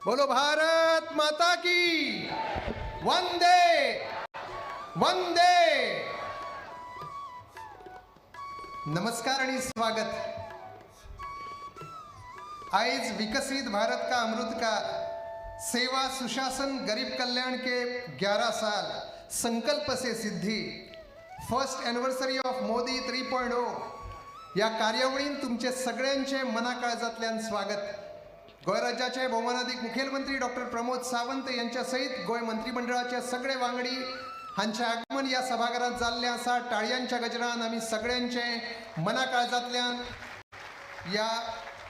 बोलो भारत माता की. वंदे वंदे. नमस्कार आणि स्वागत. आयज विकसित भारत का अमृत का सेवा सुशासन गरीब कल्याण के 11 साल संकल्प से सिद्धी फर्स्ट एनिव्हर्सरी ऑफ मोदी 3.0 या कार्यावळीन तुमचे सगळ्यांचे मनाकाळजांतल्यान स्वागत. गोंय राज्याचे भोवमानादीक मुखेलमंत्री डॉक्टर प्रमोद सावंत यांच्या सहित गोंय मंत्रिमंडळाचे सगळे वांगडी हांचे आगमन या सभाघरात जाल्लें आसा. टाळयांच्या गजरान आमी सगळ्यांचे मनाकाळजांतल्यान या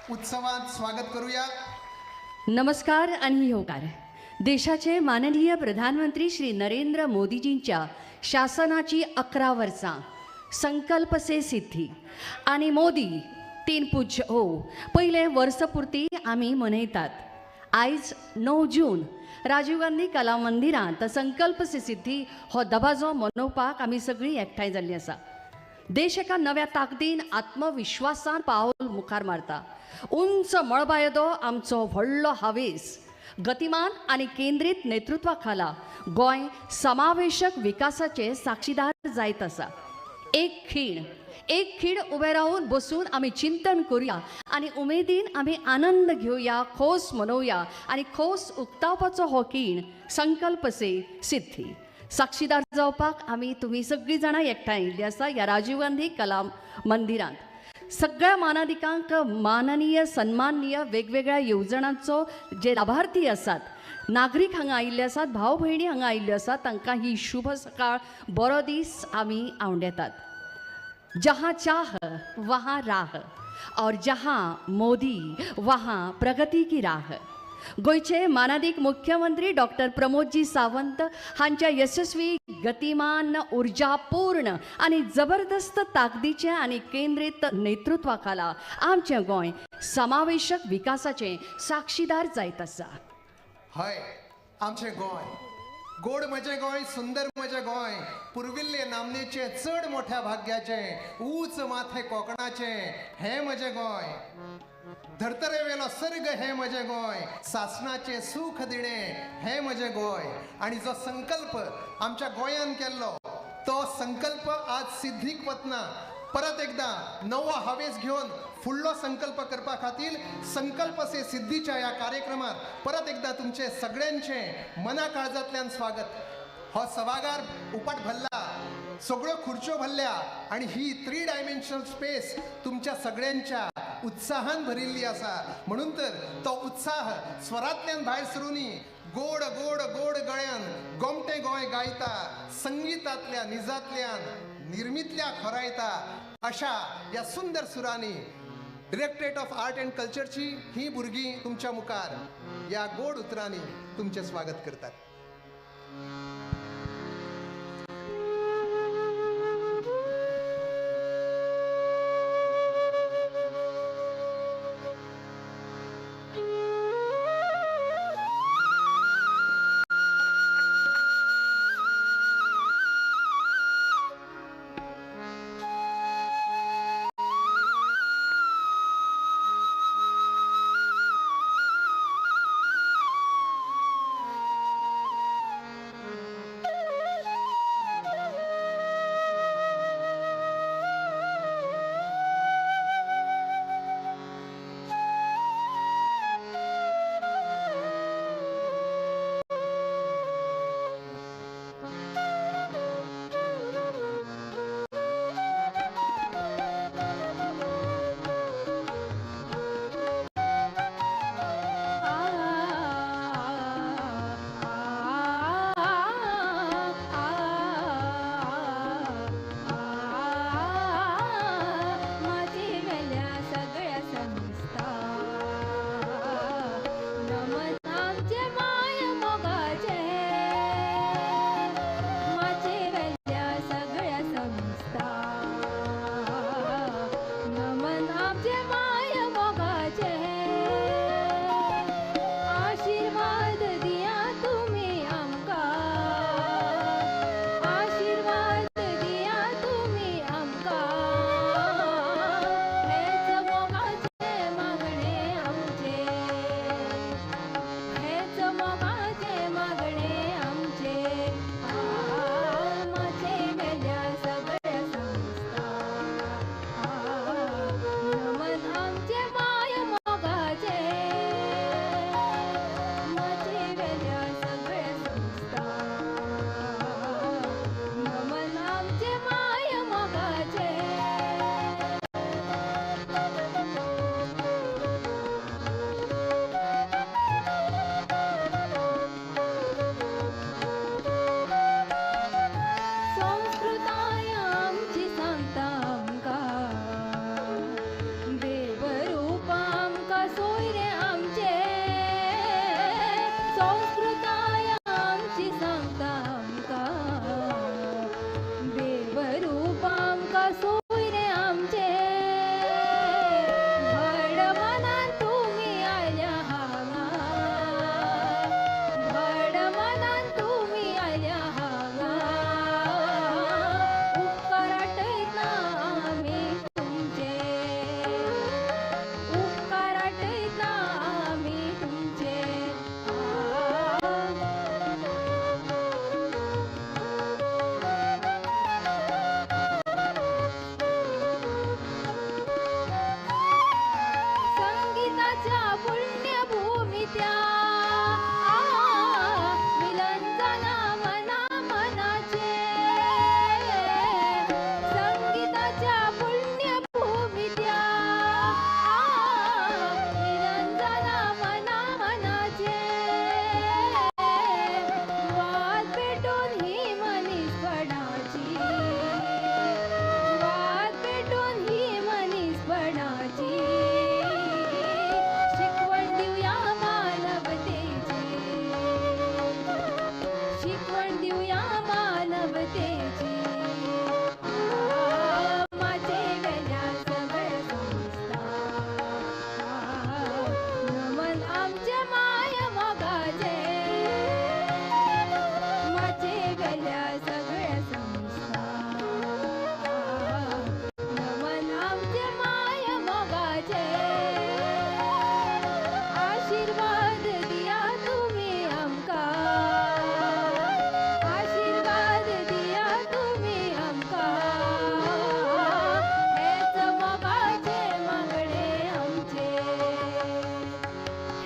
उत्सवात स्वागत करूया. नमस्कार आणि येवकार. देशाचे माननीय प्रधानमंत्री श्री नरेंद्र मोदीजींच्या शासनाची 11 वर्सां संकल्प से सिद्धी आणि मोदी 3.0 पयले वर्सपुर्ती आमी मनयतात. आयज 9 जून राजीव गांधी कला मंदिरांत संकल्प से सिद्धी हो दबाजो मनोवपाक आमी सगळीं एकठांय जाल्लीं आसा. देश एका नव्या ताकदीन आत्मविश्वासान पावल मुखार मारता. उंच मळबा येदो आमचो व्हडलो हावेस गतिमान आनी केंद्रीत नेतृत्वा खाला गोंय समावेशक विकासाचे साक्षीदार जायत आसा. एक खीण उबे रावन बसून आमी चिंतन करूया आनी उमेदीन आमी आनंद घेवया, खोस मनोवया आनी खोस उक्तावपाचो हो खीण संकल्प से सिद्धी साक्षीदार जावपाक आमी तुमी सगळीं जाणां एकठांय आयिल्लीं आसा ह्या राजीव गांधी कला मंदिरांत. सगळ्या मानादिकांक माननीय सन्माननीय वेगवेगळ्या येवजणांचो जे लाभार्थी आसात, नागरीक हांगा आयिल्ले आसात, भाव भयणी हांगा आयिल्ल्यो आसात, तांकां ही शुभ सकाळ बरो दीस आमी आंवडेतात. जहाँ चाह वहाँ राह और जहाँ मोदी वहाँ प्रगती की राह. गोंयचे मानादीक मुख्यमंत्री डॉक्टर प्रमोदजी सावंत हांच्या यशस्वी गतिमान ऊर्जापूर्ण आनी जबरदस्त ताकदीचे आनी केंद्रीत नेतृत्वा खाला आमचें गोंय समावेशक विकासाचें साक्षीदार जायत आसा. हय, आमचें गोंय गोड म्हजें गोंय, सुंदर म्हजें गोंय, पुर्विल्ले नामनेचे चड मोठ्या भाग्याचें, ऊंच माथे कोंकणाचें हें म्हजें गोंय, धर्तरेवेलो सर्ग हें म्हजें गोंय, सासणाचें सूख दिणें हें म्हजें गोंय. आनी जो संकल्प आमच्या गोंयान केल्लो तो संकल्प आज सिद्धीक वतना परत एकदा नवो हावेस घेवन फुडलो संकल्प करपा खातीर संकल्प से सिद्धीच्या ह्या कार्यक्रमात परत एकदा तुमचे सगळ्यांचे मना काळजांतल्यान स्वागत. हो सभागार उपाट भरला, सगळ्यो खुर्च्यो भरल्या आणि ही 3 डायमेन्शनल स्पेस तुमच्या सगळ्यांच्या उत्साहान भरिल्ली आसा. म्हणून तर तो उत्साह स्वरांतल्यान भायर सरूनी गोड गोड गोड गळ्यान गोमटे गोंय गायता, संगीतांतल्या निजांतल्यान निर्मितल्या खोरायता अशा या सुंदर सुरांनी डिरेक्टरेट ऑफ आर्ट अँड कल्चरची ही भुरगीं तुमच्या मुखार या गोड उतरांनी तुमचें स्वागत करतात. शिकवण दिवया मानवतेची माचे वेल्या सगळ्या संस्था नमन आमच्या माय मोगाचे माचे वेल्या सगळ्या संस्था नमन आमच्या माय मोगाचे आशीर्वाद दिया तुम्ही आमकां आशीर्वाद दिया तुम्ही आमकां हेच मोगाचे मागणे आमचे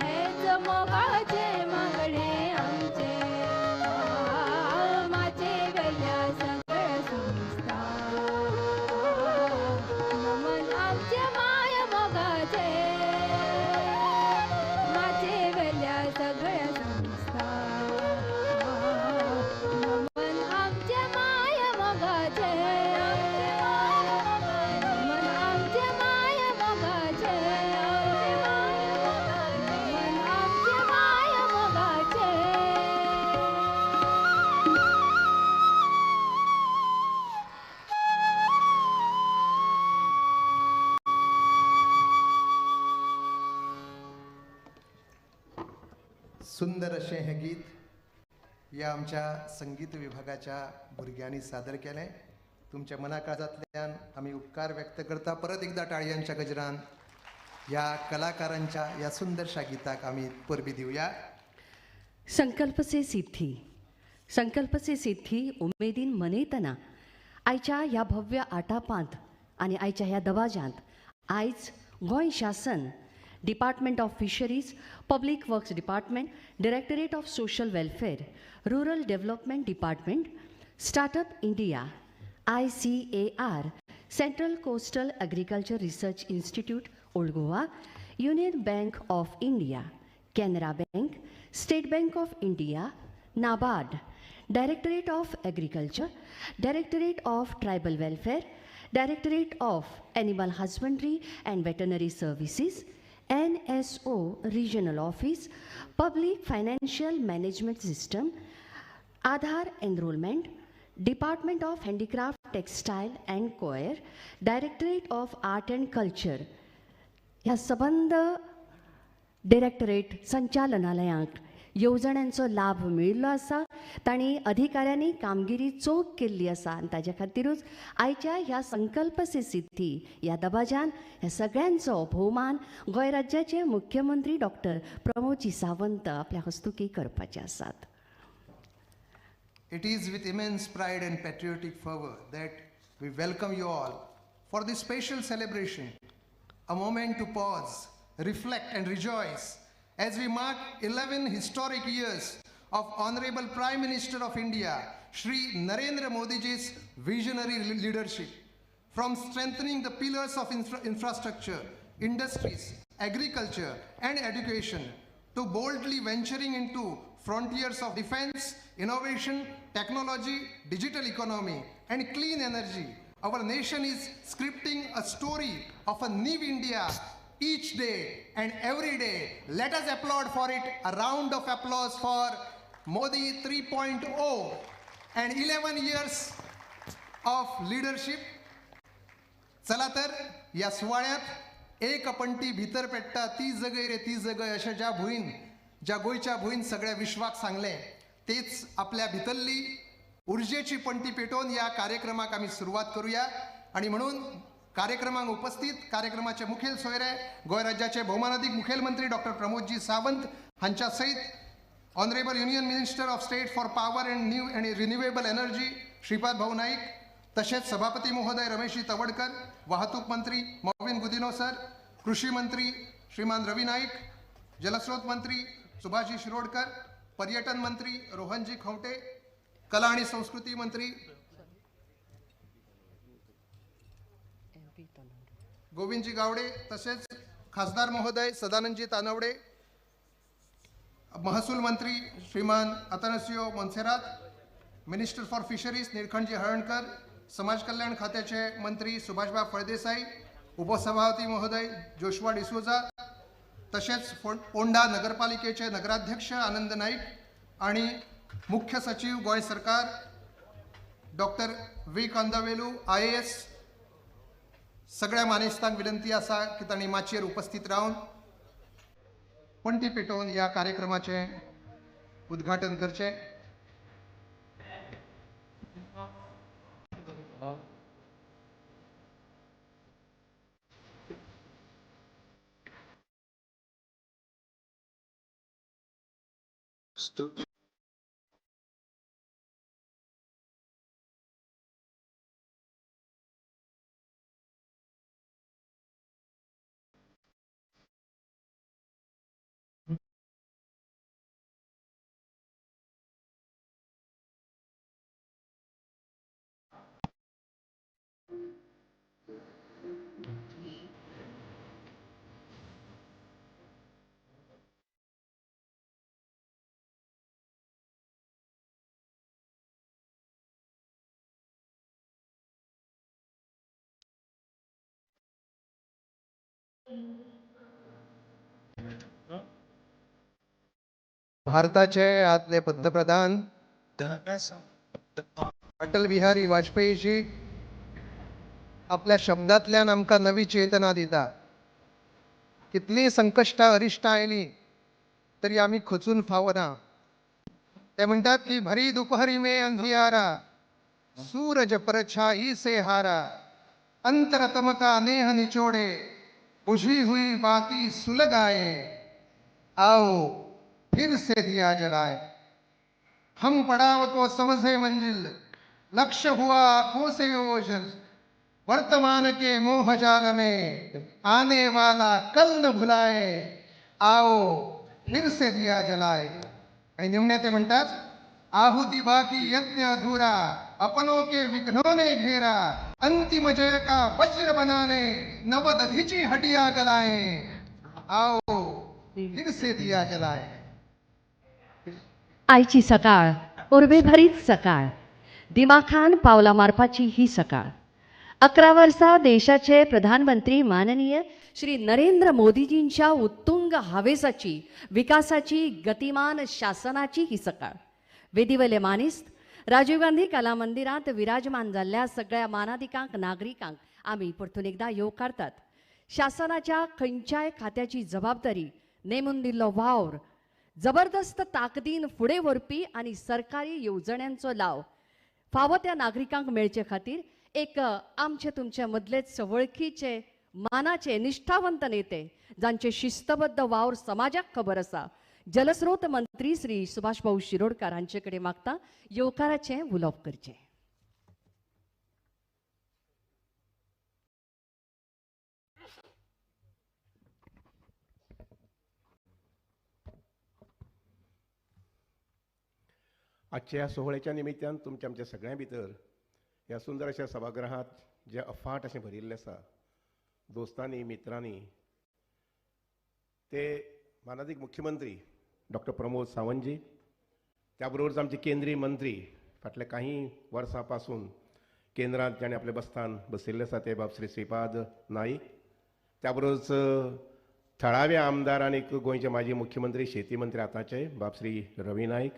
हेच मोगाचे मागणे आमचे माचे वेल्या सगळ्या संस्था नमन आमच्या माय मोगाचे माचे वेल्या सगळ्या संस्था नमन आमच्या माय मोगाचे नमन आमच्या माय मोगाचे नमन आमच्या माय मोगाचे. सुंदर अशें हें गीत ह्या आमच्या संगीत विभागाच्या भुरग्यांनी सादर केलें. तुमच्या मनाकाळजांतल्यान आमी उपकार व्यक्त करता. परत एकदा टाळयांच्या गजरान ह्या कलाकारांच्या ह्या सुंदरशा गीताक आमी परबी दिवया. संकल्प से सिद्धी, संकल्प से सिद्धी उमेदीन मनयतना आयच्या ह्या भव्य आटापांत आनी आयच्या ह्या दबाज्यांत आयज गोंय शासन, Department of Fisheries, Public Works Department, Directorate of Social Welfare, Rural Development Department, Startup India, ICAR, Central Coastal Agriculture Research Institute, Old Goa, Union Bank of India, Canara Bank, State Bank of India, NABARD, Directorate of Agriculture, Directorate of Tribal Welfare, Directorate of Animal Husbandry and Veterinary Services, NSO Regional Office, Public Financial Management System, Aadhaar Enrollment, Department of Handicraft, Textile and Coir, Directorate of Art and Culture, ह्या सबंद directorate संचालनालयांक येवजण्यांचो लाभ मेळिल्लो आसा. तांणी अधिकाऱ्यांनी कामगिरी चोख केल्ली आसा आनी ताज्या खातीरूच आयच्या ह्या संकल्प से सिद्धी ह्या दबाज्यान ह्या सगळ्यांचो भोवमान गोंय राज्याचे मुख्यमंत्री डॉक्टर प्रमोदजी सावंत आपल्या हस्तुकी करपाचे आसात. It is with immense pride and patriotic fervor that we welcome you all for this special celebration, a moment to pause, reflect and rejoice as we mark 11 historic years of Honorable Prime Minister of India, Shri Narendra Modi ji's visionary leadership. From strengthening the pillars of infrastructure, industries, agriculture and education, to boldly venturing into frontiers of defense, innovation, technology, digital economy, and clean energy, our nation is scripting a story of a new India each day and every day. Let us applaud for it. A round of applause for Modi 3.0 and 11 years of leadership. चला तर या सुवाळ्यात एक पणटी भितर पेट्टा ती जगय रे ती जगय अशें ज्या भुंयन, ज्या गोंयच्या भुंयन सगळ्या विश्वाक सांगलें, तेच आपल्या भितरली उर्जेची पणटी पेटोवन ह्या कार्यक्रमाक आमी सुरवात करूया. आनी म्हणून कार्यक्रमाक उपस्थित कार्यक्रमाचे मुखेल सोयरे गोंय राज्याचे भोवमानादीक मुखेलमंत्री डॉक्टर प्रमोदजी सावंत हांच्या सयत Honorable Union Minister of State for Power and New and Renewable Energy Shripad Bhau Naik, तशेंच सभापती महोदय रमेशजी तवडकर, वाहतूक मंत्री मॉविन गुदिनो सर, कृषी मंत्री श्रीमान रवी नाईक, जलस्रोत मंत्री सुभाषजी शिरोडकर, पर्यटन मंत्री रोहनजी खवटे, कला आणि संस्कृती मंत्री गोविंदजी गावडे, तसेच खासदार महोदय सदानंदजी तानवडे, महसूल मंत्री श्रीमान Atanasio Monserrate, Minister for Fisheries Nilkanthji Halarnkar, समाज कल्याण खात्याचे मंत्री सुभाषबाब फळदेसाई, उपसभापती महोदय जोशुआ डिसोजा, तसेच फोंडा नगरपालिकेचे नगराध्यक्ष आनंद नाईक आणि मुख्य सचिव गोंय सरकार डॉक्टर व्ही कांदवेलू IAS, सगळ्या मानेस्तांक विनंती आसा की तांणी माचयेर उपस्थित रावन पणटी पेटोवन ह्या कार्यक्रमाचें उद्घाटन करचें. भारताचे आदले पंतप्रधान अटल बिहारी वाजपेयीजी आपल्या शब्दांतल्यान आमकां नवी चेतना दिता. कितलीं संकश्टां अरिश्टां आयलीं तरी आमी खचून फावना. ते म्हणटात की भरी दुपहरी में अंधियारा, सूरज परछाई से हारा, अंतरतम का नेह निचोड़े, बुझी हुई बाती सुलगाए, आओ फिर से दिया जलाए. हम पड़ाव को समझे मंजिल, लक्ष्य हुआ आंखों से ओझल, वर्तमान के मोह जाल में आने वाला कल न भुलाए, आओ फिर से दिया जलाए. आणि निमणे ते म्हणतात, आहुति बाकी यज्ञ अधूरा, अपनों के विघ्नों ने घेरा, अंतिम जय का वज्र बनाने, नवदधीची हड्डियां गलाए, आओ फिर से दिया जलाए. आयची सकाळ उर्बेभरीत सकाळ, दिमाखान पावलां मारपाची ही सकाळ. 11 वर्सां देशाचे प्रधानमंत्री माननीय श्री नरेंद्र मोदीजींच्या उत्तुंग हावेसाची, विकासाची, गतिमान शासनाची ही सकाळ. वेदीवयले मानेस्त राजीव गांधी कला मंदिरांत विराजमान जाल्ल्या सगळ्या मानादिकांक, नागरिकांक आमी परतून एकदां येवकारतात. शासनाच्या खंयच्याय खात्याची जबाबदारी, नेमून दिल्लो वावर जबरदस्त ताकदीन फुडें व्हरपी आनी सरकारी येवजण्यांचो लाव फावो त्या नागरिकांक मेळचे खातीर एक आमचे तुमचे मदलेच वळखीचे, मानाचे, निष्ठावंत नेते, जांचे शिस्तबद्ध वावर समाजाक खबर आसा, जलस्रोत मंत्री श्री सुभाष भाऊ शिरोडकर हांचे कडेन मागता येवकाराचें उलोवप करचें. आजच्या ह्या सोहळ्याच्या निमित्तान तुमच्या आमच्या सगळ्यां भितर ह्या सुंदर अशा सभागृहांत जें अफाट अशें भरिल्लें आसा दोस्तांनी, मित्रांनी, ते मानादीक मुख्यमंत्री डॉक्टर प्रमोद सावंतजी, त्या बरोबरच आमचे केंद्रीय मंत्री फाटल्या काही वर्सां पासून केंद्रांत जाणें आपलें बस्थान बसयिल्लें आसा ते बाब श्री श्रीपाद नाईक, त्या बरोबरच थळावे आमदार आनी गोंयचे माजी मुख्यमंत्री, शेती मंत्री आतांचे बाब श्री रवी नाईक,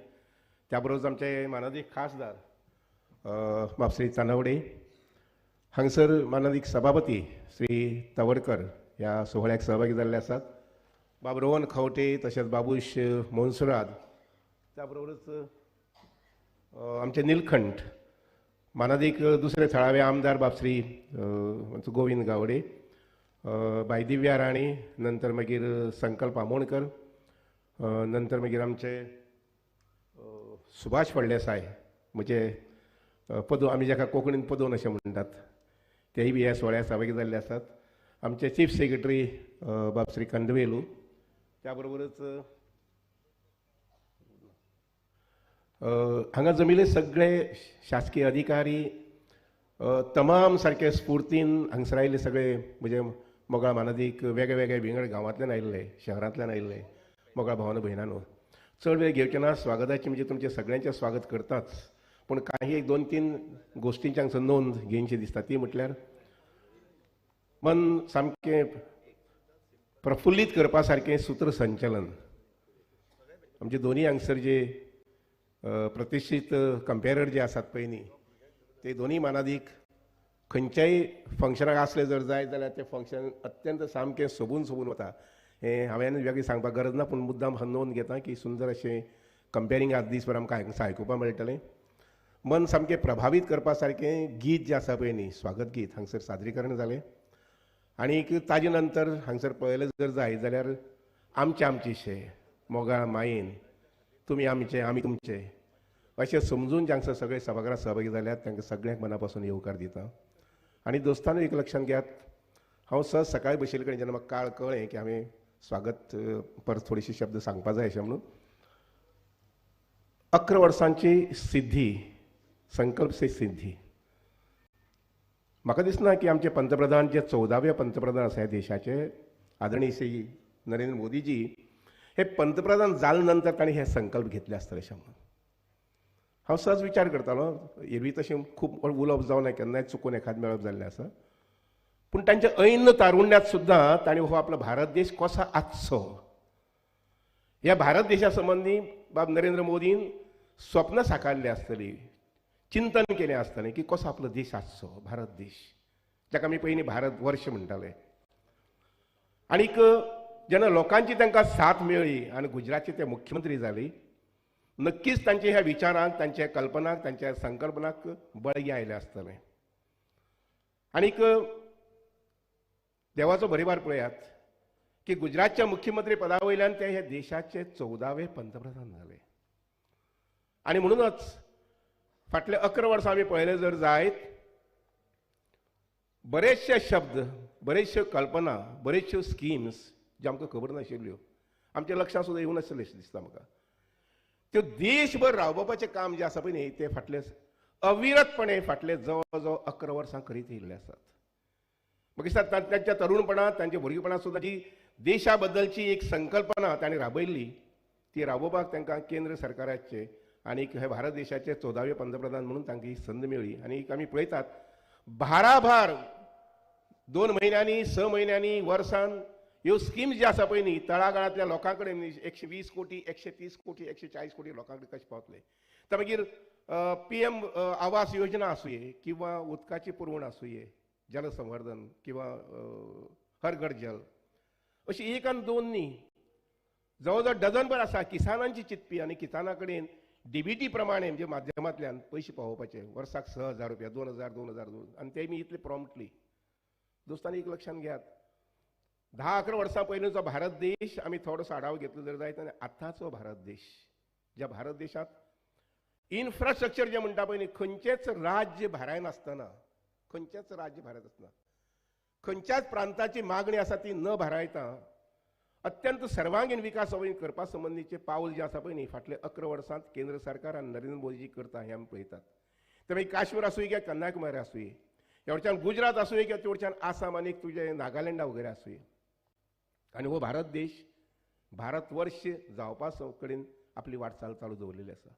त्या बरोबरच आमचे मानादीक खासदार बाब श्री तानावडे, हांगसर मानादीक सभापती श्री तवडकर ह्या सोहळ्याक सहभागी जाल्ले आसात, बाब रोहन खंवटे तशेंच बाबूश मोन्सुराद, त्या बरोबरच आमचे निलखंठ मानादीक दुसरे थळावे आमदार बाब श्री गोविंद गावडे, बाय दिव्या राणी, नंतर मागीर संकल्प आमोणकर, नंतर मागीर आमचे सुभाष फळदेसाय म्हणजे पदो, आमी जाका कोंकणीन पदोन अशें म्हणटात, तेय बी ह्या सुवाळ्याक सहभागी जाल्ले आसात. आमचे चीफ सेक्रेटरी बाब श्री कंदवेलू, त्या बरोबरच हांगा जमिल्ले सगळे शासकीय अधिकारी तमाम सारके स्फुर्तीन हांगसर आयिल्ले सगळे म्हणजे मोगाळ मानादीक वेगळे वेगळे विंगड गांवांतल्यान आयिल्ले, शहरांतल्यान आयिल्ले मोगाळ भावानो भयणानो, चड वेळ घेवचे ना. स्वागताची म्हणजे तुमचें सगळ्यांचें स्वागत करताच, पूण काही एक दोन तीन गोश्टींची हांगसर नोंद घेवची दिसता. ती म्हटल्यार मन सामकें प्रफुल्लीत करपा सारकें सूत्रसंचलन आमचे दोनूय हांगसर जे प्रतिश्ठीत कंपेरर जे आसात पळय न्ही ते दोनूय मानादीक खंयच्याय फंक्शनाक आसले जर जाय जाल्यार तें फंक्शन अत्यंत सामकें सोबून सोबून वता. हें हांवें वेगळें सांगपाक गरज ना, पूण मुद्दाम नोंद घेता की सुंदर अशें कंपेरींग आज दीसभर आमकां आयकुपाक मेळटलें. मन सामकें प्रभावीत करपा सारकें गीत जें आसा पळय न्ही स्वागत गीत हांगसर सादरीकरण जालें. आनीक ताजे नंतर हांगसर पळयलें जर जाय जाल्यार आमचें आमचेशें मोगाळ मायेन तुमी आमचे आमी तुमचे अशें समजून जे हांगसर सगळे सभाघरांत सहभागी जाल्यात तांकां सगळ्यांक मना पासून येवकार दिता. आनी दोस्तांनो एक लक्षांत घेयात, हांव सहज सकाळी बशिल्ले कडेन जेन्ना म्हाका काळ कळ्ळें की हांवें स्वागत परत थोडेशे शब्द सांगपा जाय अशें म्हणून, 11 वर्सांची सिद्धी संकल्प से सिद्धी. म्हाका दिसना की आमचे पंतप्रधान जे 14वे पंतप्रधान आसा ह्या देशाचे आदरणीय श्री नरेंद्र मोदीजी हे पंतप्रधान जाले नंतर तांणी हे संकल्प घेतले आसतले अशें म्हणून हांव सहज विचार करतालो. एरवी तशें खूब उलोवप जावना, केन्नाय चुकून एखाद मेळप जाल्लें आसा, पूण तांच्या ऐन तारुण्यात सुद्दां तांणी हो आपलो भारत देश कसो आसचो ह्या भारत देशा संबंदी बाब नरेंद्र मोदीन स्वप्न साकारले आसतली, चिंतन केलें आसतलें की कसो आपलो देश आसचो भारत देश, जाका आमी पयलीं भारत वर्ष म्हणटाले. आनीक जेन्ना लोकांची तांकां साथ मेळ्ळी आनी गुजरातचे ते मुख्यमंत्री जाले, नक्कीच तांच्या ह्या विचारांक, तांच्या कल्पनाक, तांच्या संकल्पनाक बळगें आयलें आसतलें. आनीक देवाचो बरेभार पळयात की गुजरातच्या मुख्यमंत्री पदा वयल्यान ते ह्या देशाचे 14वे पंतप्रधान जाले. आनी म्हणूनच फाटले 11 वर्सां आमी पळयलें जर जायत बरेचशे शब्द, बरेचश्यो कल्पना, बरेचश्यो स्किम्स ज्यो आमकां खबर नाशिल्ल्यो, आमच्या लक्षांत सुद्दां येवं नाशिल्लें अशें दिसता म्हाका, त्यो देशभर राबोवपाचें काम जें आसा पळय न्ही तें फाटले अविरतपणे फाटले जवळ जवळ 11 वर्सां करीत येयल्ले आसात. म्हाका दिसता तांच्या तरुणपणांत, तांच्या भुरगेपणांत सुद्दां जी देशा बद्दलची एक संकल्पना तांणी राबयल्ली ती राबोवपाक तांकां केंद्र सरकाराचे आनी हे भारत देशाचे 14वे पंतप्रधान म्हणून तांकां ही संद मेळ्ळी. आनी आमी पळयतात भाराभार 2 म्हयन्यांनी, 6 म्हयन्यांनी, वर्सान ह्यो स्किम्स ज्यो आसा पळय न्ही तळागाळांतल्या लोकां कडेन 120 कोटी, 130 कोटी, 140 कोटी लोकां कडेन कशें पावतले. तर मागीर PM Awas Yojana आसुये किंवा उदकाची पुरवण आसुये, जलसंवर्धन किंवा हर घर जल, अशी 1 आनी 2 न्ही जवळ जवळ डझनभर आसा किसानांची चिंतपी आनी किसाना कडेन डीबीटी प्रमाणे म्हणजे माध्यमांतल्यान पयशे पावोवपाचे वर्साक 6,000 रुपया, 2,000, 2,000, 2,000 आनी ते मी इतले प्रॉम्प्टली. दोस्तांनी एक लक्षांत घेयात, 10-11 वर्सां पयलींचो भारत देश आमी थोडोसो आडाव घेतलो जर जायत आनी आतांचो भारत देश, ज्या भारत देशांत इन्फ्रास्ट्रक्चर जें म्हणटा पळय न्ही खंयचेंच राज्य भारायनासतना, खंयचेंच राज्य भारायनासतना, खंयच्याच प्रांताची मागणी आसा ती न भारायता अत्यंत सर्वांगीण विकास करपा संबंदीचे पावल जे आसा पळय न्ही फाटले 11 वर्सांत केंद्र सरकार आनी नरेंद्र मोदीजी करता हें आमी पळयतात. ते मागीर काश्मीर आसूं किंवा कन्याकुमारी आसूं, ह्या वटच्यान गुजरात आसूं किंवा ते वटच्यान आसाम आनी तुजें नागालँडा वगैरे आसूं, आनी हो भारत देश भारतवर्ष जावपा कडेन आपली वाटचाल चालू दवरलेली आसा.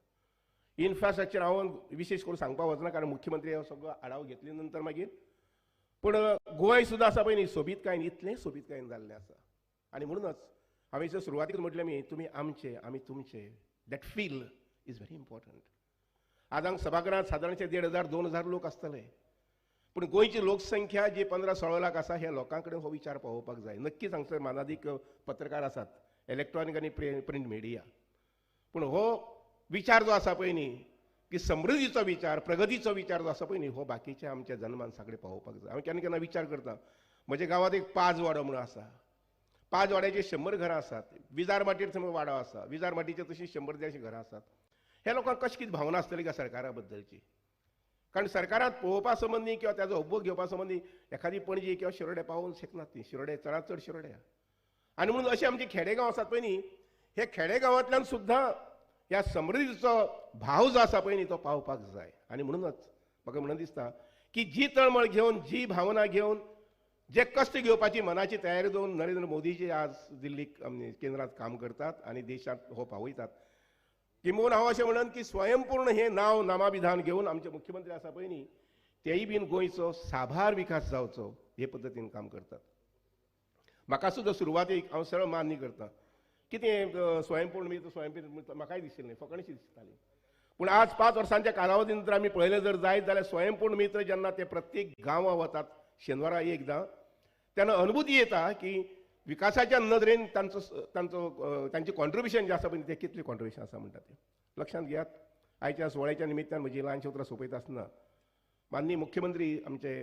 इन्फ्रास्ट्रक्चर हांव विशेष करून सांगपाक वचना कारण मुख्यमंत्री हो सगळो आडाव घेतले नंतर मागीर, पूण गोंय सुद्दां आसा पळय न्ही सोबीतकायेन, इतलें सोबीतकायेन जाल्लें आसा. आनी म्हणूनच हांवें सुरवातीक म्हटलें मी तुमी आमचे आमी तुमचे, that feel is very important. आज हांगा सभाघरांत सादारणशे 1,500 2,000 लोक आसतले, पूण गोंयची लोकसंख्या जी 15-16 लाख आसा ह्या लोकां कडेन हो विचार पावोवपाक जाय. नक्कीच हांगसर मानादीक पत्रकार आसात, इलेक्ट्रॉनीक आनी प्रिंट मिडिया, पूण हो विचार जो आसा पळय न्ही की समृद्धीचो विचार, प्रगतीचो विचार जो आसा पळय न्ही हो बाकीच्या आमच्या जनमानसा कडेन पावोवपाक जाय. हांव केन्ना केन्ना विचार करता, म्हज्या गांवांत एक 5 वाडो म्हणून आसा, 5 वाड्याची 100 घरां आसात, विजार माटीर समज वाडो आसा, विजार माटीचे तशी 100-150 घरां आसात. ह्या लोकांक कशी कितें भावना आसतली का सरकारा बद्दलची? कारण सरकारांत पळोवपा संबंदी किंवा ताजो उपभोग घेवपा संबंदी एखादी पणजी किंवा शिरोडे पावोवंक शकनात ती, शिरोडे चडांत चड शिरोड्या. आनी म्हणून अशे आमचे खेडेगांव आसात पळय न्ही, हे खेडेगांवांतल्यान सुद्दां ह्या समृद्धीचो भाव जो आसा पळय न्ही तो पावपाक जाय. आनी म्हणूनच म्हाका म्हणून दिसता की जी तळमळ घेवन, जी भावना घेवन, जे कश्ट घेवपाची मनाची तयारी दवरून नरेंद्र मोदीजी आज दिल्लीक केंद्रात काम करतात आनी देशांत हो पावयतात, किंबहुना हांव अशें म्हणन की स्वयंपूर्ण हें नांव नामाभिधान घेवन आमचे मुख्यमंत्री आसा पळय न्ही तेय बीन गोंयचो साबार विकास जावचो हे पद्दतीन काम करतात. म्हाका सुद्दां सुरवातीक हांव सरळ मान्य करता कितें स्वयंपूर्ण मी स्वयंपूर्ण म्हाकाय दिशिल्लें, फकाणशी दिसताली. पूण आज 5 वर्सांच्या कालावधी नंतर आमी पळयलें जर जायत जाल्यार स्वयंपूर्ण मित्र जेन्ना ते प्रत्येक गांवां वतात शेनवारा एकदां तेन्ना अनुभूती येता की विकासाच्या नदरेन तांचो तांचो तांचें कॉन्ट्रिब्युशन जें आसा पळय तें कितलें कॉन्ट्रिब्युशन आसा म्हणटा तें लक्षांत घेयात. आयच्या सुवाळ्याच्या निमित्तान म्हजी ल्हानशीं उतरां सोंपयता आसतना माननीय मुख्यमंत्री आमचे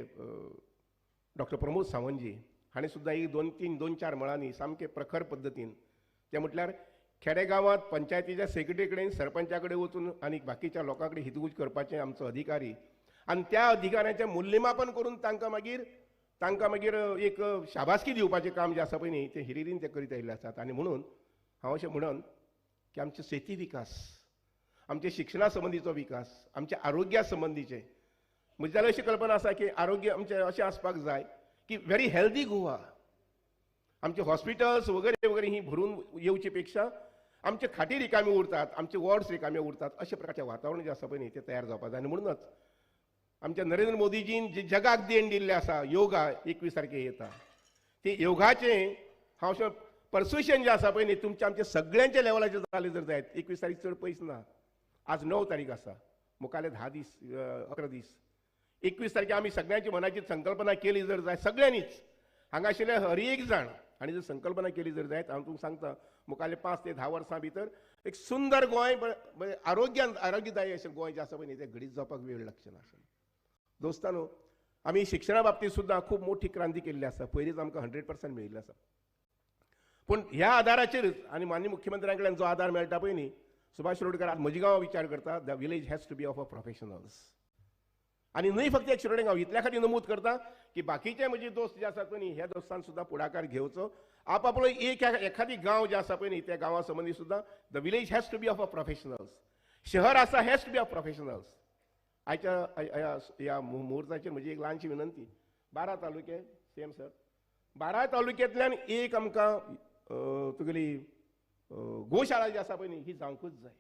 डॉक्टर प्रमोद सावंतजी हांणी सुद्दां एक 2 3 2 4 मळांनी सामके प्रखर पद्दतीन तें म्हटल्यार खेडेगांवांत पंचायतीच्या सेक्रेटरी कडेन सरपंचा कडेन वचून आनी बाकीच्या लोकां कडेन हितगूज करपाचें आमचो अधिकारी आनी त्या अधिकाऱ्यांचें मूल्यमापन करून तांकां मागीर एक शाबासकी दिवपाचें काम जें आसा पळय न्ही तें हिरिरीन ते करीत आयिल्ले आसात. आनी म्हणून हांव अशें म्हणून की आमचे शेती विकास, आमचे शिक्षणा संबंदीचो विकास, आमच्या आरोग्या संबंदीचे म्हजी जाल्यार अशी कल्पना आसा की आरोग्य आमचें अशें आसपाक जाय की व्हेरी हेल्दी गोवा. आमचे हॉस्पिटल्स वगैरे वगैरे ही भरून येवचे पेक्षा आमचे खाटी रिकामे उरतात, आमचे वॉर्ड्स रिकामे उरतात, अशा प्रकारचें वातावरण जें आसा पळय न्ही तें तयार जावपाक जाय. आनी म्हणूनच आमच्या नरेंद्र मोदीजीन जे जगाक देण दिल्लें आसा योगा 21 तारखेक येता ते योगाचें हांव अशें पर्सुएशन जें आसा पळय न्ही तुमच्या आमच्या सगळ्यांच्या लेवलाचेर जालें जर जायत 21 तारीख चड पयस ना, आज 9 तारीख आसा, मुखाले 10 दीस 11 दीस 21 तारखे आमी सगळ्यांची मनाची संकल्पना केली जर जाय सगळ्यांनीच हांगा आशिल्ले हर एक जाण आनी जर संकल्पना केली जर जायत हांव तुमकां सांगता मुखाले 5 ते 10 वर्सां भितर एक सुंदर गोंय आरोग्यान आरोग्यदायी अशें गोंय जें आसा पळय न्ही तें घडीत जावपाक वेळ लागचो ना. दोस्तानो, आमी शिक्षणा बाबतींत सुद्दां खूब मोठी क्रांती केल्ली आसा, पयलींच आमकां 100% मेळिल्लें आसा. पूण ह्या आदाराचेरच आनी माननीय मुख्यमंत्र्यां कडल्यान जो आदार मेळटा पळय न्ही सुभाष शिरोडकर आज म्हज्या गांवां विचार करता the village has to be of a professionals. आनी न्हय फक्त एक शिरोडे गांव इतल्या खातीर नमूद करता की बाकीचे म्हजे दोस्त जे आसात पळय न्ही ह्या दोस्तान सुद्दां पुढाकार घेवचो, आपआपलो एक एखादी गांव जे आसा पळय न्ही त्या गांवा संबंदी सुद्दां the village has to be of a professionals, शहर आसा has to be of professionals. आयच्या ह्या मुहूर्ताचेर म्हजी एक ल्हानशी विनंती, 12 तालुके सेम सर 12 तालुक्यांतल्यान एक आमकां तुगेली गोशाळा जी आसा पळय न्ही ही जावंकूच जाय.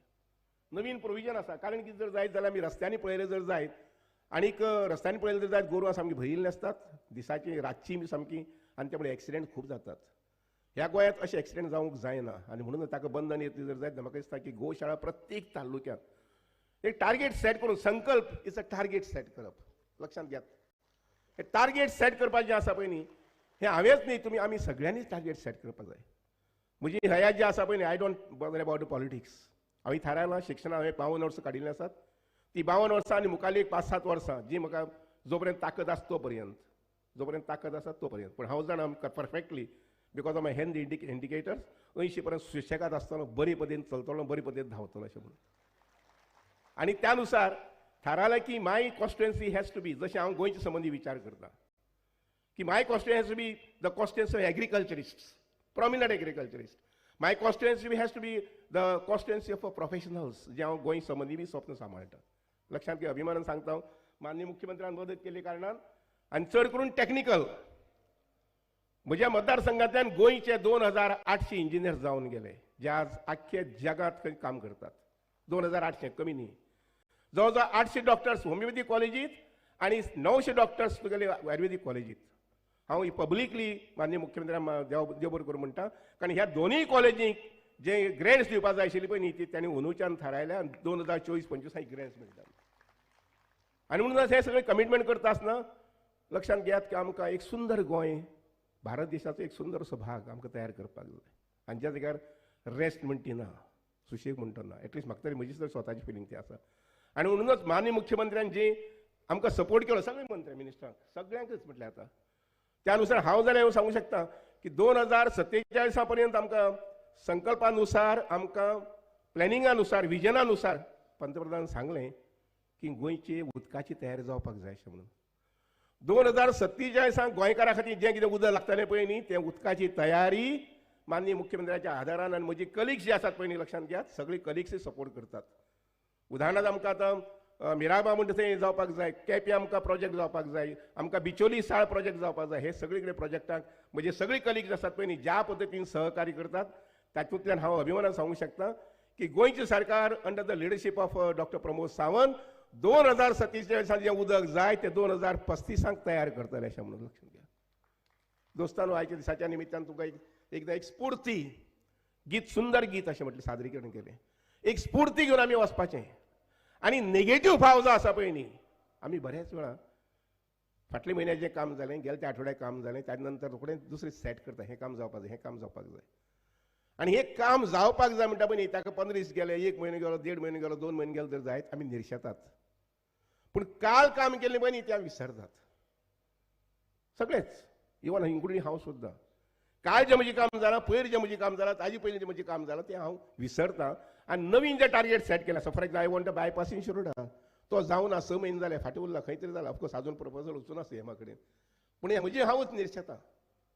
नवीन प्रोविजन आसा, कारण कितें जर जायत जाल्यार आमी रस्त्यांनी पळयलें जर जायत आनीक रस्त्यांनी पळयलें जर जायत गोरवां सामकी भरिल्लीं आसतात दिसाची रातची बी सामकी आनी त्यामुळे एक्सिडेंट खूब जातात. ह्या गोंयांत अशें एक्सिडेंट जावंक जायना आनी म्हणून ताका बंधन येतलें जर जायत म्हाका दिसता की गोशाळा प्रत्येक तालुक्यांत एक टार्गेट सेट करून संकल्प is a target set करप लक्षांत घेयात. हे टार्गेट सेट करपाचें आसा पळय न्ही हें हांवेंच न्ही तुमी आमी सगळ्यांनीच टार्गेट सेट करपाक जाय. म्हजी हयात जी आसा पळय न्ही I don't bother about politics. हांवें थारायलां शिक्षणां हांवें 52 वर्सां काडिल्लीं आसात, ती 52 वर्सां आनी मुखाल्ली एक 5-7 वर्सां जी म्हाका जो पर्यंत ताकद आसा तो पर्यंत, जो पर्यंत ताकद आसा तो पर्यंत. पूण हांव जाणा perfectly because of my health indicators 80 पर्यंत सुशेगाद आसतलो, बरी पद्दतीन चलतलो, बरी पद्दतीन धांवतलो अशें म्हणून. आनी त्यानुसार थारायलें की my constituency has to be, जशें हांव गोंयचे संबंदी विचार करता की my constituency has to be the constituency of agriculturist, prominent agriculturist. My constituency has to be the constituency of professionals, जे हांव गोंय संबंदी बी स्वप्न सांबाळटा. लक्षांत घे अभिमानान सांगता हांव माननीय मुख्यमंत्र्यान मदत केल्ली कारणान आनी चड करून टॅक्निकल म्हज्या मतदारसंघांतल्यान गोंयचे 2800 इंजिनियर्स जावन गेले जे आज आख्खे जगांत खंय काम करतात. 2800 कमी न्ही, जवळ जवळ 800 डॉक्टर्स होमिओपॅथी कॉलेजीत आनी 900 डॉक्टर्स तुगेले आयुर्वेदीक कॉलेजीत. हांव पब्लिकली माननीय मुख्यमंत्र्यांक देव बरें करूं म्हणटा, कारण ह्या दोनूय कॉलेजींक जे ग्रँट्स दिवपाक जाय आशिल्ली पळय न्ही ती तांणी अंदूच्यान थारायल्या आनी 2024-25 ग्रँट्स मेळटा. आनी म्हणून हें सगळें कमिटमेंट करता आसतना लक्षांत घेयात की आमकां एक सुंदर गोंय, भारत देशाचो एक सुंदर असो भाग आमकां तयार करपाक जाय. आनी ज्या जाग्यार रेस्ट म्हणटी ना, सुशेग म्हणटो ना, एटलिस्ट म्हाका तरी म्हजी तरी स्वताची फिलींग ती आसा. आनी म्हणूनच माननीय मुख्यमंत्र्यान जी आमकां सपोर्ट केलो सगळे मंत्री मिनिस्टरांक सगळ्यांकच म्हटलें आतां त्यानुसार हांव जाल्यार हांव सांगूंक शकता की 2047 पर्यंत आमकां संकल्पानुसार, आमकां प्लॅनिंगानुसार, विजनानुसार पंतप्रधान सांगलें की गोंयची उदकाची तयारी जावपाक जाय अशें म्हणून. 2047 गोंयकारां खातीर जें कितें उदक लागतलें पळय न्ही तें उदकाची तयारी माननीय मुख्यमंत्र्याच्या आदारान आनी म्हजी कलिग्स जे आसात पळय न्ही लक्षांत घेयात सगळी कलिग्सूय सपोर्ट करतात. उदाहरणार्थ आमकां आतां मिराबा म्हणटा थंय जावपाक जाय, केपे आमकां प्रोजेक्ट जावपाक जाय, आमकां बिचोली साळ प्रोजेक्ट जावपाक जाय. हे सगळे कडेन प्रोजेक्टांक म्हजे सगळे कलिग्स आसात पळय न्ही ज्या पद्दतीन सहकार्य करतात तातूंतल्यान हांव अभिमानान सांगूंक शकता की गोंयचें सरकार under the leadership of doctor Pramod Sawant 2047 जें उदक जाय तें 2035 तयार करतले अशें म्हणून लक्षांत घ्या. दोस्तानो, आयच्या दिसाच्या निमित्तान तुमकां एकदां एक स्फूर्ती गीत, सुंदर गीत अशें म्हटलें सादरीकरण केलें. एक स्फूर्ती घेवन आमी वचपाचें. आनी नेगेटीव भाव जो आसा पळय न्ही, आमी बऱ्याच वेळा फाटल्या म्हयन्याचें जें काम जालें, गेल्या त्या आठवड्याक काम जालें, त्या नंतर रोखडें दुसरें सेट करता, हें काम जावपाक जाय, हें काम जावपाक जाय. आनी हें काम जावपाक जाय म्हणटा पळय न्ही, ताका 15 दीस गेले, 1 म्हयनो गेलो, 1.5 म्हयनो गेलो, 2 म्हयने गेलो तर जायत आमी निर्शेतात. पूण काल काम केल्लें पळय न्ही तें आमी विसरतात सगळेच, इवन इन्क्लुडींग हांव सुद्दां. काल जें म्हजें काम जालां, पयर जें म्हजें काम जालां, ताजे पयलीं जें म्हजें काम जालां तें हांव विसरतां. आनी नवीन जें टार्गेट सेट केलां, so for example I want a bypass in Shiroda, तो जावना, 6 म्हयने जाले फाटीं उरला, खंय तरी जाला. ऑफकोर्स आजून प्रपोजल वचून आसा हेमा कडेन, पूण हें म्हजें हांवूच निर्शेतां.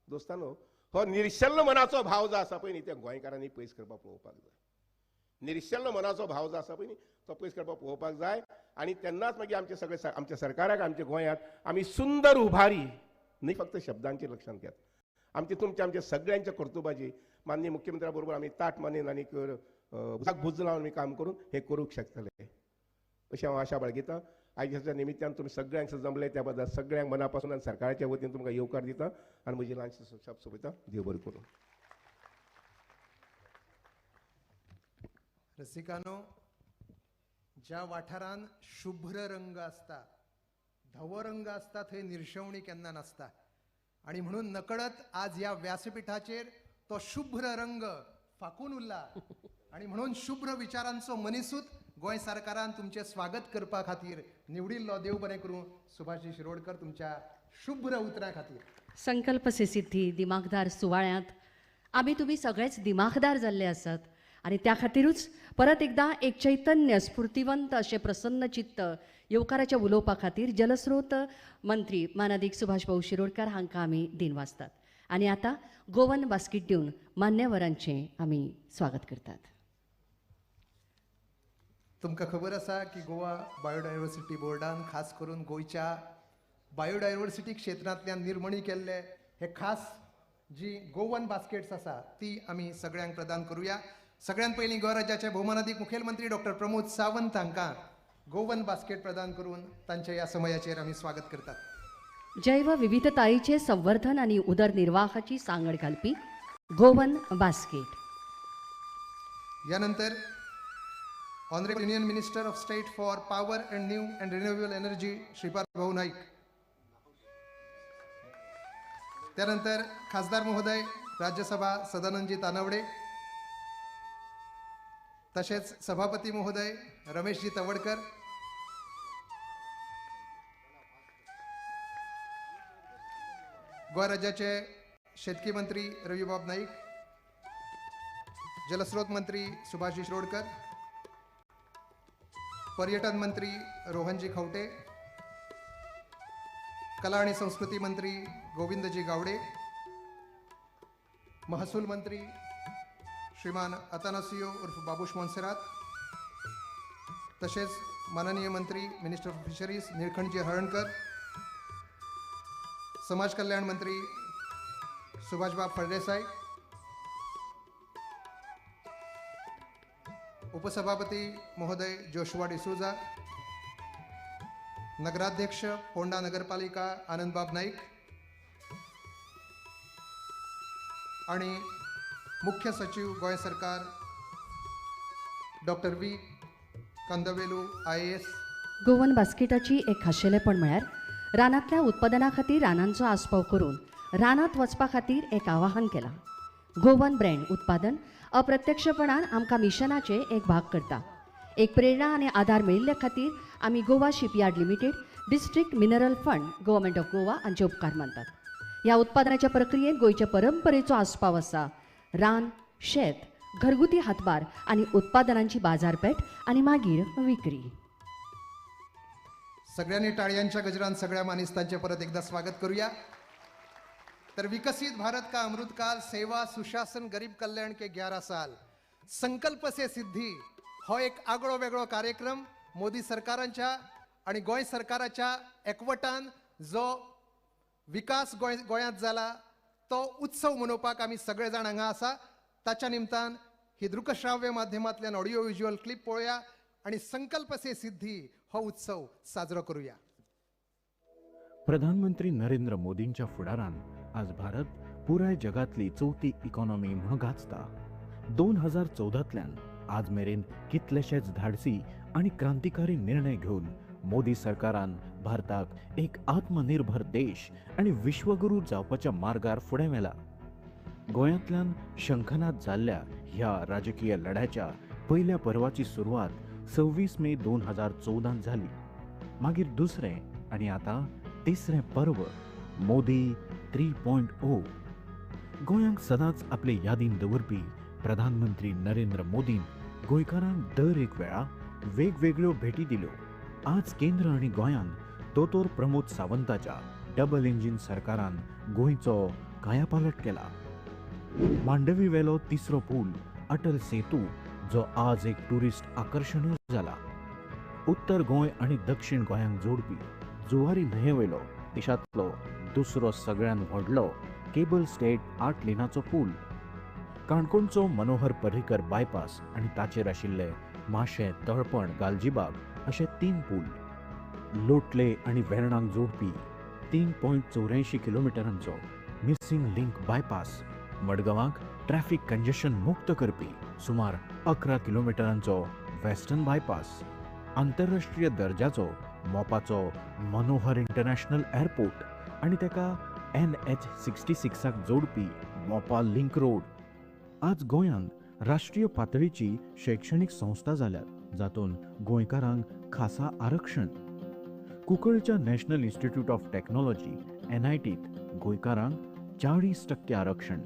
दोस्तानो, हो निर्शेल्लो मनाचो भाव जो आसा पळय न्ही त्या गोंयकारांनी पयस करपाक पळोवपाक जाय. निर्शेल्लो मनाचो भाव जो आसा पळय न्ही तो पयस करपाक पळोवपाक जाय. आनी तेन्नाच मागीर आमचे सगळे आमच्या सरकाराक, आमच्या गोंयांत आमी सुंदर उभारी न्ही फक्त शब्दांची लक्षांत घेत, आमचे तुमच्या आमच्या सगळ्यांच्या कर्तुबाची माननीय मुख्यमंत्र्या बरोबर आमी ताट मानेन आनी भुज लावन आमी काम करून हें करूंक शकतले अशें हांव आशा बाळगितां. आयच्या निमित्तान तुमी सगळ्यांक जमले त्या बद्दल सगळ्यांक मना पासून आनी सरकाराच्या वतीन तुमकां येवकार दिता आनी म्हजी ल्हानशी सोंपयता. देव बरें करूं. रसिकानो, ज्या वाठारान शुभ्र रंग आसता, धवो रंग आसता, थंय निर्शेवणी केन्ना नासता. आनी म्हणून नकळत आज ह्या व्यासपीठाचेर तो शुभ्र रंग फाकून उरला. आनी म्हणून शुभ्र विचारांचो मनीसूच गोंय सरकारान तुमचें स्वागत करपा खातीर निवडिल्लो. देव बरें करूं सुभाषजी शिरोडकर तुमच्या शुभ्र उतरां खातीर. संकल्प से सिद्धी दिमागदार सुवाळ्यांत आमी तुमी सगळेच दिमागदार जाल्ले आसात आनी त्या खातीरूच परत एकदां एक चैतन्य स्फूर्तिवंत अशें प्रसन्न चित्त येवकाराच्या उलोवपा खातीर जलस्रोत मंत्री मानादीक सुभाष भाऊ शिरोडकर हांकां आमी दिन वाचतात. आनी आतां गोवन बास्कीट दिवन मान्यवरांचें आमी स्वागत करतात. तुमकां खबर आसा की गोवा बायोडायवर्सिटी बोर्डान खास करून गोंयच्या बायोडायवर्सिटी क्षेत्रांतल्यान निर्मणी केल्ले हे खास जी गोवन बास्केट्स आसा ती आमी सगळ्यांक प्रदान करुया. सगळ्यात पयलीं गोंय राज्याचे भोवमानादीक मुखेलमंत्री डॉक्टर प्रमोद सावंत हांकां गोवन बास्केट प्रदान करून तांच्या ह्या समयाचेर आमी स्वागत करतात. जैव विविधतायेचे संवर्धन आनी उदरनिर्वाहाची सांगड घालपी गोवन बास्केट. यानंतर honourable union minister of state for power and new and renewable energy Shripad Bhau Naik. त्यानंतर खासदार महोदय राज्यसभा सदानंदजी तानवडे, तसेच सभापती महोदय रमेशजी तवडकर, गोवा राज्याचे शेतकी मंत्री रविबाब नाईक, जलस्रोत मंत्री सुभाषजी शिरोडकर, पर्यटन मंत्री रोहनजी खवटे, कला आणि संस्कृती मंत्री गोविंदजी गावडे, महसूल मंत्री श्रीमान अतानासियो उर्फ बाबूश मोन्सेरात, तसेच माननीय मंत्री मिनिस्टर ऑफ फिशरीज निळखंठजी हळर्णकर, समाज कल्याण मंत्री सुभाषबाब फळदेसाई, उपसभापती महोदय जोशुआ डिसोजा, नगराध्यक्ष फोंडा नगरपालिका आनंदबाब नाईक आणि मुख्य सचिव गोंय सरकार doctor V Kandavelu IAS. Goan बास्केटाची एक खाशेलेपण म्हळ्यार रानांतल्या उत्पादना खातीर रानांचो आस्पाव करून रानांत वचपा खातीर एक आवाहन केलां. गोवन ब्रँड उत्पादन अप्रत्यक्षपणान आमकां मिशनाचे एक भाग करता. एक प्रेरणा आनी आदार मेळिल्ले खातीर आमी Goa shipyard limited, district mineral fund, government of Goa हांचे उपकार मानतात. ह्या उत्पादनाच्या प्रक्रियेंत गोंयचे परंपरेचो आस्पाव आसा. रान, शेत, घरगुती हातभार आनी उत्पादनांची बाजारपेठ आनी मागीर विक्री. सगळ्यांनी टाळयांच्या गजरान सगळ्या मानेस्तांचे परत एकदा स्वागत करूया. तर विकसित भारत का अमृतकाल, सेवा सुशासन गरीब कल्याण के 11 साल, संकल्प से सिद्धी हो एक आगळो वेगळो कार्यक्रम मोदी सरकारांच्या आणि गोंय सरकाराच्या एकवटान जो विकास गोंयांत जाला तो उत्सव मनोवपाक आमी सगळे जाण हांगा आसा. ताच्या निमतान ही दृकश्राव्य माध्यमांतल्यान ऑडियो व्हिज्युअल क्लिप पळोवया आणि संकल्प से सिद्धी हो उत्सव साजरो करूया. प्रधानमंत्री नरेंद्र मोदींच्या फुडारान आज भारत पुराय जगातली चवथी इकॉनॉमी म्हूण गाजता. 2014तल्यान आज मेरेन कितलेशेच धाडसी आनी क्रांतिकारी निर्णय घेवन मोदी सरकारान भारताक एक आत्मनिर्भर देश आनी विश्वगुरू जावपाच्या मार्गार फुडें व्हेला. गोंयांतल्यान शंखनाद जाल्ल्या ह्या राजकीय लढ्याच्या पयल्या पर्वाची सुरवात 26 मे 2014 जाली. मागीर दुसरें आनी आतां तिसरें पर्व मोदी 3.0. गोंयांक सदांच आपले यादीन दवरपी प्रधानमंत्री नरेंद्र मोदीन गोंयकारांक दर एक वेळा वेगवेगळ्यो भेटी दिल्यो. आज केंद्र आनी गोंयान दोतोर प्रमोद सावंताच्या डबल इंजीन सरकारान गोंयचो कायापालट केला. मांडवी वेलो तिसरो पूल अटल सेतू जो आज एक टुरिस्ट आकर्शणूय जाला. उत्तर गोंय आनी दक्षिण गोंयांक जोडपी जुवारी न्हंये वयलो देशांतलो दुसरो सगळ्यान व्हडलो केबल स्टेट 8 लेनाचो पूल, काणकोणचो मनोहर पर्रीकर बायपास आनी ताचेर आशिल्ले माशें, तळपण, गालजीबाग अशे 3 पूल, लोटले आनी वेर्णाक जोडपी 3.84 किलोमिटरांचो मिसिंग लिंक बायपास, मडगांवाक ट्रॅफिक कंजेशन मुक्त करपी सुमार 11 किलोमिटरांचो वेस्टर्न बायपास, आंतरराष्ट्रीय दर्जाचो मोपाचो मनोहर इंटरनॅशनल एअरपोर्ट आनी ताका NH 66 जोडपी मोपा लिंक रोड. आज गोंयांत राष्ट्रीय पातळीची शैक्षणीक संस्था जाल्यात जातूंत गोंयकारांक खासा आरक्षण. कुंकळच्या नॅशनल इन्स्टिट्यूट ऑफ टॅक्नॉलॉजी NITत गोंयकारांक 40% आरक्षण.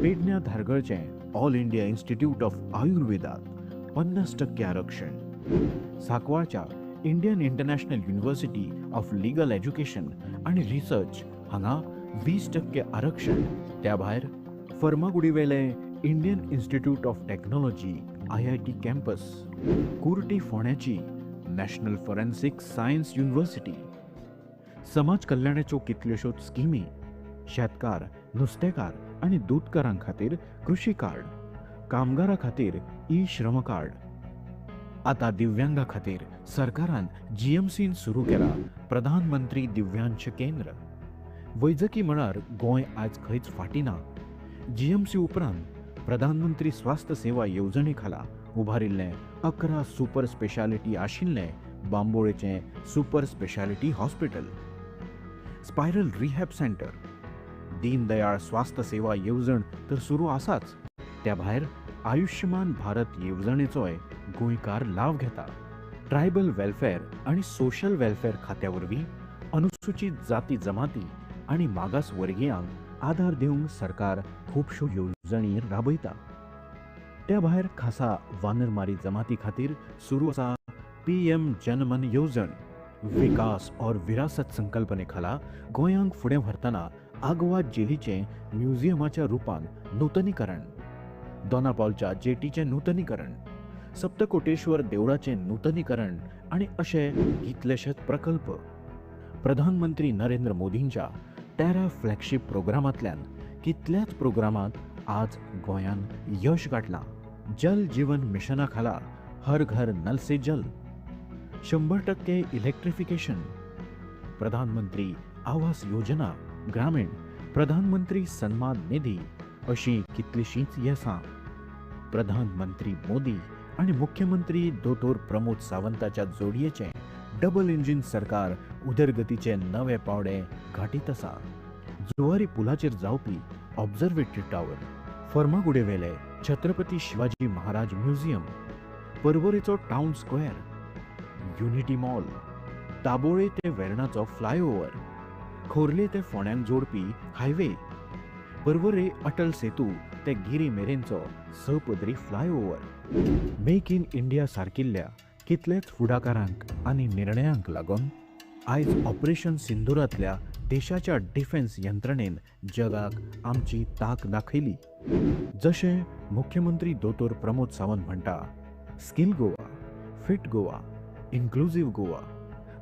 पेडण्या धारगळचें ऑल इंडिया इन्स्टिट्यूट ऑफ आयुर्वेदात 50% आरक्षण. साकवाळच्या Indian International University of Legal Education आनी रिसर्च हांगा 20% आरक्षण. त्या भायर फर्मागुडीवेले Indian Institute of Technology IIT campus, Curti फोंड्याची national forensic science university, समाज कल्याणाच्यो कितल्योश्योच स्किमी, शेतकार, नुस्तेकार आनी दूदकारां खातीर कृषी कार्ड, कामगारां खातीर ई श्रम कार्ड. आतां दिव्यांगा खातीर सरकारान GMCन सुरू केला प्रधानमंत्री दिव्यांश केंद्र. वैजकी मळार गोंय आयज खंयच फाटीं ना. GMC उपरांत प्रधानमंत्री स्वास्थ्य सेवा येवजणे खाला उबारिल्लें 11 सुपर स्पेशालिटी आशिल्लें बांबोळेचें super speciality hospital, spiral rehab centre, Deendayal स्वास्थ्य सेवा येवजण तर सुरू आसाच. त्या भायर आयुष्यमान भारत येवजणेचोय गोंयकार लाव घेता. ट्रायबल वेलफेअर आनी सोशल वेलफेअर खात्या वरवीं अनुसूचित जाती जमाती आनी मागास वर्गियांक आदार दिवंक सरकार खुबश्यो येवजणी राबयता. त्या भायर खासा वानरमारी जमाती खातीर सुरू आसा PM जनमन येवजण. विकास और विरासत संकल्पने खाला गोंयांक फुडें व्हरतना आगवा जेलीचें म्युझियमाच्या रुपान नूतनीकरण, दोनापावलच्या जेटीचें नूतनीकरण, सप्तकोटेश्वर देवळाचें नूतनीकरण आनी अशे कितलेशेच प्रकल्प. प्रधानमंत्री नरेंद्र मोदींच्या 13 फ्लॅगशीप प्रोग्रामांतल्यान कितल्याच प्रोग्रामांत आज गोंयान यश गाठलां. जल जीवन मिशना खाला हर घर नल से जल, 100% इलेक्ट्रिफिकेशन, प्रधानमंत्री आवास योजना ग्रामीण, प्रधानमंत्री सन्मान निधी अशी कितलीशींच येसां. प्रधानमंत्री मोदी आनी मुख्यमंत्री दोतोर प्रमोद सावंताच्या जोडयेचें डबल इंजीन सरकार उदरगतीचे नवे पावडे घाटीत आसा. जुवारी पुलाचेर जावपी ऑब्जर्वेटरी टावर, फर्मागुडेवेले छत्रपती शिवाजी महाराज म्युझियम, पर्वरेचो town square, unity mall, Dabolim ते वेर्णाचो फ्लायओव्हर, खोर्ले ते फोंड्यांक जोडपी हायवे, पर्वरे अटल सेतू ते गिरी मेरेनचो 6 पदरी फ्लायओव्हर. मेक इन इंडिया सारकिल्ल्या कितलेच फुडाकारांक आनी निर्णयांक लागून आयज ऑपरेशन सिंदुरांतल्या देशाच्या डिफेन्स यंत्रणेन जगाक आमची ताक दाखयली. जशें मुख्यमंत्री दोतोर प्रमोद सावंत म्हणटा, skill Goa, fit Goa, inclusive Goa.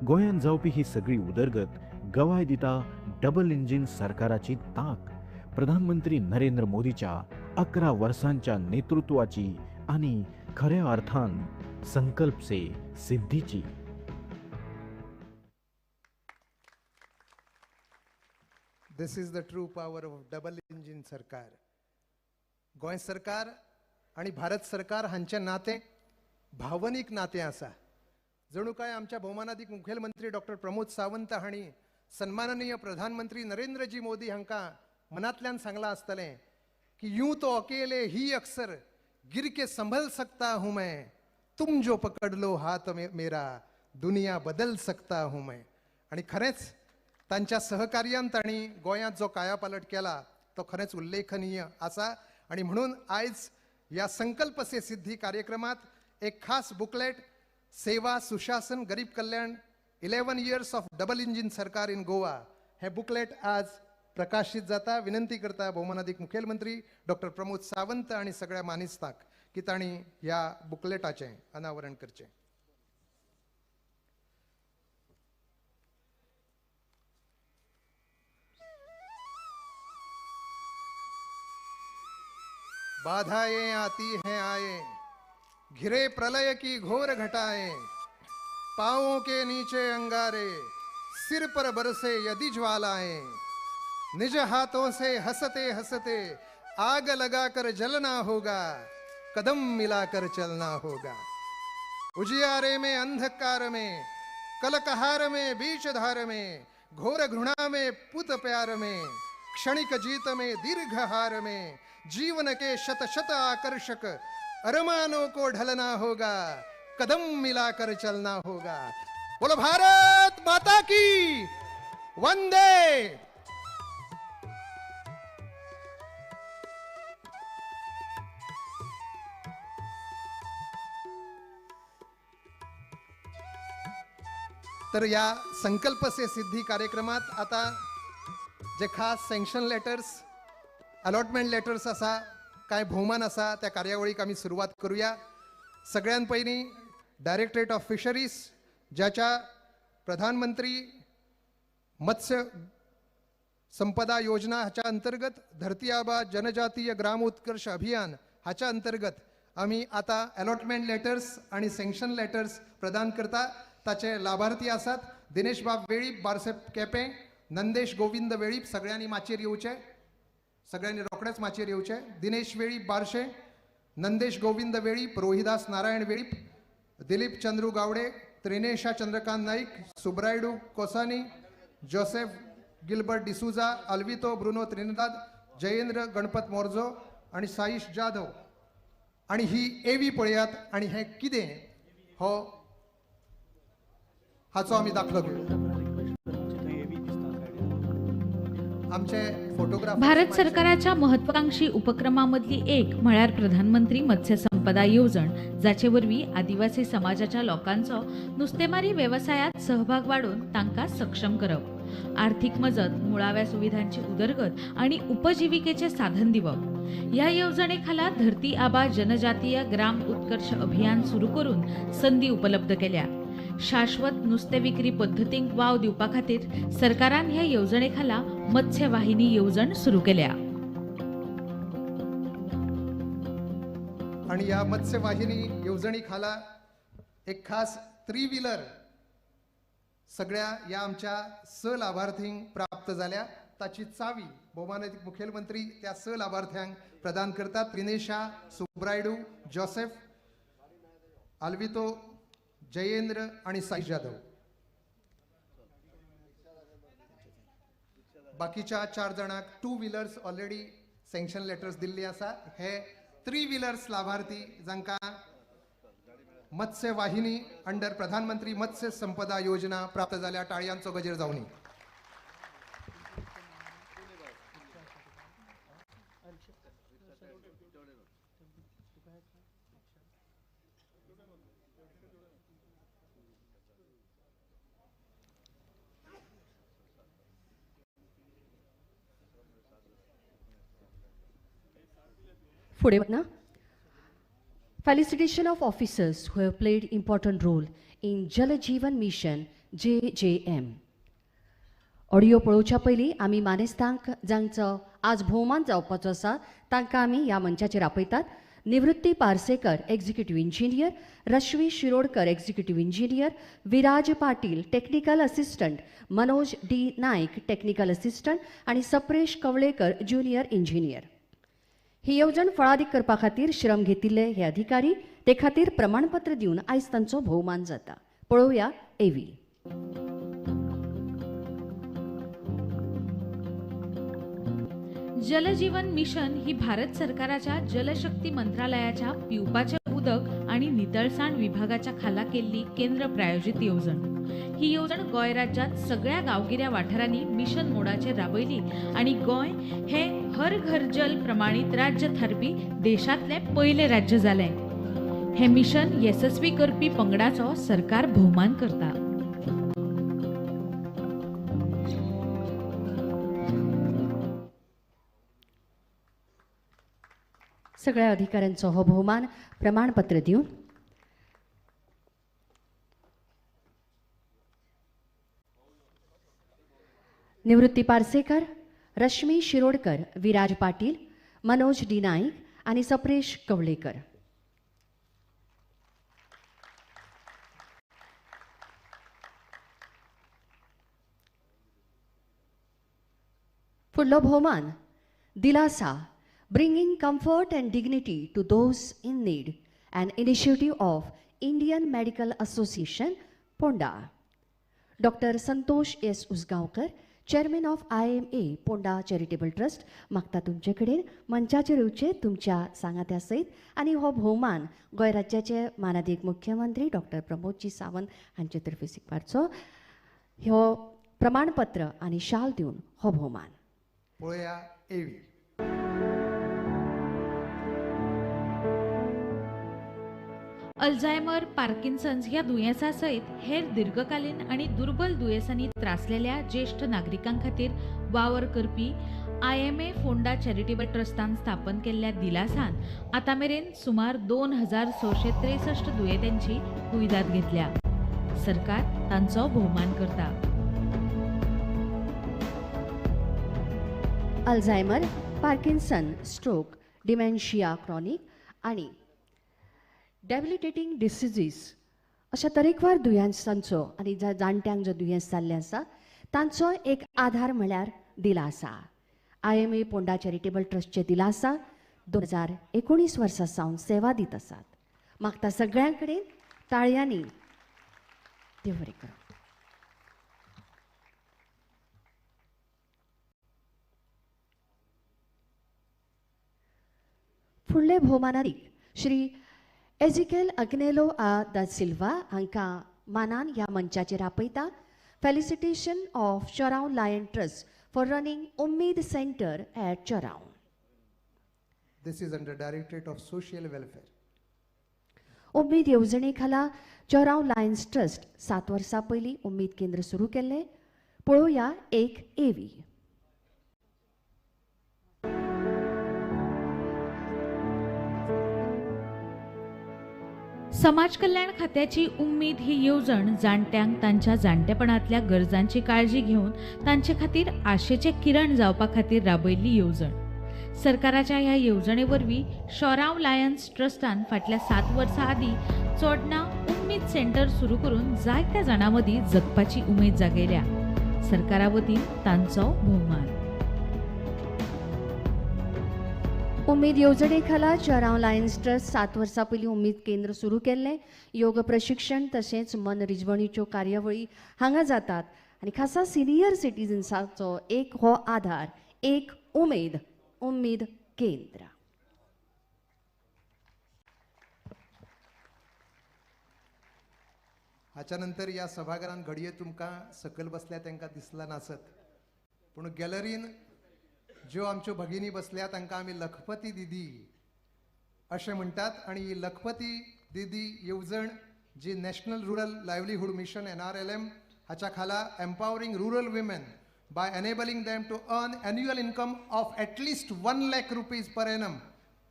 गोंयांत जावपी ही सगळी उदरगत गवाय दिता डबल इंजीन सरकाराची ताक, प्रधानमंत्री नरेंद्र मोदीच्या 11 वर्सांच्या नेतृत्वाची आनी खऱ्या अर्थान संकल्प से सिद्धीची. This is the true power of double engine सरकार. गोंय सरकार आनी भारत सरकार हांचें नातें भावनीक नातें आसा. जणू काय आमच्या भोवमानादीक मुखेलमंत्री डॉक्टर प्रमोद सावंत हांणी सन्माननीय प्रधानमंत्री नरेंद्रजी मोदी हांकां मनांतल्यान सांगलां आसतलें की यूं तो अकेले ही अक्सर गिर के संभल सकता हूं मैं, तुम जो पकड़ लो हात मेरा दुनिया बदल सकता हूं मैं. आणि खरेंच तांच्या सहकार्यान तांणी गोंयांत जो कायापालट केला तो खरेंच उल्लेखनीय आसा. आणि म्हणून आयज ह्या संकल्प से सिद्धी कार्यक्रमात एक खास बुकलेट सेवा सुशासन गरीब कल्याण 11 years of double engine सरकार इन गोवा हे बुकलेट आज प्रकाशित जाता. विनंती करता भोवमानादीक मुखेलमंत्री डॉक्टर प्रमोद सावंत आणि सगळ्या मानेस्तांक की तांणी ह्या बुकलेटाचें अनावरण करचें. बाधाएं आती हैं आए, घिरे प्रलय की घोर घटाएं, पांवों के नीचे अंगारे, सिर पर बरसे यदि ज्वालाएं, निज हाथों से हंसते हंसते आग लगाकर जलना होगा, कदम मिलाकर चलना होगा. उजियारे में अंधकार में, कलकहार में बीच धार में, घोर घृणा में पुत प्यार में, क्षणिक जीत में दीर्घ हार में, जीवन के शत शत आकर्षक अरमानों को ढलना होगा, कदम मिलाकर चलना होगा. बोलो भारत माता की वंदे. तर या संकल्प से सिद्धी कार्यक्रमात आता जे खास सँक्शन लेटर्स, अलॉटमेंट लेटर्स आसा, काय भोवमान आसा, त्या कार्यावळीक आमी सुरवात करूया. सगळ्यां पयलीं डायरेक्टरेट ऑफ फिशरीज, ज्याच्या प्रधानमंत्री मत्स्य संपदा योजना हाच्या अंतर्गत धरती आबा जनजातीय ग्राम उत्कर्ष अभियान हाच्या अंतर्गत आमी आतां अलॉटमेंट लेटर्स आनी सँक्शन लेटर्स प्रदान करता. ताचे लाभार्थी आसात दिनेश बाब वेळीप, बारसे केपें, नंदेश गोविंद वेळीप. सगळ्यांनी माचयेर येवचें, सगळ्यांनी रोखडेच माचयेर येवचें. दिनेश वेळीप बारशे, नंदेश गोविंद वेळीप, रोहिदास नारायण वेळीप, दिलीप चंद्रू गावडे, त्रिनेशा चंद्रकांत नाईक, सुब्रायडू कोसानी, जोसेफ गिलबर्ट डिसुजा, अल्वितो ब्रुनो त्रिनिदाद, जयेंद्र गणपत मोर्जो आनी साईश जाधव. आनी ही एवी पळयात आनी हें कितें हो हाचो आमी दाखलो घेवया. आमचे फोटोग्राफर भारत सरकाराच्या महत्वाकांक्षी उपक्रमामधली एक म्हळ्यार प्रधानमंत्री मत्स्य संपदा येवजण, जाचे वरवीं आदिवासी समाजाच्या लोकांचो नुस्तेमारी वेवसायात सहभाग वाडोवन तांकां सक्षम करप, आर्थिक मजत, मुळाव्या सुविधांची उदरगत आनी उपजिविकेचे साधन दिवप. ह्या येवजणे खाला धरती आबा जनजातीय ग्राम उत्कर्ष अभियान सुरू करून संदी उपलब्ध केल्या. शाश्वत नुस्ते विक्री पद्दतींक वाव दिवपा खातीर सरकारान ह्या येवजणे खाला मत्स्य वाहिनी येवजण सुरू केल्या. आणि या मत्स्य वाहिनी येवजणी खाला एक खास थ्री व्हीलर सगळ्या या आमच्या स लाभार्थींक प्राप्त जाल्या. ताची चावी भोवमानादीक मुखेलमंत्री त्या स लाभार्थ्यांक प्रदान करतात. त्रिनेशा, सुब्रायडू, जोसेफ, आल्वितो, जयेंद्र आणि साई जाधव. बाकीच्या 4 जाणांक 2 व्हीलर्स ऑलरेडी सँक्शन लेटर्स दिल्ली आसा. हे 3 व्हीलर्स लाभार्थी जांकां मत्स्य वाहिनी अंडर प्रधानमंत्री मत्स्य संपदा योजना प्राप्त जाल्या, टाळयांचो गजेर जावनी. फुडें वतना Felicitation of officers who have played important role in Jal Jeevan Mission JJM. Audio पळोवच्या पयलीं आमी मानेस्तांक जांचो आज भोवमान जावपाचो आसा तांकां आमी ह्या मंचाचेर आपयतात. Nivrutti Parsekar, executive engineer, Rashmi Shirodkar, executive engineer, Viraj Patil, technical assistant, Manoj D Naik, technical assistant आनी सप्रेश कवळेकर, ज्युनियर इंजिनियर. ही येवजण फळादीक करपा खातीर श्रम घेतिल्ले हे अधिकारी ते खातीर प्रमाणपत्र दिवन आयज तांचो भोवमान जाता. पळोवया एवी. जलजीवन मिशन ही भारत सरकाराच्या जलशक्ती मंत्रालयाच्या पिवपाचें उदक आनी नितळसाण विभागाच्या खाला केल्ली केंद्र प्रायोजीत येवजण. ही येवजण गोंय राज्यांत सगळ्या गांवगिऱ्या वाठारांनी मिशन मोडाचेर राबयली आनी गोंय हे हर घर जल प्रमाणीत राज्य थारपी देशांतलें पयलें राज्य जालें. हें मिशन येसस्वी करपी पंगडाचो सरकार भोवमान करता. सगळ्या अधिकाऱ्यांचो हो भोवमान प्रमाणपत्र दिवन निवृत्ती पार्सेकर, रश्मी शिरोडकर, विराज पाटील, मनोज डी नाईक आनी सप्रेश कवळेकर. फुडलो भोवमान दिलासा, bringing comfort and dignity to those in need, an initiative of Indian Medical Association, Ponda. Dr. Santosh S. Usgaonkar, Chairman of IMA Ponda Charitable Trust, मागता तुमचे कडेन मंचाचेर येवचें तुमच्या सांगात्या सयत आनी हो भोवमान गोंय राज्याचे मानादीक मुख्यमंत्री डॉक्टर प्रमोदजी सावंत हांचे तर्फे स्विकारचो. हो प्रमाणपत्र आनी शाल दिवन हो भोवमान. पळोवया एवी. अल्झायमर, पार्किन्सन्स ह्या दुयेंसा सयत हेर दीर्घकालीन आनी दुर्बल दुयेंसांनी त्रासलेल्या ज्येश्ठ नागरिकां खातीर वावर करपी IMA Ponda charitable ट्रस्टान स्थापन केल्ल्या दिलासान आतां मेरेन सुमार 2663 दुयेंत्यांची कुयदाद घेतल्या. सरकार तांचो भोवमान करता. Alzheimer, Parkinson, stroke, dementia chronic आनी डेबिलिटेटींग डिसिजीस अशा तरेकवार दुयेंसांचो आनी जाणट्यांक जो दुयेंस जाल्लें आसा तांचो एक आधार म्हळ्यार दिलासा. IMA Ponda charitable ट्रस्टचे दिलासा 2019 वर्सा सावन सेवा दीत आसात. मागता सगळ्यां कडेन ताळयांनी देव बरें करूं. फुडले भोवमानादीक श्री एजिकेल अग्नेलो आ दा सिल्वा हांकां मानान ह्या मंचाचेर आपयता. Felicitation of Chorao lion trust for running Ummeed centre at Chorao. This is under directorate of social welfare. Ummeed येवजणे खाला चोराव लायन्स ट्रस्ट 7 वर्सां पयलीं उम्मीद केंद्र सुरू केल्लें. पळोवया एक एवी. समाज कल्याण खात्याची उम्मीद ही येवजण जाणट्यांक तांच्या जाणटेपणांतल्या गरजांची काळजी घेवन तांचे खातीर आशेचे किरण जावपा खातीर राबयल्ली येवजण. सरकाराच्या ह्या येवजणे वरवीं शोराव लायन्स ट्रस्टान फाटल्या 7 वर्सां आदीं चोडणा उम्मीद सेंटर सुरू करून जायत्या जाणां मदीं जगपाची उमेद जागयल्या. सरकारा वतीन तांचो भोवमान. उम्मीद येवजणे खाला चोराव लायन्स ट्रस्ट 7 वर्सां पयलीं उम्मीद केंद्र सुरू केल्लें. योग प्रशिक्षण तशेंच मन रिजवणीच्यो कार्यावळी हांगा जातात आनी खासा सिनियर सिटीजन्साचो एक हो आधार, एक उमेद, उम्मीद केंद्र. हाच्या नंतर ह्या सभाघरान घडये तुमकां सकयल बसल्या तांकां दिसला नासत, पूण गॅलरीन ज्यो आमच्यो भगिनी बसल्या तांकां आमी लखपती दिदी अशें म्हणटात. आनी ही लखपती दिदी येवजण जी national rural livelihood mission NRLM हाच्या खाला empowering rural women by enabling them to earn annual income of at least 1 lakh rupees per annum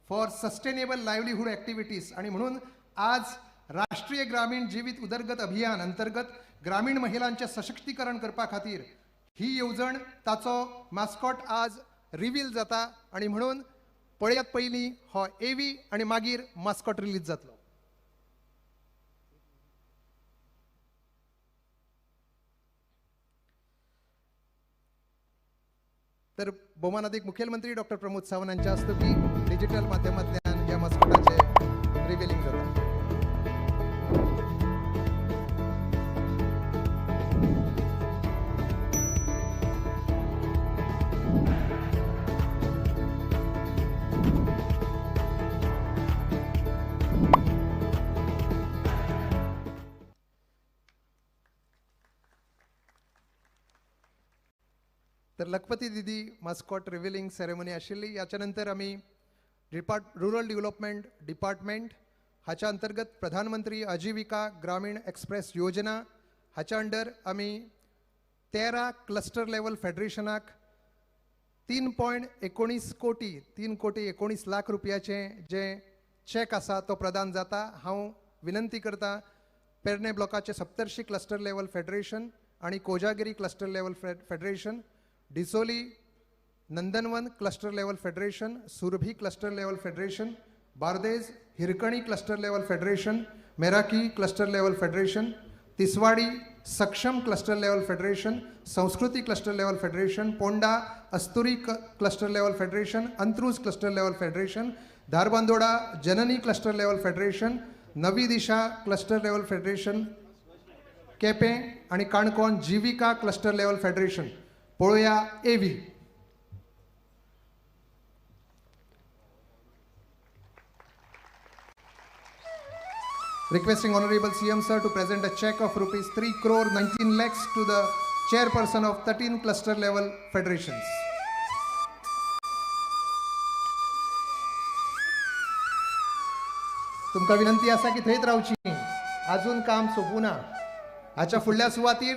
for sustainable livelihood activities. आणि म्हणून आज राष्ट्रीय ग्रामीण जीवित उदरगत अभियान अंतर्गत ग्रामीण महिलांचें सशक्तीकरण करपा खातीर ही येवजण, ताचो मास्कॉट आज रिवील जाता. आनी म्हणून पळयात पयलीं हो एवी आनी मागीर मास्कॉट रिलीज जातलो. तर भोवमानादीक मुखेलमंत्री डॉक्टर प्रमोद सावंत हांच्या हस्तुकीं डिजिटल माध्यमांतल्यान ह्या मास्कॉटाचें रिव्हिलिंग जाता. तर लखपती दिदी मास्कॉट रिव्हिलिंग सेरेमनी आशिल्ली. ह्याच्या नंतर आमी रुरल डेव्हलपमेंट डिपार्टमेंट हाच्या अंतर्गत प्रधानमंत्री आजीविका ग्रामीण एक्सप्रेस योजना हाच्या अंडर आमी 13 क्लस्टर लेवल फेडरेशनाक 3.19 कोटी 3 कोटी 19 लाख रुपयाचे जे चॅक आसा तो प्रदान जाता. हांव विनंती करता पेरणे ब्लॉकाचे सप्तर्शी क्लस्टर लेवल फेडरेशन आनी Kojagiri cluster level federation, Dicholi Nandanvan cluster level federation, Surabhi cluster level federation, Bardez Hirkani cluster level federation, Meraki cluster level federation, Tiswadi Saksham cluster level federation, Sanskruti cluster level federation, Ponda Asturi cluster level federation, Antruz cluster level federation, Dharbandora Janani cluster level federation, Navi Disha cluster level federation, Quepem आनी Canacona Jeevika cluster level federation. पळोवया AV. Requesting Honorable CM sir to present a check of rupees 3 crore 19 lakhs to the chairperson of 13 cluster level federations. तुमका विनंती आसा की थंयच रावची, अजून काम सोंपूं ना. हाच्या फुडल्या सुवातीर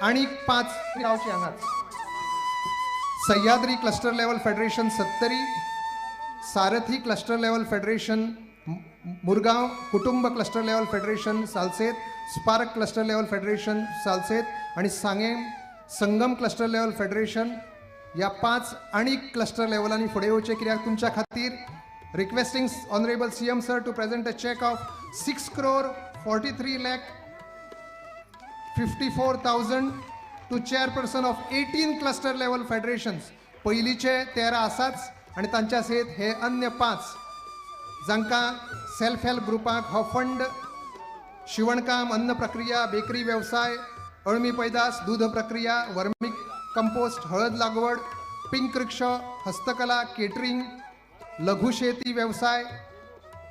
आनीक 5 रावची हांगाच. Sahyadri cluster level federation Sattari, Sarathi cluster level federation Murgaon, Kutumb cluster level federation Salcete, spark cluster level federation Salcete आनी सांगें संगम क्लस्टर लेवल फेडरेशन ह्या 5 आनीक क्लस्टर लेवलांनी फुडें येवचें कित्याक तुमच्या खातीर requesting honourable CM sir to present a cheque of 6 crore 43 lakh 54,000 to chairperson of 18 cluster level federations. पयलींचे 13 आसाच आनी तांच्या सयत हे अन्य 5 जांकां सेल्फ हेल्प ग्रुपाक हो फंड शिवणकाम, अन्न प्रक्रिया, बेकरी वेवसाय, अळमी पैदास, दूध प्रक्रिया, वर्मी कंपोस्ट, हळद लागवड, पिंक रिक्षा, हस्तकला, केटरिंग, लघुशेती वेवसाय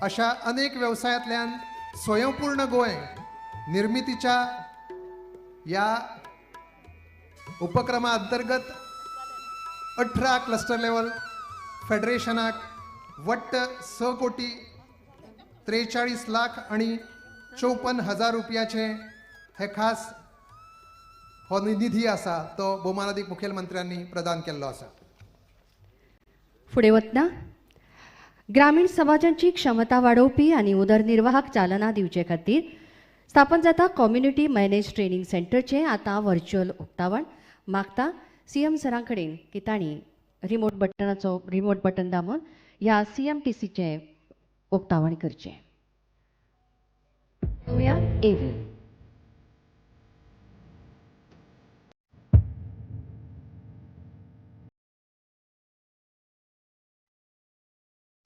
अशा अनेक वेवसायांतल्यान स्वयंपूर्ण गोंय निर्मितीच्या ह्या उपक्रमा अंतर्गत 18 क्लस्टर लेवल फेडरेशनाक वट्ट 6 कोटी 43 लाख आणि 54 हजार रुपयाचे हे खास हो निधी आसा तो भोवमानादीक मुखेलमंत्र्यांनी प्रदान केल्लो आसा. फुडें वतना ग्रामीण समाजांची क्षमता वाडोवपी आनी उदरनिर्वाहाक चालना दिवचे खातीर स्थापन जाता कम्युनिटी मॅनेज ट्रेनिंग सेंटरचें आतां व्हर्च्युअल उक्तावण. मागता सीएम सरां कडेन की तांणी रिमोट बटनाचो रिमोट बटन दामून ह्या सीएमटीसीचें उक्तावण करचें. एवी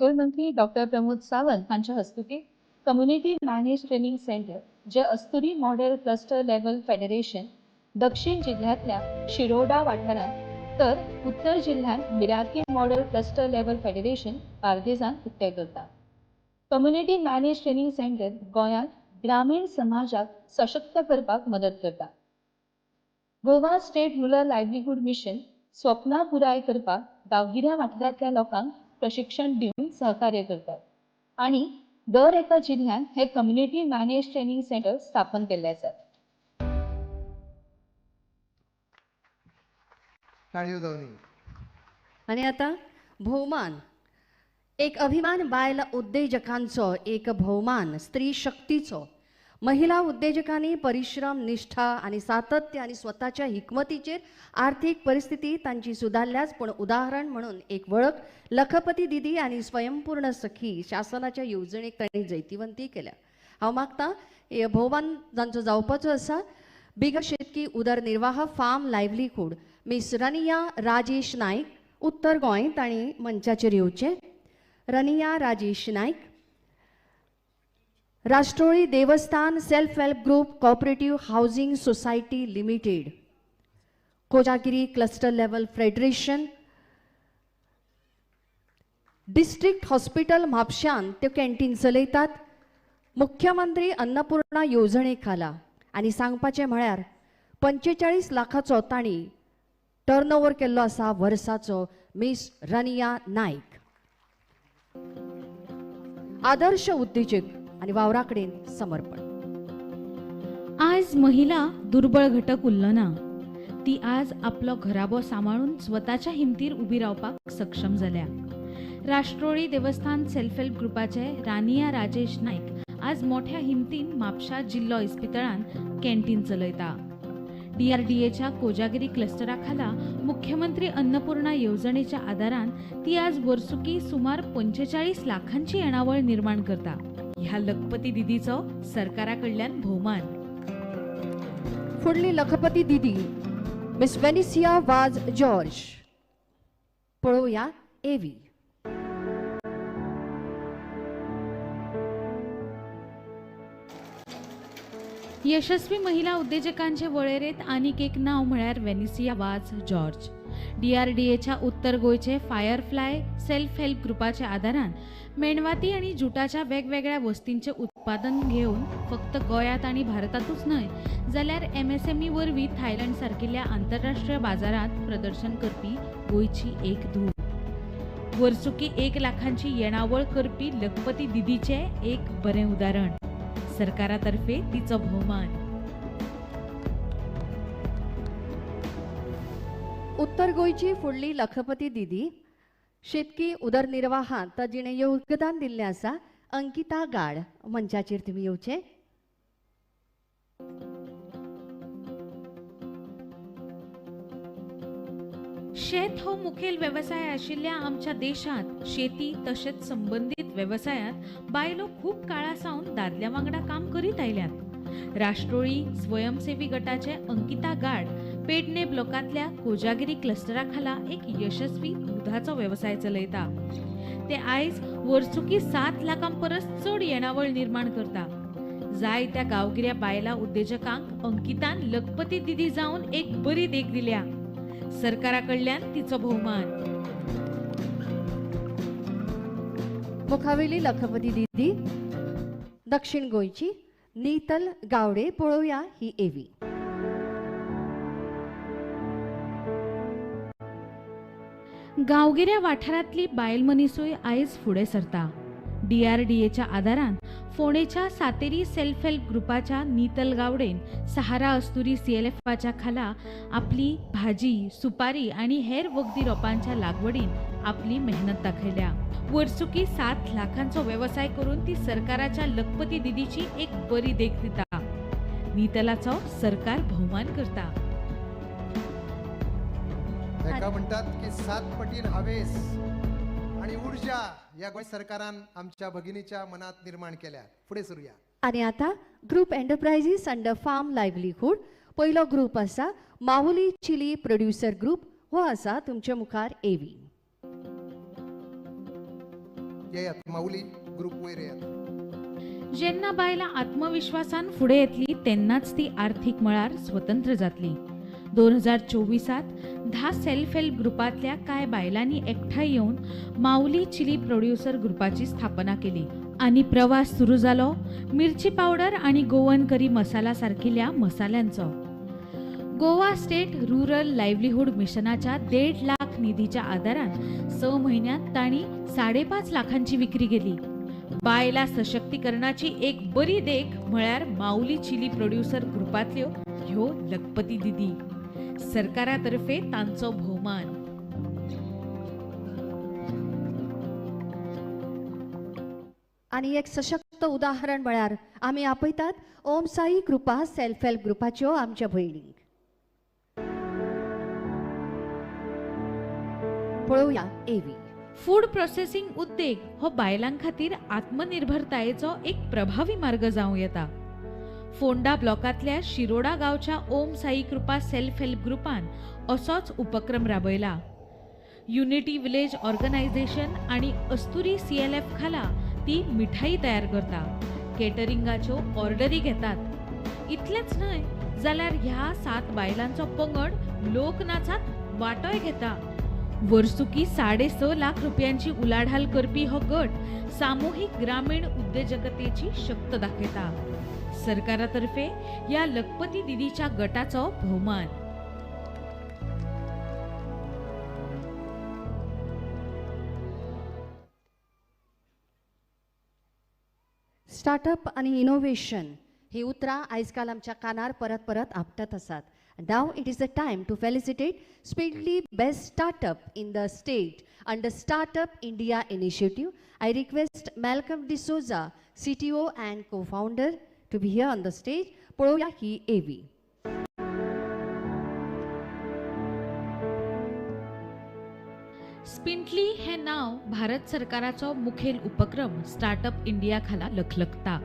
मुख्यमंत्री डॉक्टर प्रमोद सावंत हांच्या हस्तुकी कम्युनिटी मॅनेज ट्रेनिंग सेंटर जे Asturi model cluster level federation दक्षिण जिल्ह्यांतल्या शिरोडा वाठारांत तर उत्तर जिल्ह्यांत Miraki model cluster level federation बार्देजांत उक्तें करता. कम्युनिटी मॅनेज ट्रेनिंग सेंटर गोंयांत ग्रामीण समाजाक सशक्त करपाक मदत करता. Goa state rural livelihood mission स्वप्नां पुराय करपाक गांवगिऱ्या वाठारांतल्या लोकांक प्रशिक्षण दिवन सहकार्य करतात आनी दर एका जिल्ह्यांत हे कम्युनिटी मॅनेज ट्रेनिंग सेंटर स्थापन केल्ले आसात. आनी आतां भोवमान, एक अभिमान बायल उद्देजकांचो, एक भोवमान स्त्री शक्तीचो. महिला उद्देजकांनी परिश्रम, निष्ठा आनी सातत्य आनी स्वताच्या हिकमतीचेर आर्थीक परिस्थिती तांची सुदारल्याच, पूण उदाहरण म्हणून एक वळख लखपती दिदी आनी स्वयंपूर्ण सखी शासनाच्या येवजणेक तांणी जैतिवंती केल्या. हांव मागता हे भोवमान जांचो जावपाचो आसा बिगर शेतकी उदरनिर्वाह farm livelihood miss Raniya Rajesh Naik, Uttar Goa, तांणी मंचाचेर येवचें. Raniya Rajesh Naik, Rashtroli Devasthan self help group cooperative housing society limited, Kojagiri cluster level federation, district hospital म्हापश्यान त्यो कॅन्टीन चलयतात. मुख्यमंत्री अन्नपूर्णा येवजणे खाला आनी सांगपाचें म्हळ्यार 45 लाखाचो तांणी टर्नओवर केल्लो आसा वर्साचो मिस रनिया नायक. आदर्श उद्देजक आनी वावरा कडेन समर्पण. आज महिला दुर्बळ घटक उरलो ना, ती आज आपलो घराबो सांबाळून स्वताच्या हिमतीर उबी रावपाक सक्षम जाल्या. राष्ट्रोळी देवस्थान सेल्फ हेल्प ग्रुपाचे रानिया राजेश नायक आज मोठ्या हिमतीन म्हापशा जिल्लो इस्पितळान कॅन्टीन चलयता. डीआरडीएच्या कोजागिरी क्लस्टरा खाला मुख्यमंत्री अन्नपूर्णा येवजणेच्या आदारान ती आज वर्सुकी सुमार 45 लाखांची येणावळ निर्माण करता. ह्या लखपती दिदीचो सरकारा कडल्यान भोवमान. फुडली लखपती दिदी मिस वेनिसिया वाज जॉर्ज. पळोवया एवी. यशस्वी महिला उद्देजकांचे वळेरेंत आनीक एक नांव म्हळ्यार वेनिसिया वाज जॉर्ज. डीआरडीएच्या उत्तर गोंयचे फायरफ्लाय सेल्फ हेल्प ग्रुपाच्या आदारान मेणवाती आनी जुटाच्या वेगवेगळ्या वस्तींचें उत्पादन घेवन फक्त गोंयांत आनी भारतांतूच न्हय जाल्यार एमएसएमई वरवीं थायलंड सारकिल्ल्या आंतरराष्ट्रीय बाजारांत प्रदर्शन करपी गोंयची एक धूव. वर्सुकी 1 लाखांची येणावळ करपी लखपती दिदीचें एक बरें उदाहरण. सरकारातर्फे तिचो भोवमान. उत्तर गोंयची फुडली लखपती दिदी शेतकी उदरनिर्वाहांत जिणें योगदान दिल्लें आसा अंकिता गाड. मंचाचेर तुमी येवचे. शेत हो मुखेल वेवसाय आशिल्ल्या आमच्या देशांत शेती तशेंच संबंदीत वेवसायांत बायलो खूब काळा सावन दादल्या वांगडा काम करीत आयल्यात. राष्ट्रोळी स्वयंसेवी गटाचे अंकिता गाड पेडणे ब्लॉकांतल्या कोजागिरी क्लस्टरा खाला एक यशस्वी दुधाचो वेवसाय चलयता. ते आयज वर्सुकी 7 लाखां परस चड येणावळ निर्माण करता. जाय त्या गांवगिऱ्या बायलां उद्देजकांक अंकितान लखपती दिदी जावन एक बरी देख दिल्या. सरकारा कडल्यान तिचो भोवमान. मुखावेली लखपती दिदी दक्षिण गोंयची नीतल गावडे. पळोवया ही एवी. गांवगिऱ्या वाठारांतली बायल मनीसूय आयज फुडें सरता. डीआरडीएच्या आदारान फोंडेच्या सातेरी सेल्फ हेल्प ग्रुपाच्या नीतल गावडेन सहारा अस्तुरी सीएलएफाच्या खाला आपली भाजी, सुपारी आनी हेर वखदी रोपांच्या लागवडीन आपली मेहनत दाखयल्या. वर्सुकी 7 लाखांचो वेवसाय करून ती सरकाराच्या लखपती दिदीची एक बरी देख दिता. नीतलाचो सरकार भोवमान करता. ताका म्हणटात की 7 पटीन हावेस आणि ऊर्जा या गोंय सरकारान आमच्या भगिनीच्या मनात निर्माण केल्या. फुडें सरुया. आनी आतां group enterprises under farm livelihood. पयलो ग्रुप आसा माहुली चिली प्रोड्युसर ग्रुप. हो आसा तुमच्या मुखार एवी. येयात माहुली ग्रुप वयर येयात. जेन्ना बायलां आत्मविश्वासान फुडें येतली तेन्नाच ती आर्थीक मळार स्वतंत्र जातली. 2024 10 सेल्फ हेल्प ग्रुपांतल्या कांय बायलांनी एकठांय येवन माऊली चिली प्रोड्युसर ग्रुपाची स्थापना केली आनी प्रवास सुरू जालो मिरची पावडर आनी गोवन करी मसाला सारकिल्ल्या मसाल्यांचो. गोवा स्टेट रुरल लायव्लीहूड मिशनाच्या 1.5 लाख निधीच्या आदारान 6 म्हयन्यांत तांणी 5.5 लाखांची विक्री केली. बायला सशक्तीकरणाची एक बरी देख म्हळ्यार माऊली चिली प्रोड्युसर ग्रुपांतल्यो ह्यो लखपती दिदी. सरकारातर्फे तांचो भोवमान. आनी एक सशक्त उदाहरण म्हळ्यार आमी आपयतात ओम साई कृपा सेल्फ हेल्प ग्रुपाच्यो आमच्या भयणींक. पळोवया एवी. फूड प्रोसेसिंग उद्देग हो बायलां खातीर आत्मनिर्भरतायेचो एक प्रभावी मार्ग जावं येता. फोंडा ब्लॉकांतल्या शिरोडा गांवच्या ओम साई कृपा सेल्फ हेल्प ग्रुपान असोच उपक्रम राबयला. युनिटी विलेज ऑर्गनायझेशन आनी अस्तुरी सीएलएफ खाला ती मिठाई तयार करता, केटरिंगाच्यो ऑर्डरी घेतात. इतलेंच न्हय जाल्यार ह्या 7 बायलांचो पंगड लोकनाचांत वांटोय घेता. वर्सुकी 6.5 लाख रुपयांची उलाढाल करपी हो गट सामुहीक ग्रामीण उद्देजकतेची शक्त दाखयता. सरकारातर्फे ह्या लखपती दिदीच्या गटाचो भोवमान. स्टार्टअप आनी इनोव्हेशन ही उतरां आयज काल आमच्या कानार परत परत आपटत आसात. Now it is the time to felicitate Spintly best startup in the state under Startup India initiative. I request Malcolm D'Souza, CTO and co-founder, to be here on the stage. पळोवया ही एवी. स्पिंटली हे नाव भारत सरकाराचो मुखेल उपक्रम स्टार्टअप इंडिया खाला लखलखता.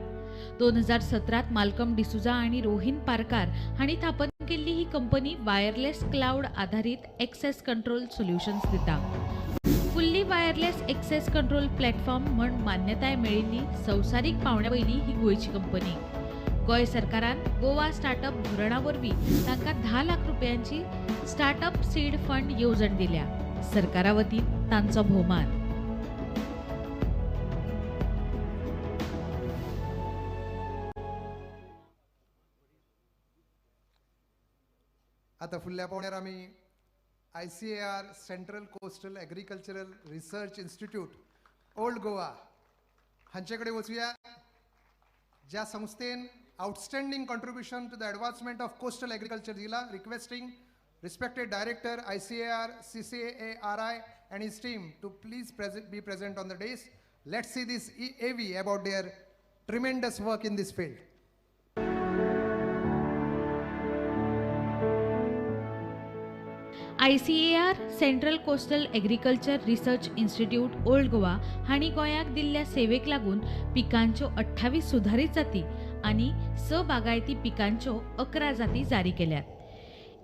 2017 Malcolm D'Souza आणि रोहिन पारकार हांणी थापन केल्ली ही company wireless cloud आधारित एक्सेस कंट्रोल सोल्युशन्स दिता. Fully wireless access control platform म्हण मान्यताय मेळिल्ली संवसारीक पावंड्या वयली ही गोंयची कंपनी. गोंय सरकारान गोवा स्टार्टअप धोरणा वरवीं तांकां 10 लाख रुपयांची स्टार्टअप सीड फंड येवजण दिल्या. सरकारा वतीन तांचो भोवमान. आतां फुडल्या पावण्यार आमी ICAR Central Coastal Agricultural Research Institute Old Goa हांचे कडेन वचुया, ज्या संस्थेन outstanding contribution to the advancement of coastal agriculture दिला. Requesting respected director ICAR CCARI and his team to please be present on the dais. Let's see this AV about their tremendous work in this field. ICAR Central Coastal Agriculture Research Institute Old Goa हांणी गोंयाक दिल्ल्या सेवेक लागून पिकांच्यो 28 सुधारीत जाती आनी 6 बागायती पिकांच्यो 11 जाती जारी केल्यात.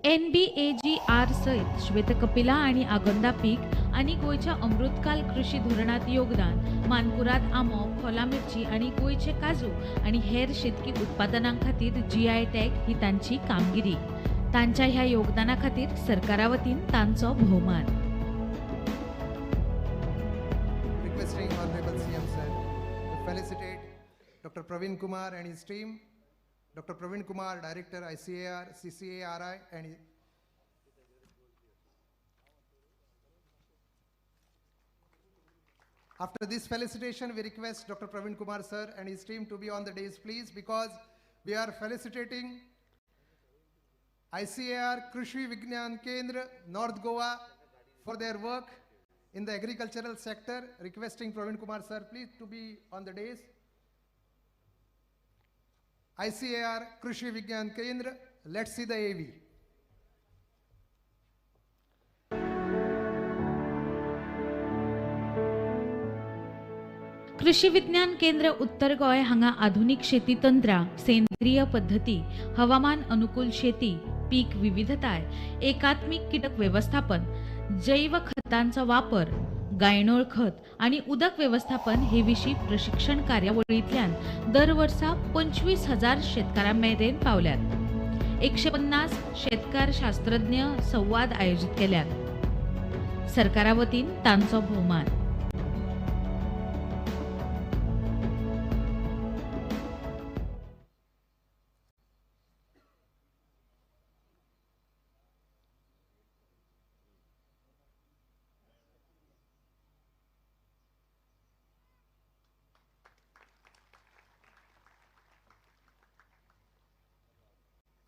NBAGR सयत श्वेतकपिला आनी आगोंदा पीक आनी गोंयच्या अमृतकाल कृषी धोरणात योगदान, मानकुराद आंबो, खोला मिरची आनी गोंयचे काजू आनी हेर शेतकी उत्पादनां खातीर GI tag ही तांची कामगिरी. तांच्या ह्या योगदाना खातीर सरकारा वतीन तांचो भोवमान. Requesting Honorable CM sir to felicitate Dr. Praveen Kumar and his team. Dr. Praveen Kumar, Director ICAR, CCARI, and after this felicitation, we request Dr. Praveen Kumar sir and his team to be on the dais, please, because we are felicitating ICAR Krishi Vigyan Kendra, North Goa, for their work in the agricultural sector. Requesting Praveen Kumar sir, please, to be on the dais. ICAR Krishi Vigyan Kendra, let's see the AV. कृषी विज्ञान केंद्र उत्तर गोंय हांगा आधुनिक शेती तंत्रां, सेंद्रीय पद्दती, हवामान अनुकूल शेती, पीक विविधताय, एकात्मिक कीटक व्यवस्थापन, जैव खतांचो वापर, गायणोळ खत आनी उदक व्यवस्थापन हे विशीं प्रशिक्षण कार्यावळींतल्यान दर वर्सा 25,000 शेतकारां मेरेन पावल्यात. 150 शेतकार शास्त्रज्ञ संवाद आयोजीत केल्यात. सरकारा वतीन तांचो भोवमान.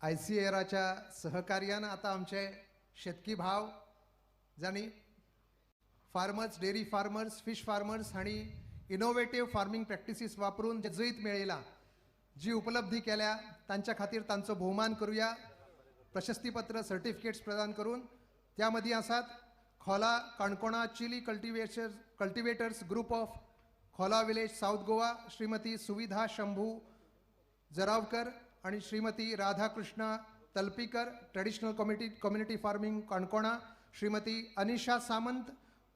ICARच्या सहकार्यानं आता आमचे शेतकी भाव जांणी farmers, dairy farmers, fish farmers हांणी इनोवेटीव फार्मींग प्रॅक्टिसीस वापरून जे जैत मेळयलां, जी उपलब्धी केल्या, तांच्या खातीर तांचो भोवमान करुया. प्रशस्तीपत्र, सर्टिफिकेट्स प्रदान करून. त्या मदीं आसात Khola Canacona chilli cultivators group of Khola village, South Goa, Shrimati Suvidha Shambhu Jaravkar आणि Shrimati Radhakrishna Talpikar, traditional community farming Canacona, Shrimati Anisha Samant,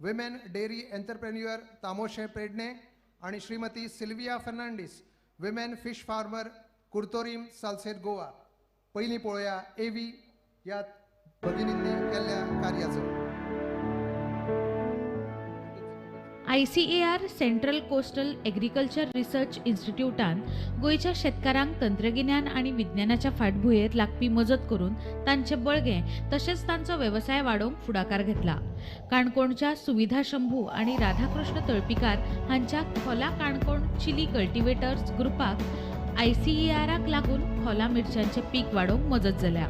women dairy entrepreneur Tamoshe Pedne आणि Shrimati Sylvia Fernandes, women fish farmer Curtorim Salcete Goa. पयलीं पळोवया एवी ह्या भगिनींनी केल्ल्या कार्याचो. ICAR central coastal agriculture research इन्स्टिट्यूटान गोंयच्या शेतकारांक तंत्रगिन्यान आनी विज्ञानाच्या फाटभुंयेर लागपी मजत करून तांचे बळगें तशेंच तांचो वेवसाय वाडोवंक फुडाकार घेतला. काणकोणच्या सुविधा शंभू आनी राधाकृष्ण तळपीकार हांच्या खोला काणकोण चिली कल्टिवेटर्स ग्रुपाक आयसीएआराक लागून खोला मिरच्यांचें पीक वाडोवंक मजत जाल्या.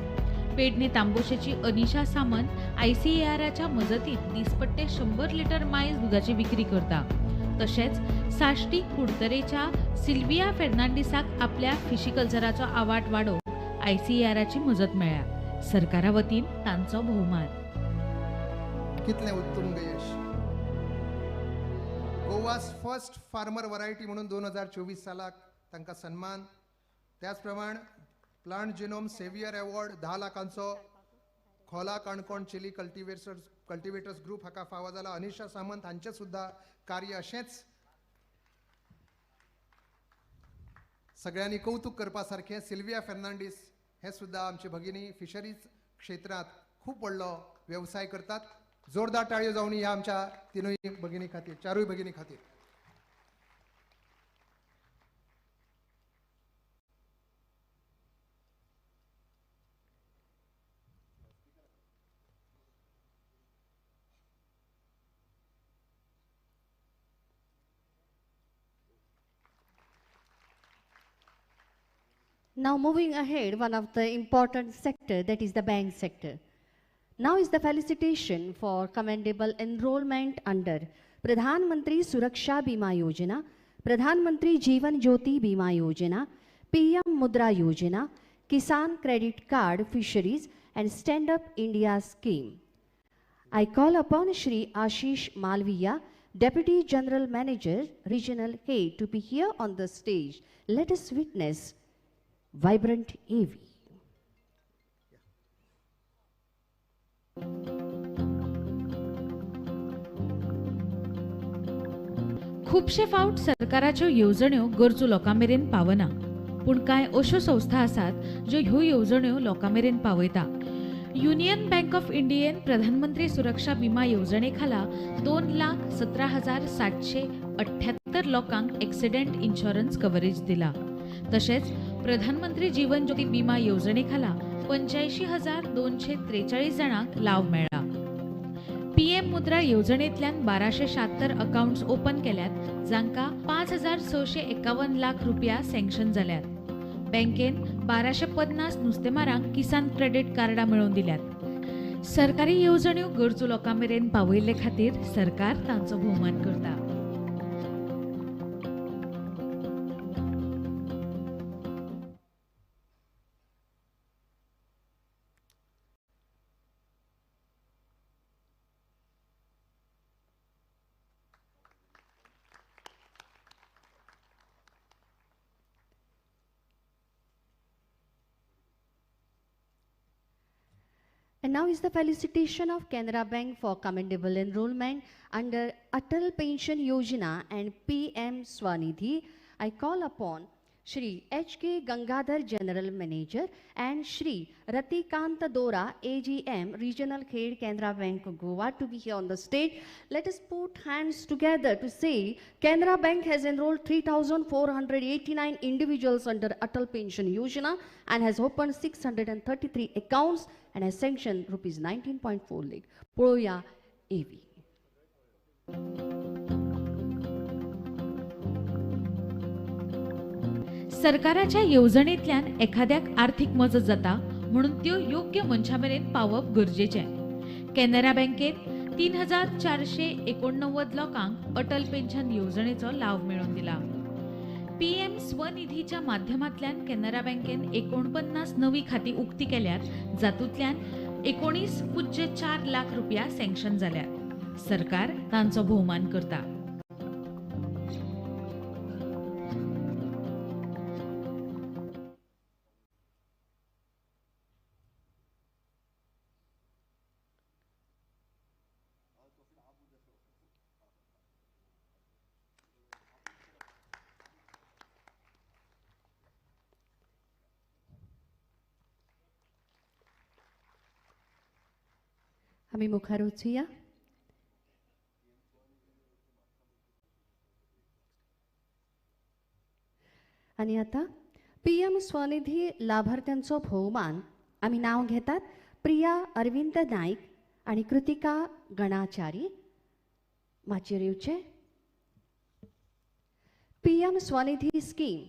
पेडणे तांबोशेची अनिशा सामंत आयसीएआराच्या मजतीन दिसपट्टे 100 लिटर मायज दुदाची विक्री करता. तशेंच साश्टी कुडतरेच्या सिल्विया फेर्नांडीसाक आपल्या फिशिकल्चराचो आवाट वाडोवंक आयसीएआराची मजत मेळ्ळ्या. सरकारा वतीन तांचो भोवमान. कितलें उत्तुंग यश. गोवास फर्स्ट फार्मर व्हरायटी म्हणून 2024 सालाक तांकां सन्मान. त्याच प्रमाण प्लांट जिनोम सेवियर अवॉर्ड 10 लाखांचो खोला काणकोण चिली कल्टिवेटर्स ग्रुप हाका फावो जाला. अनिशा सामंत हांचें सुद्दां कार्य अशेंच सगळ्यांनी कौतुक करपा सारकें. सिल्विया फेर्नांडीस हे सुद्दां आमचे भगिनी फिशरीज क्षेत्रांत खूब व्हडलो वेवसाय करतात. जोरदार टाळयो जावनी ह्या आमच्या तिनूय भगिनी खातीर, चारूय भगिनी खातीर. Now moving ahead, one of the important sector, that is the bank sector. Now is the felicitation for commendable enrollment under Pradhan Mantri Suraksha Bima Yojana, Pradhan Mantri Jeevan Jyoti Bima Yojana, PM Mudra Yojana, Kisan Credit Card Fisheries and Stand Up India Scheme. I call upon Shri Ashish Malviya, Deputy General Manager, Regional Head, to be here on the stage. Let us witness Vibrant AV. खुबशे फावट सरकाराच्यो येवजण्यो गरजू लोकां मेरेन पावना, पूण कांय अश्यो संस्था आसात ज्यो ह्यो येवजण्यो लोकां मेरेन पावयता. युनियन बँक ऑफ इंडियेन प्रधानमंत्री सुरक्षा विमा येवजणे खाला 2,17,778 लोकांक एक्सिडेंट इन्शुरन्स कव्हरेज दिला. तशेंच प्रधानमंत्री जीवन ज्योती विमा येवजणे खाला 85,243 जाणांक लाव मेळ्ळा. पीएम मुद्रा येवजणेंतल्यान 1276 अकाउंट्स ओपन केल्यात, जांकां 5,651 लाख रुपया सँक्शन जाल्यात. बँकेन 1250 नुस्तेमारांक किसान क्रेडीट कार्डां मेळोवन दिल्यात. सरकारी येवजण्यो गरजू लोकां मेरेन पावयिल्ले खातीर सरकार तांचो भोवमान करता. And now is the felicitation of Canara Bank for commendable enrollment under Atal Pension Yojana and PM Swanidhi. I call upon Shri H.K. Gangadhar, General Manager, and Shri Ratikant Dora, AGM, Regional Head, Canara Bank, Goa, to be here on the stage. Let us put hands together to say Canara Bank has enrolled 3,489 individuals under Atal Pension Yojana and has opened 633 accounts and has sanctioned rupees 19.4 lakh. Poloya AV. सरकाराच्या येवजणेंतल्यान एखाद्याक आर्थीक मजत जाता म्हणून त्यो योग्य मनशा मेरेन पावप गरजेचें. कॅनरा बँकेन 3,489 लोकांक अटल पेन्शन येवजणेचो लाव मेळोवन दिला. पीएम स्वनिधीच्या माध्यमांतल्यान कॅनरा बँकेन 49 नवी खातीं उक्ती केल्यात, जातूंतल्यान 19.04 लाख रुपया सँक्शन जाल्यात. सरकार तांचो भोवमान करता. आमी मुखार वचुया. आनी आतां पीएम स्वनिधी लाभार्थ्यांचो भोवमान आमी नांव घेतात प्रिया अरविंद नाईक आनी कृतिका गणाचारी. माचयेर येवचे. PM Svanidhi scheme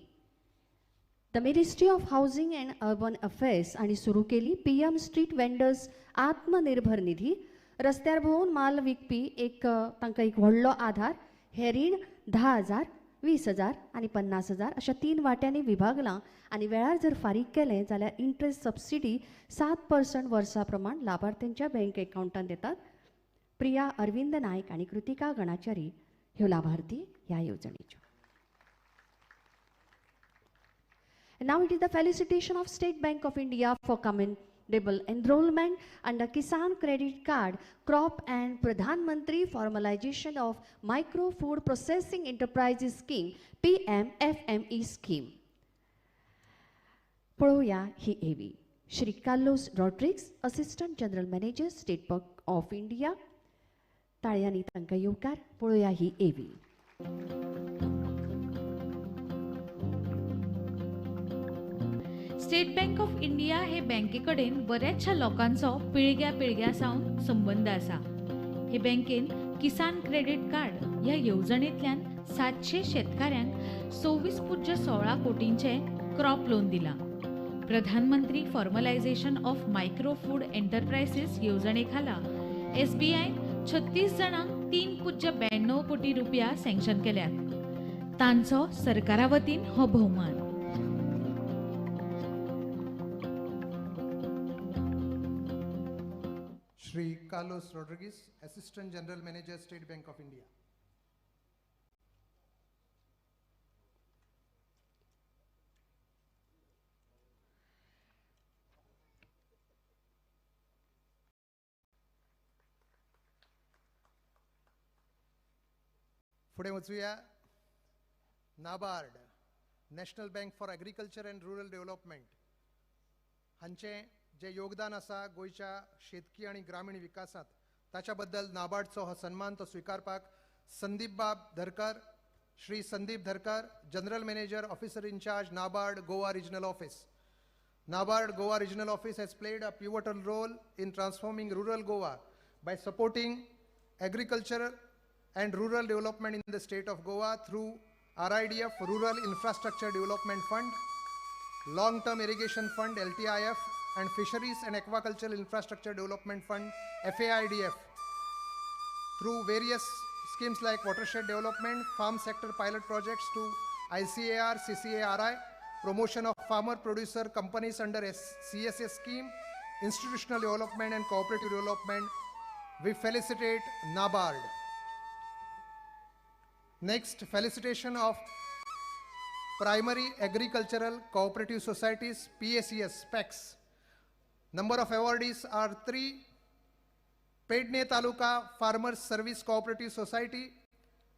the ministry of housing and urban affairs आनी सुरू केली. पीएम स्ट्रीट वेंडर्स आत्मनिर्भर निधी रस्त्यार भोंवून माल विकपी एक तांकां एक व्हडलो आधार. हें रीण 10,000, 20,000 आनी 50,000 अशा 3 वांट्यांनी विभागलां आनी वेळार जर फारीक केलें जाल्यार इंट्रस्ट सबसिडी 7% वर्सा प्रमाण लाभार्थ्यांच्या बँक एकावंटांत येतात. प्रिया अरविंद नायक आनी कृतिका गणाचारी ह्यो लाभार्थी ह्या येवजणेच्यो. Now it is the felicitation of State Bank of India for commendable enrollment under Kisan Credit Card, Crop and Pradhan Mantri Formalization of Micro Food Processing Enterprises Scheme, PMFME Scheme. पळोवया ही एवी. Shri Carlos Rodrigues, Assistant General Manager, State Bank of India. ताळयांनी तांकां येवकार. पळोवया ही एवी. State bank of India हे बँके कडेन बऱ्याचशा लोकांचो पिळग्या पिळग्या सावन संबंद आसा. हे बँकेन किसान क्रेडीट कार्ड ह्या येवजणेंतल्यान 700 शेतकाऱ्यांक 26.16 कोटींचे क्रॉप लोन दिलां. प्रधानमंत्री formalisation of micro food enterprises येवजणे खाला एसबीआयन 36 जाणांक 3.92 कोटी रुपया सँक्शन केल्यात. तांचो सरकारा वतीन हो भोवमान. Shri Carlos Rodrigues, Assistant General Manager, State Bank of India. फुडें वचूया. NABARD, National Bank for Agriculture and Rural Development हांचें जे योगदान आसा गोंयच्या शेतकी आनी ग्रामीण विकासांत ताच्या बद्दल नाबार्डचो हो सन्मान तो स्विकारपाक संदीप बाब Dharkar, Shri Sandeep Dharkar, general manager, officer in charge, NABARD Goa regional office. NABARD Goa regional office has played a pivotal role in transforming rural Goa by supporting agriculture and rural development in the state of Goa through RIDF, Rural Infrastructure Development Fund, Long-Term Irrigation Fund, LTIF, and Fisheries and Aquaculture Infrastructure Development Fund, FAIDF, through various schemes like watershed development, farm sector pilot projects to ICAR, CCARI, promotion of farmer producer companies under CSS scheme, institutional development and cooperative development. We felicitate NABARD. Next, felicitation of Primary Agricultural Cooperative Societies, PACS, PACS. Number of awardees are 3. Pedne Taluka Farmers Service Cooperative Society,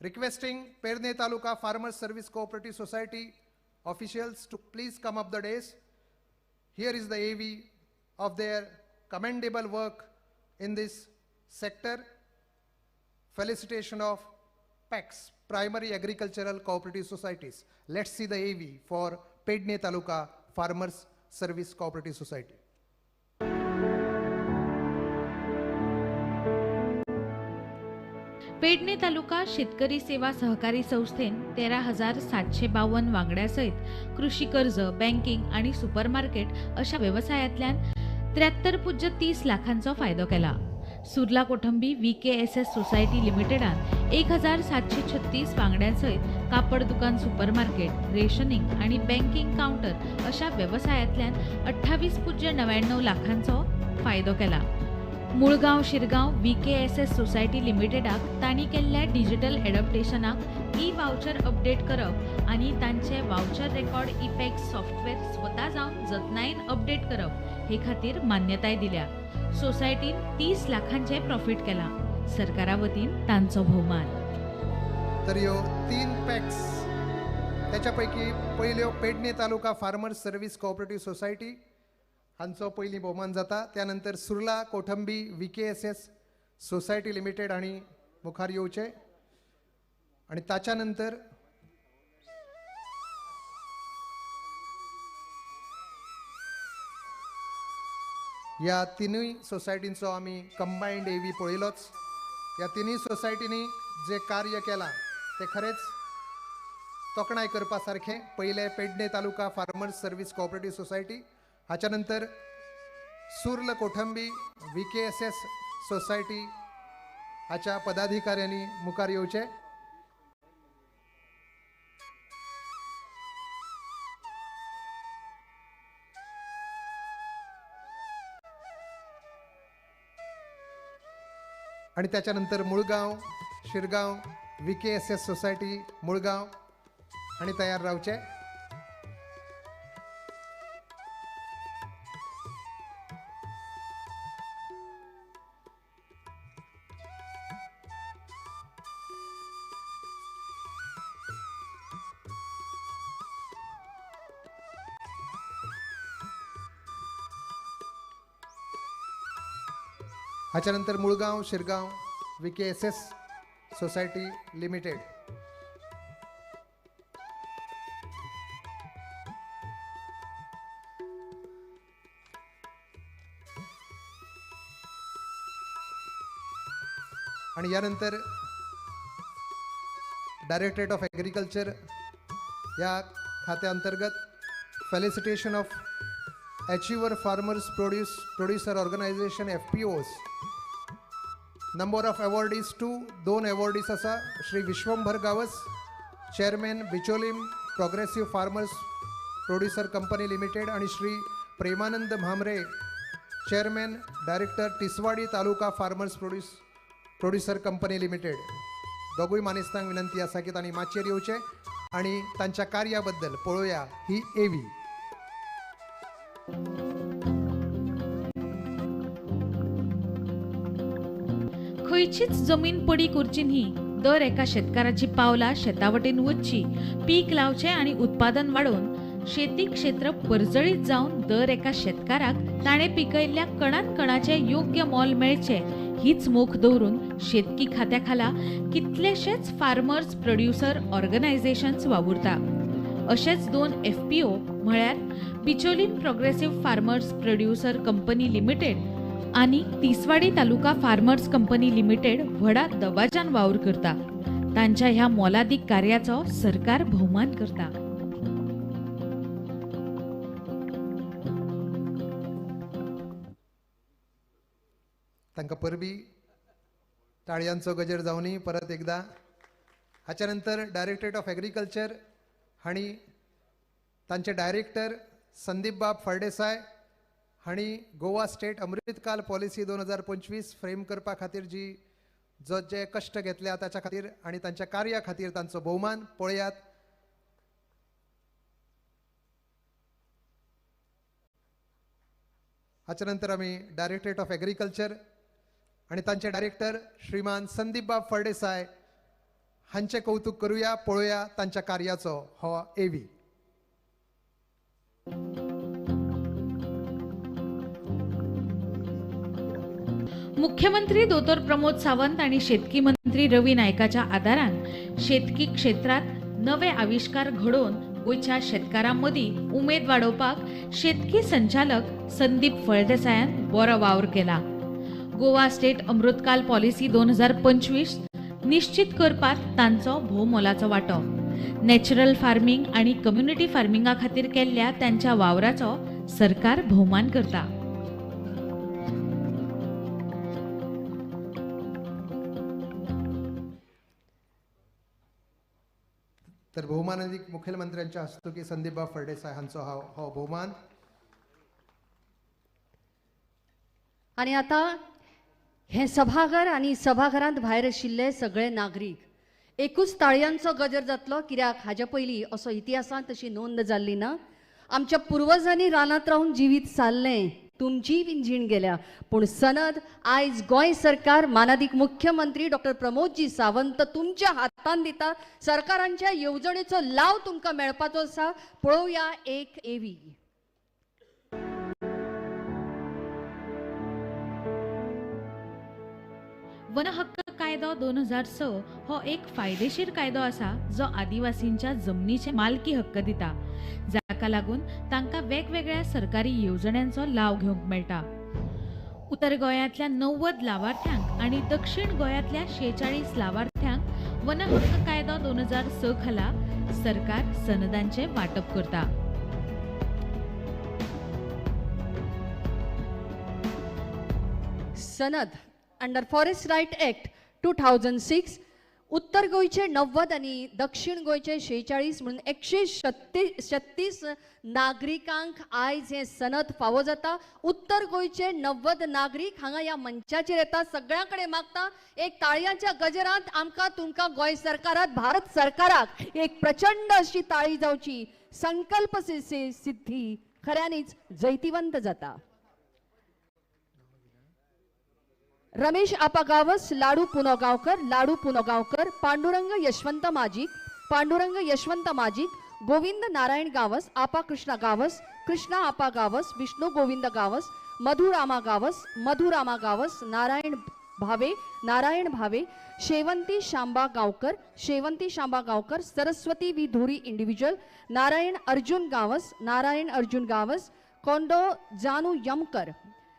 requesting Pedne Taluka Farmers Service Cooperative Society officials to please come up the dais. Here is the AV of their commendable work in this sector. Felicitation of PACS, Primary Agricultural Cooperative Societies. Let's see the AV for Pedne Taluka Farmers Service Cooperative Society. Pedne taluka शेतकरी सेवा सहकारी संस्थेन 13,752 वांगड्या सयत कृषी कर्ज, banking आनी supermarket अशा वेवसायांतल्यान 73.30 लाखांचो फायदो केला. Surla Kothambi VKSS society लिमिटेडान 1,736 वांगड्यां सयत कापड दुकान, सुपरमार्केट, रेशनिंग आनी बँकिंग कावंटर अशा वेवसायांतल्यान 28.99 लाखांचो फायदो केला. मुळगांव शिरगांव VKSS society लिमिटेडाक तांणी केल्ल्या डिजिटल एडप्टेशनाक ई वावचर अपडेट करप आनी तांचे वावचर रेकॉर्ड इपॅक्स सॉफ्टवेअर स्वता जावन जतनायेन अपडेट करप हे खातीर मान्यताय दिल्या. सोसायटीन 30 लाखांचे प्रॉफिट केला. सरकारा वतीन तांचो भोवमान. तर ह्यो 3 पॅक्स त्याच्या पैकी पयल्यो Pedne taluka farmers service cooperative society हांचो पयलीं भोवमान जाता. त्यानंतर Surla Kothambi VKSS society limited हांणी मुखार येवचे आनी ताच्या नंतर ह्या तिनूय सोसायटींचो आमी कंबायंड एवी पळयलोच. ह्या तिनूय सोसायटींनी जे कार्य केलां तें खरेंच तोखणाय करपा सारखें. पयलें Pedne taluka farmers service cooperative society, हाच्या नंतर Surla Kothambi VKSS society हाच्या पदाधिकाऱ्यांनी मुखार येवचें. आणि त्याच्यानंतर Mulgaon Shirgaon VKSS society Mulgaon आणि तयार रावचे. हाच्यानंतर Mulgaon Shirgaon VKSS society limited. आणि यानंतर डायरेक्टरेट ऑफ ॲग्रिकल्चर या खात्याअंतर्गत felicitation of achiever farmers producer organisation FPOs. Number of awardees 2, 2 awardees आसा. Shri Vishwambhar Gawas, chairman Bicholim progressive farmers producer company limited, आणि Shri Premanand Mhambre, chairman director Tiswadi taluka farmers producer company limited. दोगूय मानेस्तांक विनंती आसा की तांणी माचयेर येवचें आनी तांच्या कार्या बद्दल पळोवया ही एवी. खंयचीच जमीन पडीक उरची न्ही, दर एका शेतकाराची पावलां शेता वटेन वचची, पीक लावचें आनी उत्पादन वाडोवन शेती क्षेत्र परजळीत जावन दर एका शेतकाराक ताणें पिकयल्ल्या कणान कणाचें योग्य मोल मेळचें हीच मोख दवरून शेतकी खात्या खाला कितलेशेच फार्मर्स प्रोड्युसर ऑर्गनायझेशन्स वावुरता. अशेच 2 FPO म्हळ्यार Bicholim progressive farmers producer company limited आनी Tiswadi taluka farmers company limited व्हडा दबाज्यान वावर करता. तांच्या ह्या मोलादीक कार्याचो सरकार भोवमान करता. तांकां परबी, टाळयांचो गजर जावनी परत एकदा. हाच्या नंतर डायरेक्टरेट ऑफ ॲग्रिकल्चर हांणी तांचे डायरेक्टर संदीप बाब फळदेसाय हांणी गोवा स्टेट अमृतकाल पॉलिसी 2025 फ्रेम करपा खातीर जी जो जे कश्ट घेतल्या ताच्या खातीर आनी तांच्या कार्या खातीर तांचो भोवमान पळयात. हाच्या नंतर आमी डायरेक्टरेट ऑफ ॲग्रिकल्चर आनी तांचे डायरेक्टर श्रीमान संदीप बाब फळदेसाय हांचें कौतुक करूया, पळोवया तांच्या कार्याचो हो एवी. मुख्यमंत्री दोतोर प्रमोद सावंत आणि शेतकी मंत्री रवी नायकाच्या आदारान शेतकी क्षेत्रात नवे आविष्कार घडोवन गोंयच्या शेतकारां मदीं उमेद वाडोवपाक शेतकी संचालक संदीप फळदेसायान बरो वावर केला. गोवा स्टेट अमृतकाल पॉलिसी 2025 निश्चित करपाक तांचो भोव मोलाचो वांटो. नॅचरल फार्मींग आनी कम्युनिटी फार्मिंगा खातीर केल्ल्या तांच्या वावराचो सरकार भोवमान करता. तर भोवमानादीक मुखेलमंत्र्यांच्या हस्तुकी संदीपबाब फळदेसाय हांचो हो भोवमान. आनी आतां हें सभाघर आनी सभाघरांत भायर आशिल्ले सगळे नागरीक एकूच ताळयांचो गजर जातलो, कित्याक हाज्या पयलीं असो इतिहासांत तशी नोंद जाल्ली ना. आमच्या पुर्वजांनी रानांत रावन जिवीत सारलें, तुमची बीन जीण गेल्या, पूण सनद आयज गोंय सरकार मानादीक मुख्यमंत्री डॉक्टर प्रमोदजी सावंत तुमच्या हातान दिता. सरकारांच्या येवजणेचो लाव तुमकां मेळपाचो आसा. पळोवया एक एवी. वन हक्क कायदो 2006 हो एक फायदेशीर कायदो आसा जो आदिवासींच्या जमनीचे मालकी हक्क दिता, जाका लागून तांकां वेगवेगळ्या सरकारी येवजण्यांचो लाव घेवंक मेळटा. उत्तर गोंयांतल्या 90 लावार्थ्यांक आनी दक्षिण गोंयांतल्या 46 लावार्थ्यांक वन हक्क कायदो 2006 खाला सरकार सनदांचे वांटप करता. सनद अंडर फॉरेस्ट रायट ऍक्ट 2006 उत्तर गोंयचे 90 आनी दक्षिण गोंयचे 46 म्हणून 136 नागरिकांक आयज हें सनद फावो जाता. उत्तर गोंयचे 90 नागरीक हांगा ह्या मंचाचेर येता, सगळ्यां कडेन मागता एक ताळयांच्या गजरांत आमकां तुमकां गोंय सरकाराक, भारत सरकाराक एक प्रचंड अशी ताळी जावची. संकल्प सिद्धी खऱ्यांनीच जैतिवंत जाता. रमेश आपा गावस, लाडू पुनोगांवकर, लाडू पुनोगांवकर, पांडुरंग यशवंत माजिक, पांडुरंग यशवंत माजिक, गोविंद नारायण गावस, आपा कृष्णा गावस, कृष्णा आपा गावस, विष्णू गोविंद गावस, मधुरामा गावस, मधुरामा गावस, नारायण भावे, नारायण भावे, शेवंती शांबा गावकर, शेवंती शांबा Gavkar, Saraswati V Dhuri individual, Narayan Arjun Gawas, Narayan Arjun Gawas, Kondo Janu Yamkar,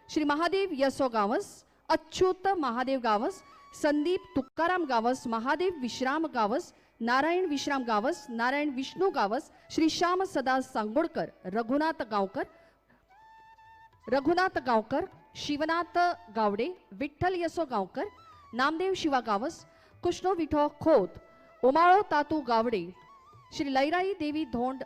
Shri Mahadev Yaso Gawas, Achyut Mahadev Gawas, Sandeep Tukaram Gawas, Mahadev Vishram Gawas, Narayan Vishram Gawas, Narayan Vishnu Gawas, Shri Shyam Sada Sangodkar, Raghunath Gaonkar, Raghunath Gaonkar, Shivnath Gawade, Vitthal Yaso Gaonkar, Namdev Shiva Gawas, Krishna Vitho Khot, Omalo Tatu Gawade, Shri Lairai Devi Dhond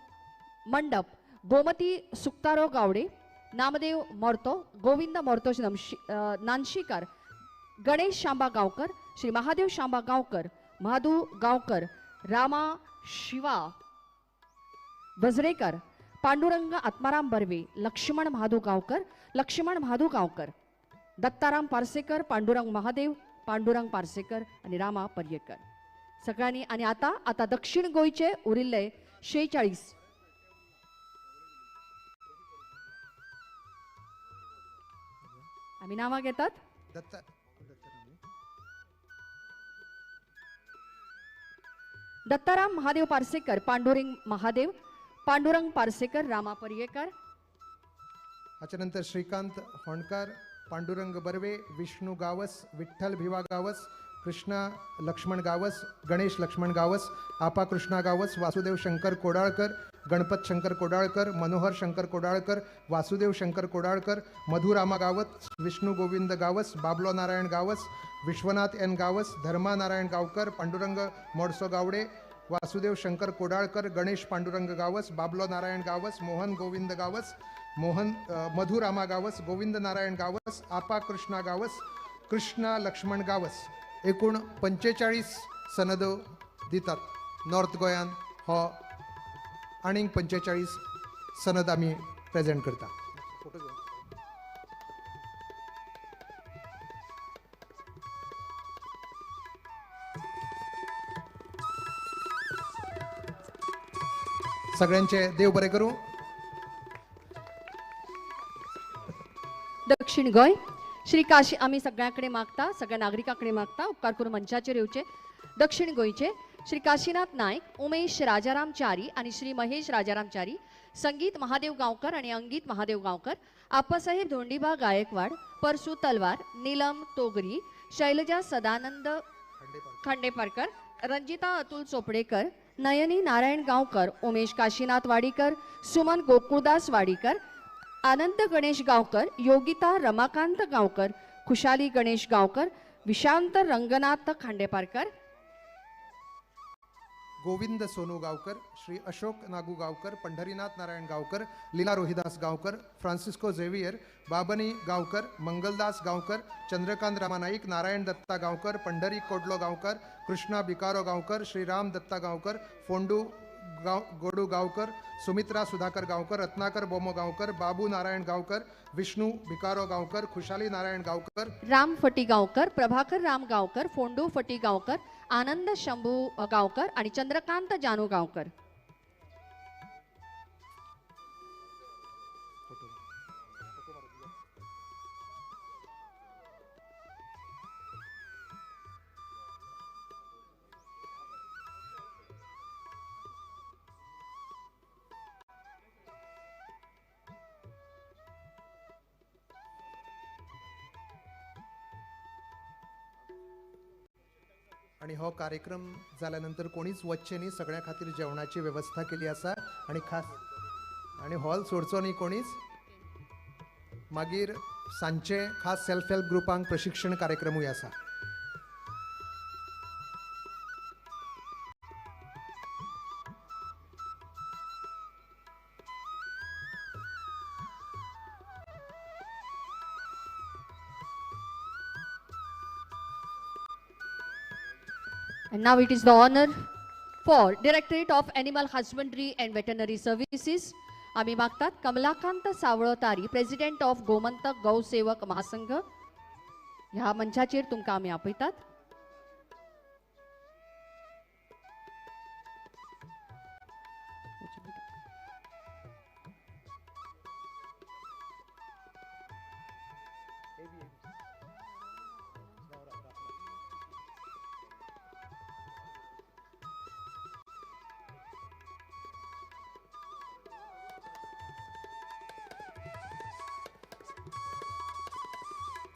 Mandap, Gomati Suktaro Gawade, Namdev Morto, Govind Morto Nanshikar, Ganesh Shamba Gaonkar, Shri Mahadev Shamba Gaonkar, Madhu Gaonkar, Rama Shiva Vajrekar, Pandurang Atmaram Barve, Laxman Mahadu Gaonkar, Laxman Mahadu Gaonkar, Dattaram Parsekar, Pandurang Mahadev, Pandurang Parsekar आनी रामा पर्येकर. सगळ्यांनी आनी आता आता दक्षिण गोंयचे उरिल्ले 46 आमी नांवां घेतात. दत्ताराम महादेव पार्सेकर, पांडुरंग महादेव, पांडुरंग पार्सेकर, रामा पर्येकर. हाच्या नंतर श्रीकांत होंडकर, पांडुरंग बर्वे, विष्णू गावस, विठ्ठल भिवा गावस, कृष्णा लक्ष्मण गावस, गणेश लक्ष्मण गावस, आपा कृष्णा गावस, वासुदेव शंकर कोडाळकर, गणपत शंकर कोडाळकर, मनोहर शंकर कोडाळकर, वासुदेव शंकर कोडाळकर, मधुरामा गावस, विष्णू गोविंद गावस, बाबलो नारायण गावस, विश्वनाथ एन गावस, धर्मा नारायण गावकर, पांडुरंग मोडसो गावडे, वासुदेव शंकर कोडाळकर, गणेश पांडुरंग गावस, बाबलो नारायण गावस, मोहन गोविंद गावस, मोहन मधुरामा गावस, गोविंद नारायण गावस, आपा कृष्णा गावस, कृष्णा लक्ष्मण गावस. एकूण 45 सनदो दितात नॉर्थ गोंयान. हो आनीक 45 सनद आमी प्रेजेंट करता. सगळ्यांचे देव बरें करूं. दक्षिण गोंय श्री काशी आमी सगळ्यां कडेन मागता, सगळ्या नागरिकां कडेन मागता, उपकार करून मंचाचेर येवचे. दक्षिण गोंयचे श्री काशीनाथ नायक, उमेश राजाराम च्यारी आनी श्री महेश राजाराम च्यारी, संगीत महादेव गांवकर आनी अंगीत महादेव गांवकर, आप्पासाहेब धोंडीबा गायकवाड, परसू तलवार, नीलम तोगरी, शैलजा सदानंद खांडेपारकर, रंजिता अतुल चोपडेकर, नयनी नारायण गांवकर, उमेश काशीनाथ वाडीकर, सुमन गोकुळदास वाडीकर, आनंद गणेश गांवकर, योगिता रमाकांत गांवकर, खुशाली गणेश गांवकर, विशांत रंगनाथ खांडेपारकर, गोविंद सोनू गावकर, श्री अशोक नागू गावकर, पंढरीनाथ नारायण गावकर, लीला रोहिदास गावकर, फ्रान्सिस्को झेवियर, बाबनी गावकर, मंगलदास गावकर, चंद्रकांत रामा नाईक, नारायण दत्ता गावकर, पंढरी कोडलो गावकर, कृष्णा बिकारो गावकर, श्रीराम दत्ता गावकर, फोंडू गोडू गावकर, सुमित्रा सुधाकर गावकर, रत्नाकर बोमो गावकर, बाबू नारायण गावकर, विष्णू भिकारो गावकर, खुशाली नारायण गावकर, राम फटी गावकर, प्रभाकर राम गावकर, फोंडू फटी गावकर, आनंद शंभू गावकर आणि चंद्रकांत जानू गावकर. आनी हो कार्यक्रम जाल्या नंतर कोणीच वचचें न्ही, सगळ्या खातीर जेवणाची वेवस्था केली आसा आनी खास आनी हॉल सोडचो न्ही कोणीच. मागीर सांजचे खास सेल्फ हेल्प ग्रुपांक प्रशिक्षण कार्यक्रमूय आसा. And now it is the honor for Directorate of Animal Husbandry and Veterinary Services. आम्ही मागतात कमलाकांत सावळो तारी, प्रेसिडेंट ऑफ गोमंतक गौसेवक महासंघ, ह्या मंचाचेर तुमकां आमी आपयतात.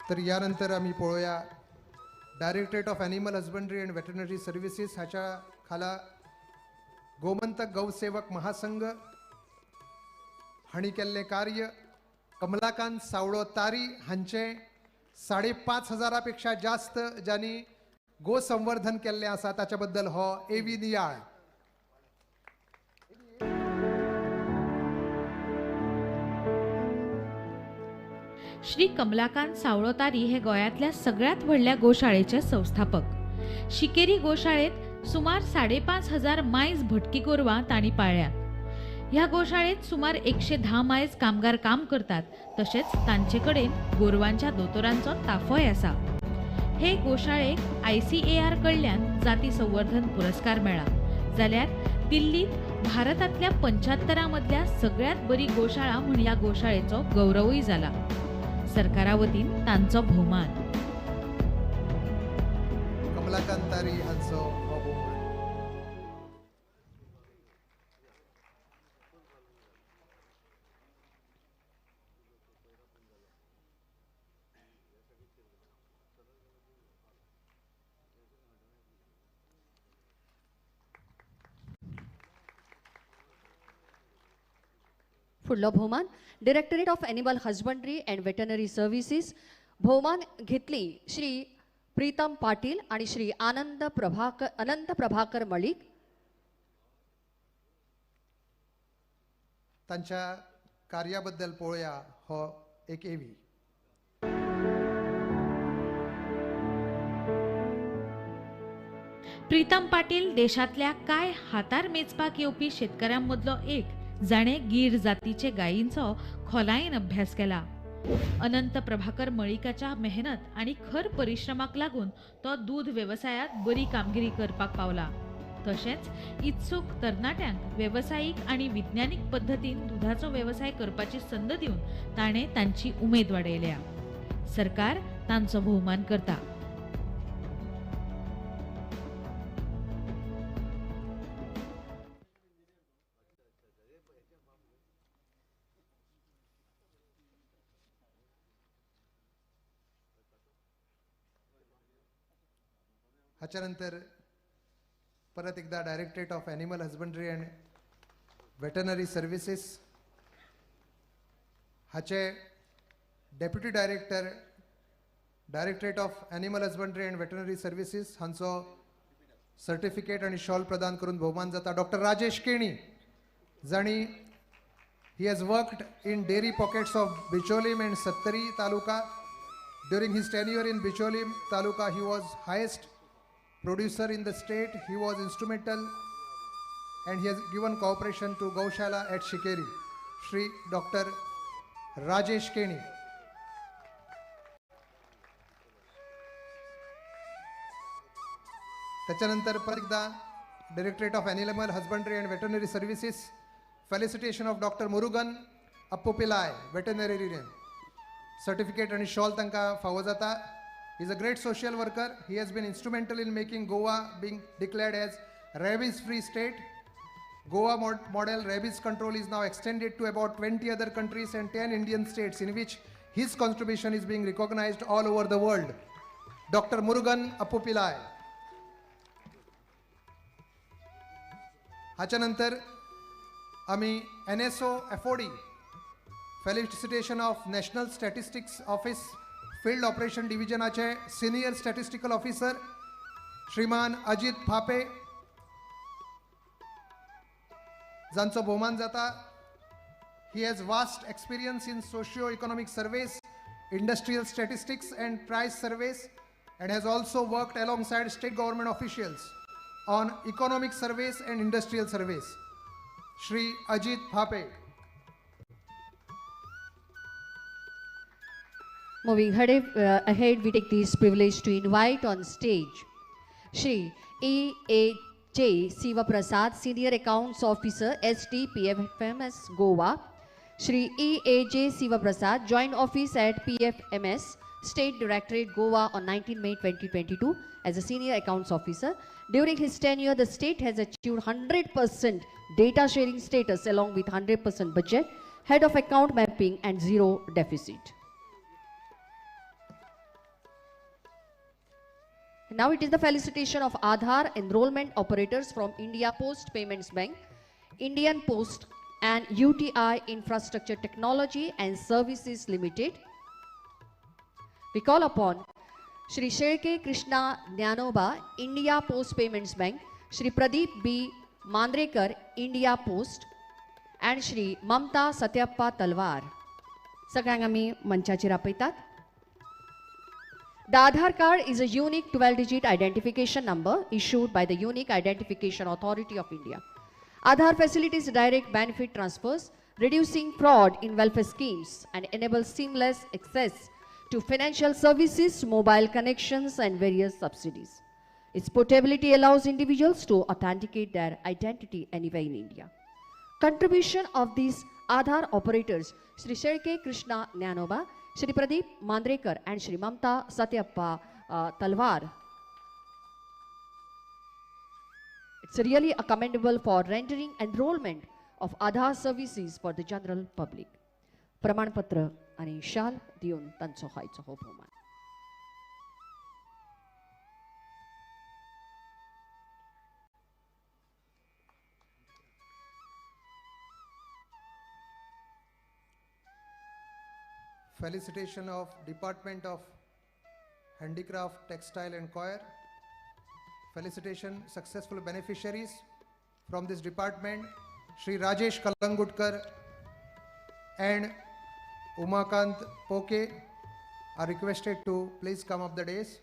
तर यानंतर आमी पळोवया directorate of animal husbandry and veterinary services हाच्या खाला गोमंतक गौसेवक महासंघ हांणी केल्लें कार्य. कमलाकांत सावळो तारी हांचे 5,500 पेक्षा जास्त ज्यांनी गोसंवर्धन केल्लें आसा ताच्या बद्दल हो एवी नियाळ. श्री कमलाकांत सावळो तारी हे गोंयांतल्या सगळ्यात व्हडल्या गोशाळेचे संस्थापक. शिकेरी गोशाळेत सुमार 5,500 मायज भटकी गोरवां तांणी पाळ्ळ्यात. ह्या गोशाळेत सुमार 110 मायज कामगार काम करतात, तशेंच तांचे कडेन गोरवांच्या दोतोरांचो ताफोय आसा. हे गोशाळेक ICAR कडल्यान जाती संवर्धन पुरस्कार मेळ्ळा, जाल्यार दिल्लीत भारतांतल्या 75 मदल्या सगळ्यात बरी गोशाळा म्हूण ह्या गोशाळेचो गौरवूय जाला. सरकारा वतीन तांचो भोवमान. कमलाकांत तारी हांचो हो भोवमान. फुडलो भोवमान directorate of animal husbandry and veterinary services भोवमान घेतली श्री प्रीतम पाटील आणि श्री अनंत प्रभाकर मळीक. तांच्या कार्याबद्दल पळोवया हो एक एवी. प्रीतम पाटील देशांतल्या कांय हातार मेजपाक येवपी शेतकऱ्यां मदलो एक जाणें गीर जातीचे गायींचो खोलायेन अभ्यास केला. अनंत प्रभाकर मळिकाच्या मेहनत आनी खर परिश्रमाक लागून तो दूध वेवसायात बरी कामगिरी करपाक पावला. तशेंच इत्सूक तरणाट्यांक वेवसायीक आनी विज्ञानीक पद्दतीन दुधाचो वेवसाय करपाची संद दिवन ताणें तांची उमेद वाडयल्या. सरकार तांचो भोवमान करता. हाच्या नंतर परत एकदा directorate of animal husbandry and veterinary services हाचे deputy director directorate of animal husbandry and veterinary services हांचो सर्टिफिकेट आनी शॉल प्रदान करून भोवमान जाता. डॉक्टर राजेश केणी जांणी he has worked in dairy pockets of Bicholim and Sattari taluka. During his tenure in Bicholim taluka he was highest producer in the state. He was instrumental and he has given cooperation to Gaushala at Shikeri. Shri Dr. Rajesh Keni. त्याच्यानंतर परत एकदा directorate of animal husbandry and veterinary services felicitation of doctor Murugan Appupillai veterinarian certificate आनी shawl तांकां फावो जाता. He is a great social worker. He has been instrumental in making Goa being declared as rabies-free state. Goa model rabies control is now extended to about 20 other countries and 10 Indian states, in which his contribution is being recognized all over the world. Dr. Murugan Appupillai. हाच्या नंतर आमी NSO FOD felicitation of National Statistics Office Field Operation डिव्हिजनाचे senior statistical officer श्रीमान अजित फापे जांचो भोवमान जाता. He has vast experience in socio economic surveys, industrial statistics and price surveys and has also worked alongside state government officials on economic surveys and industrial surveys. Shri Ajit Phape. Moving ahead, we take this privilege to invite on stage Shri E. A. J. Siva Prasad, Senior Accounts Officer, SDPFMS, Goa. Shri E. A. J. Siva Prasad joined office at PFMS, State Directorate, Goa on 19 May 2022 as a Senior Accounts Officer. During his tenure, the state has achieved 100% data sharing status along with 100% budget, head of account mapping and zero deficit. Now it is the felicitation of Aadhaar enrollment operators from India Post Payments Bank, Indian Post and UTI Infrastructure Technology and Services Limited. We call upon Shri Shelke Krishna Dnyanoba, India Post Payments Bank, Shri Pradeep B. Mandrekar, India Post, and Shri Mamta Satyappa Talwar. सगळ्यांक आमी मंचाचेर आपयतात. The Aadhaar card is a unique 12-digit identification number issued by the Unique Identification Authority of India. Aadhaar facilitates direct benefit transfers, reducing fraud in welfare schemes and enables seamless access to financial services, mobile connections and various subsidies. Its portability allows individuals to authenticate their identity anywhere in India. Contribution of these Aadhaar operators, Shri Shelke Krishna Dnyanoba, Shri Pradeep Mandrekar and Shri Mamta Satyappa Talwar. It's really a commendable for rendering enrollment of Aadhaar services for the general public. प्रमाणपत्र आणि शाल दिवन तांचो हायचो हो भोवमान. Felicitation of Department of Handicraft, Textile and Coir. Felicitation successful beneficiaries from this department, Shri Rajesh Kalangutkar and Umakant Poke are requested to please come up the dais.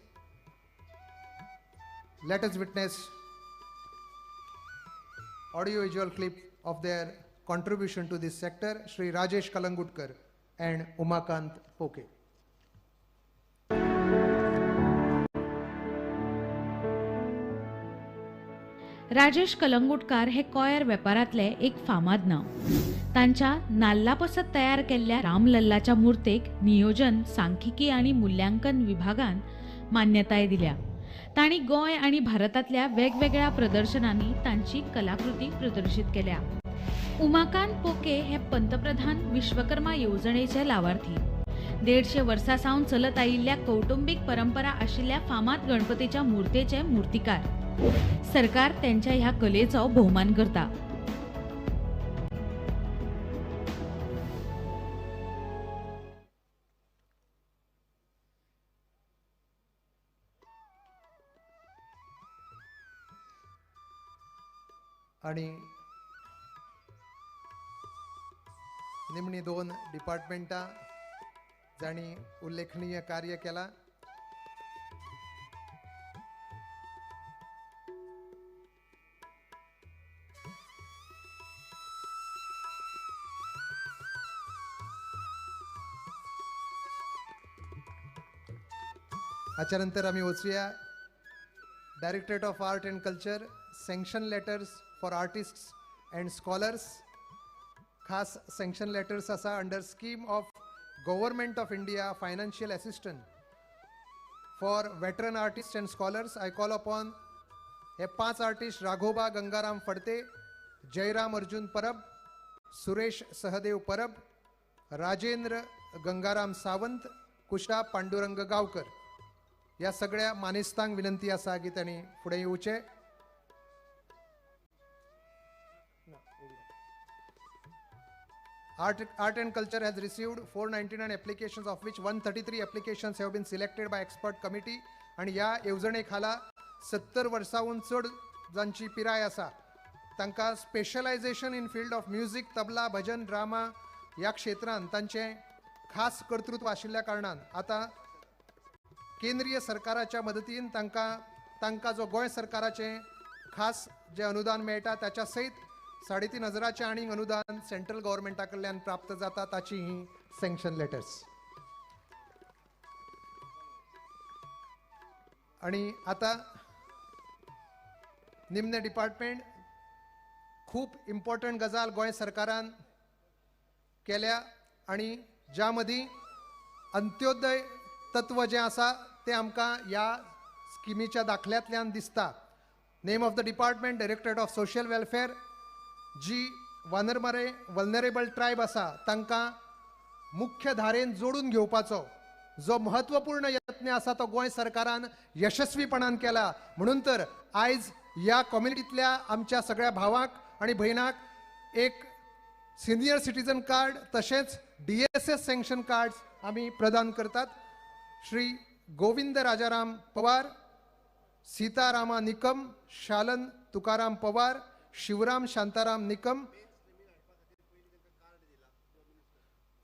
Let us witness audio-visual clip of their contribution to this sector, Shri Rajesh Kalangutkar and Umakant Poke. Rajesh Kalangutkar हे coir वेपारांतले एक फामाद नांव. तांच्या नाल्ला पसत तयार केल्ल्या रामलल्लाच्या मूर्तेक नियोजन, सांख्यिकी आनी मूल्यांकन विभागान मान्यताय दिल्या. तांणी गोंय आनी भारतांतल्या वेगवेगळ्या प्रदर्शनांनी तांची कलाकृती प्रदर्शीत केल्या. उमाकांत पोके हे पंतप्रधान विश्वकर्मा येवजणेचे लावार्थी. 150 वर्सां सावन चलत आयिल्ल्या कौटुंबीक परंपरा आशिल्ल्या फामाद गणपतीच्या मूर्तेचे मूर्तिकार. सरकार त्यांच्या ह्या कलेचो भोवमान करता. आणि निमणी दोन डिपार्टमेंटां जांणी उल्लेखनीय कार्य केलां. हाच्या नंतर आमी वचुया Directorate of Art and Culture, sanction letters for artists and scholars. खास सँक्शन लेटर्स आसा under scheme of Government of India financial assistance for veteran artist and scholars. I call upon hey 5 artist Raghoba Gangaram Phadte, Jairam Arjun Parab, Suresh Sahadev Parab, Rajendra Gangaram Sawant, Kusha Pandurang Gaonkar. ह्या सगळ्या मानेस्तांक विनंती आसा की तांणी फुडें येवचें. Art and culture has received 499 applications, of which 133 applications have been selected by expert committee. आनी ह्या येवजणे खाला 70 वर्सांहून चड जांची पिराय आसा तांकां specialisation in field of music, tabla, bhajan, drama ह्या क्षेत्रांत तांचें खास कर्तृत्व आशिल्ल्या कारणान आतां केंद्रीय सरकाराच्या मदतीन तांकां जो गोंय सरकाराचें खास जें अनुदान मेळटा ताच्या सयत 3,500 आनीक अनुदान सेंट्रल गव्हर्मेंटा कडल्यान प्राप्त जाता, ताची ही सँक्शन लेटर्स. आनी आतां निमणें डिपार्टमेंट, खूब इम्पॉर्टंट गजाल गोंय सरकारान केल्या आनी ज्या मदीं अंत्योदय तत्व जें आसा तें आमकां ह्या स्किमीच्या दाखल्यांतल्यान दिसता. Name of the department, directorate of social welfare. जी वानरमारे वल्नरेबल ट्रायब आसा तांकां मुख्य धारेन जोडून घेवपाचो जो महत्वपूर्ण यत्न आसा तो गोंय सरकारान यशस्वीपणान केला. म्हणून तर आयज ह्या कम्युनिटींतल्या आमच्या सगळ्या भावांक आनी भयणांक एक सिनियर सिटीजन कार्ड तशेंच DSS sanction cards आमी प्रदान करतात. श्री गोविंद राजाराम पवार, सीतारामा निकम, शालन तुकाराम पवार, शिवराम शांताराम निकम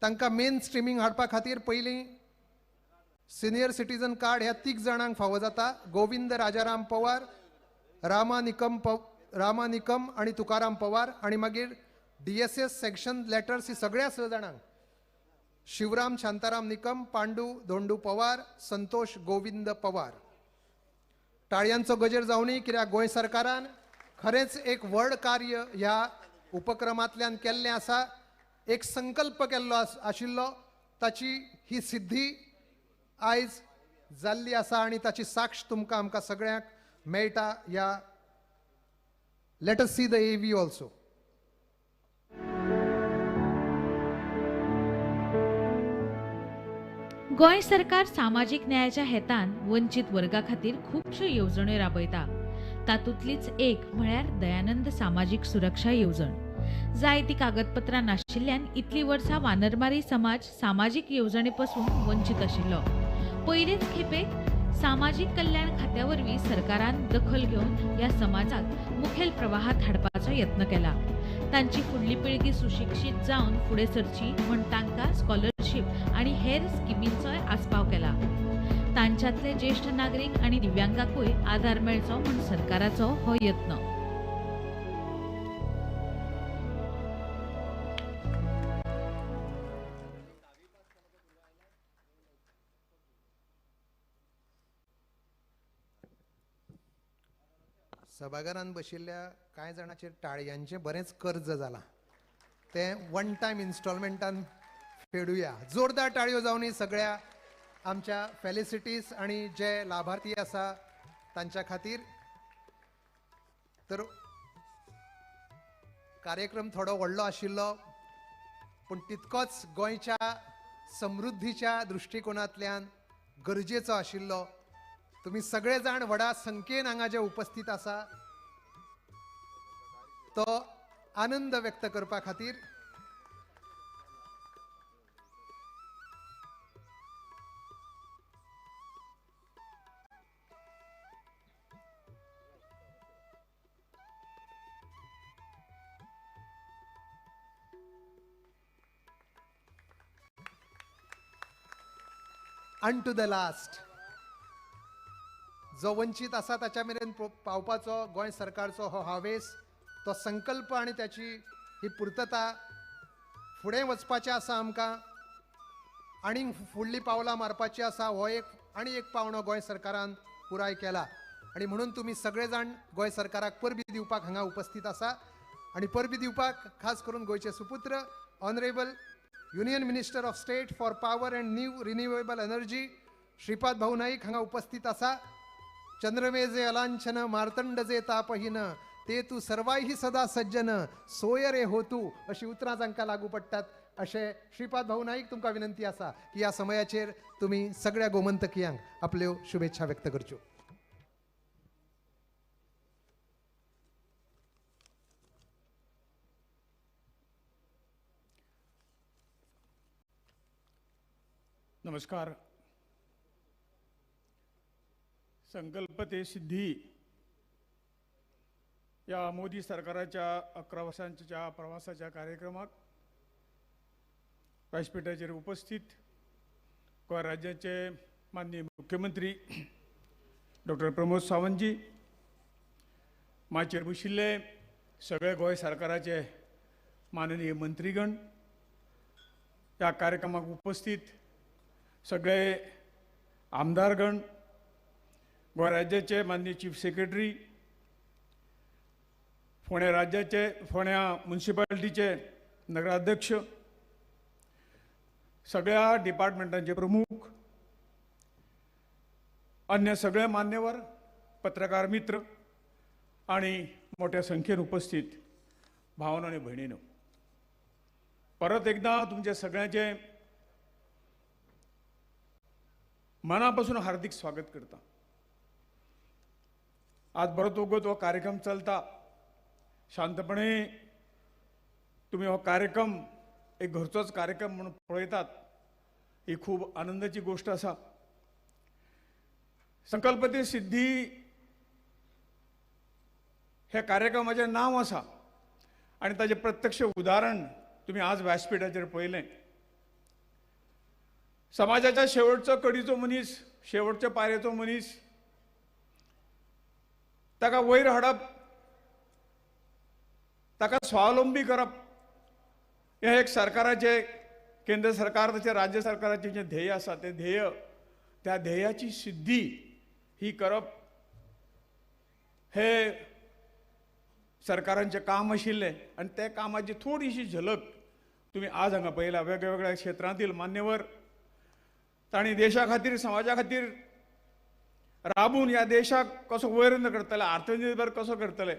तांकां मेन स्ट्रिमींग हाडपा खातीर पयलीं सिनियर सिटीजन कार्ड ह्या 3 जाणांक फावो जाता. गोविंद राजाराम पवार, रामा निकम आनी तुकाराम पवार, आनी मागीर DSS sanction letters ही सगळ्या 6 जाणांक, शिवराम शांताराम निकम, पांडू धोंडू पवार, संतोष गोविंद पवार. टाळयांचो गजेर जावनी, कित्याक गोंय सरकारान खरेंच एक व्हड कार्य ह्या उपक्रमांतल्यान केल्लें आसा. एक संकल्प केल्लो आशिल्लो ताची ही सिद्धी आयज जाल्ली आसा आनी ताची साक्ष तुमकां आमकां सगळ्यांक मेळटा. ह्या let us see the AV also. Goa सरकार सामाजीक न्यायाच्या हेतान वंचीत वर्गा खातीर खुबश्यो येवजण्यो राबयता. तातूंतलीच एक म्हळ्यार दयानंद सामाजीक सुरक्षा येवजण. जायती कागदपत्रां नाशिल्ल्यान इतलीं वर्सां वानरमारी समाज सामाजीक येवजणे पसून वंचीत आशिल्लो. पयलेच खेपेक सामाजीक कल्याण खात्या वरवीं सरकारान दखल घेवन ह्या समाजाक मुखेल प्रवाहात हाडपाचो यत्न केला. तांची फुडली पिळगी सुशिक्षीत जावन फुडें सरची म्हण तांकां स्कॉलरशीप आनी हेर स्किमींचोय आस्पाव केला. तांच्यातले ज्येष्ठ नागरीक आनी दिव्यांगाकूय आदार मेळचो म्हूण सरकाराचो हो यत्न. सभाघरांत बशिल्ल्या कांय जाणांचेर टाळयांचें बरेंच कर्ज जालां, तें वन टायम इन्स्टॉलमेंटान फेडुया. जोरदार टाळयो जावनी सगळ्या आमच्या फेलिसिटीज आनी जे लाभार्थी आसा तांच्या खातीर. तर कार्यक्रम थोडो व्हडलो आशिल्लो पूण तितकोच गोंयच्या समृद्धीच्या दृश्टिकोनांतल्यान गरजेचो आशिल्लो. तुम्ही सगळे जाण व्हडा संख्येन हांगा जे उपस्थित आसा तो आनंद व्यक्त करपा खातीर अनटू the last जो वंचीत आसा ताच्या मेरेन पावपाचो गोंय सरकारचो हो हावेस, तो संकल्प आनी त्याची ही पुर्तता फुडें वचपाचें आसा आमकां आनी फुडलीं पावलां मारपाची आसा. हो एक आनी एक पावणो गोंय सरकारान पुराय केला आनी म्हणून तुमी सगळे जाण गोंय सरकाराक परबी दिवपाक हांगा उपस्थित आसा. आनी परबी दिवपाक खास करून गोंयचे सुपुत्र honourable union minister of state for power and new renewable energy Shripad Bhau Naik हांगा उपस्थित आसा. चंद्रमे जे अलांछन मार्तंड जे तापहीन ते तू सर्वाही सदा सज्जन सोयरे होतू अशी उतरां जांकां लागू पडटात अशें श्रीपाद भाऊ नाईक तुमकां विनंती आसा की ह्या समयाचेर तुमी सगळ्या गोमंतकियांक आपल्यो शुभेच्छा व्यक्त करच्यो. नमस्कार. संकल्प ते सिद्धी या मोदी सरकाराच्या 11 वर्सांच्या प्रवासाच्या कार्यक्रमाक व्यासपीठाचेर उपस्थित गोंय राज्याचे माननीय मुख्यमंत्री डॉक्टर प्रमोद सावंतजी, माचयेर बशिल्ले सगळे गोंय सरकाराचे माननीय मंत्रीगण, ह्या कार्यक्रमाक उपस्थित सगळे आमदारगण, गोंय राज्याचे माननीय चीफ सेक्रेटरी, फोंड्या राज्याचे फोंड्या म्युनिसिपालिटीचे नगराध्यक्ष, सगळ्या डिपार्टमेंटांचे प्रमुख, अन्य सगळे मान्यवर, पत्रकार मित्र आणि मोठ्या संख्येन उपस्थित भावांनो आणि भयणींनो, परत एकदा तुमच्या सगळ्यांचे मनापासून हार्दिक स्वागत करता. आज बरोच वगत हो कार्यक्रम चलता, शांतपणे तुम्ही हो कार्यक्रम एक घरचोच कार्यक्रम म्हणून पळयतात, ही खूब आनंदाची गोष्ट आसा. संकल्प ते सिद्धी हे कार्यक्रमाचें नांव आसा आनी ताचें प्रत्यक्ष उदाहरण तुम्ही आज व्यासपीठाचेर पळयलें. समाजाच्या शेवटचो कडीचो मनीस, शेवटच्या पायरेचो मनीस, ताका वयर हाडप, ताका स्वावलंबी करप हें एक सरकाराचें, केंद्र सरकार तशें राज्य सरकाराचें जें ध्येय आसा तें ध्येय, त्या ध्येयाची सिद्धी ही करप हे सरकारांचें काम आशिल्लें आनी त्या कामाची थोडीशी झलक तुमी आज हांगा पळयला. वेगवेगळ्या क्षेत्रांतील मान्यवर तांणी देशा खातीर, समाजा खातीर राबून ह्या देशाक कसो वयर करतले, आत्मनिर्भर कसो करतले,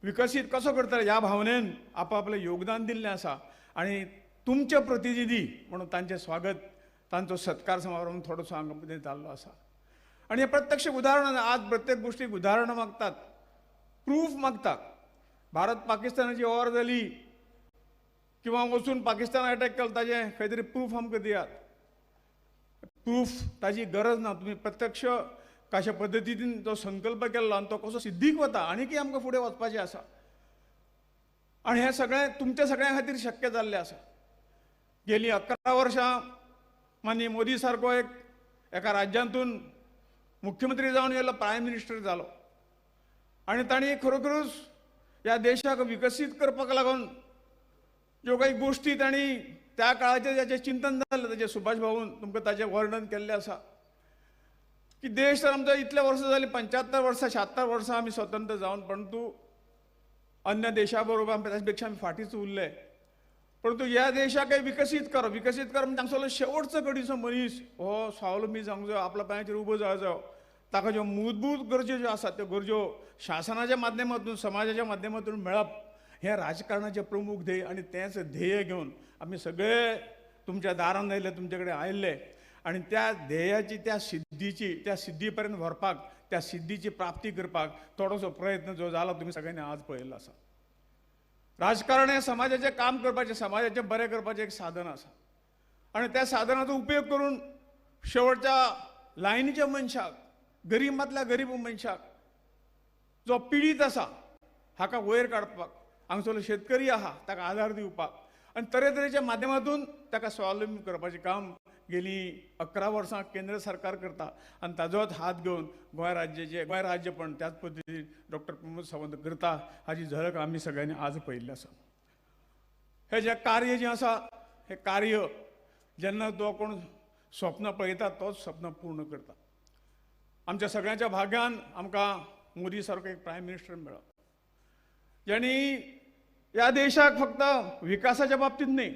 विकसीत कसो करतले ह्या भावनेन आपआपलें योगदान दिल्लें आसा आनी तुमचे प्रतिनिधी म्हणून तांचें स्वागत, तांचो सत्कार समारंभ थोडोसो हांगा मदें जाल्लो आसा. आनी हें प्रत्यक्ष उदाहरण, आज प्रत्येक गोश्टीक उदाहरणां मागतात, प्रूफ मागतात. भारत पाकिस्तानाची वॉर जाली किंवा वचून पाकिस्तान अटॅक केलो ताजें खंय तरी प्रूफ आमकां दियात. प्रूफ ताजी गरज ना, तुमी प्रत्यक्ष कशा पद्दतीन तो संकल्प केल्लो आनी तो कसो सिद्धीक वता आनीकय आमकां फुडें वचपाचें आसा आनी हें सगळें तुमच्या सगळ्यां खातीर शक्य जाल्लें आसा. गेलीं 11 वर्सां माननीय मोदी सारको एक एका राज्यांतून मुख्यमंत्री जावन गेलो, प्रायम मिनिस्टर जालो आनी तांणी खरोखरूच ह्या देशाक विकसीत करपाक लागून ज्यो काही गोश्टी तांणी त्या काळाचेर जाचें चिंतन जालें ताचें सुभाष भाऊन तुमकां ताचें वर्णन केल्लें आसा की देश तर आमचो इतले वर्सां जालीं, 75 वर्सां 76 वर्सां आमी स्वतंत्र जावन, परंतु अन्य देशा बरोबर आमी ताचे पेक्षा आमी फाटींच उरले. परंतु ह्या देशाक विकसीत करप, विकसीत करप म्हणजे हांगसरलो शेवटचो कडीचो मनीस हो स्वावलंबी जावंक जायो, आपल्या पांयाचेर उबो जावंक जायो, ताका ज्यो मूलभूत गरज्यो ज्यो आसात त्यो गरज्यो शासनाच्या माध्यमातून, समाजाच्या माध्यमातून मेळप हें राजकारणाचें प्रमुख ध्येय आनी तेंच ध्येय घेवन आमी सगळे तुमच्या दारान आयिल्ले, तुमचे कडेन आयिल्ले आनी त्या ध्येयाची, त्या सिद्धीची, त्या सिद्धी पर्यंत व्हरपाक, त्या सिद्धीची प्राप्ती करपाक थोडोसो प्रयत्न जो जाला तुमी सगळ्यांनी आज पळयल्लो आसा. राजकारण हें समाजाचें काम करपाचें, समाजाचें बरें करपाचें एक साधन आसा आनी त्या साधनाचो उपयोग करून शेवटच्या लायनीच्या मनशाक, गरीबांतल्या गरीब मनशाक जो पिडीत आसा हाका वयर काडपाक, हांगसरलो शेतकरी आहा ताका आधार दिवपाक आनी तरेतरेच्या माध्यमातून ताका स्वावलंबी करपाचें काम गेली 11 वर्सां केंद्र सरकार करता आनी ताजोच हात घेवन गोंय राज्याचे, गोंय राज्य पण त्याच पद्दतीन डॉक्टर प्रमोद सावंत करता हाजी झलक आमी सगळ्यांनी आज पळयल्ली आसा. हें जें कार्य जें आसा हें कार्य जेन्ना तो कोण स्वप्न पळयता तोच स्वप्न पूर्ण करता. आमच्या सगळ्यांच्या भाग्यान आमकां मोदी सारको एक प्रायम मिनिस्टर मेळ्ळो ज्यांनी ह्या देशाक फक्त विकासाच्या बाबतींत न्ही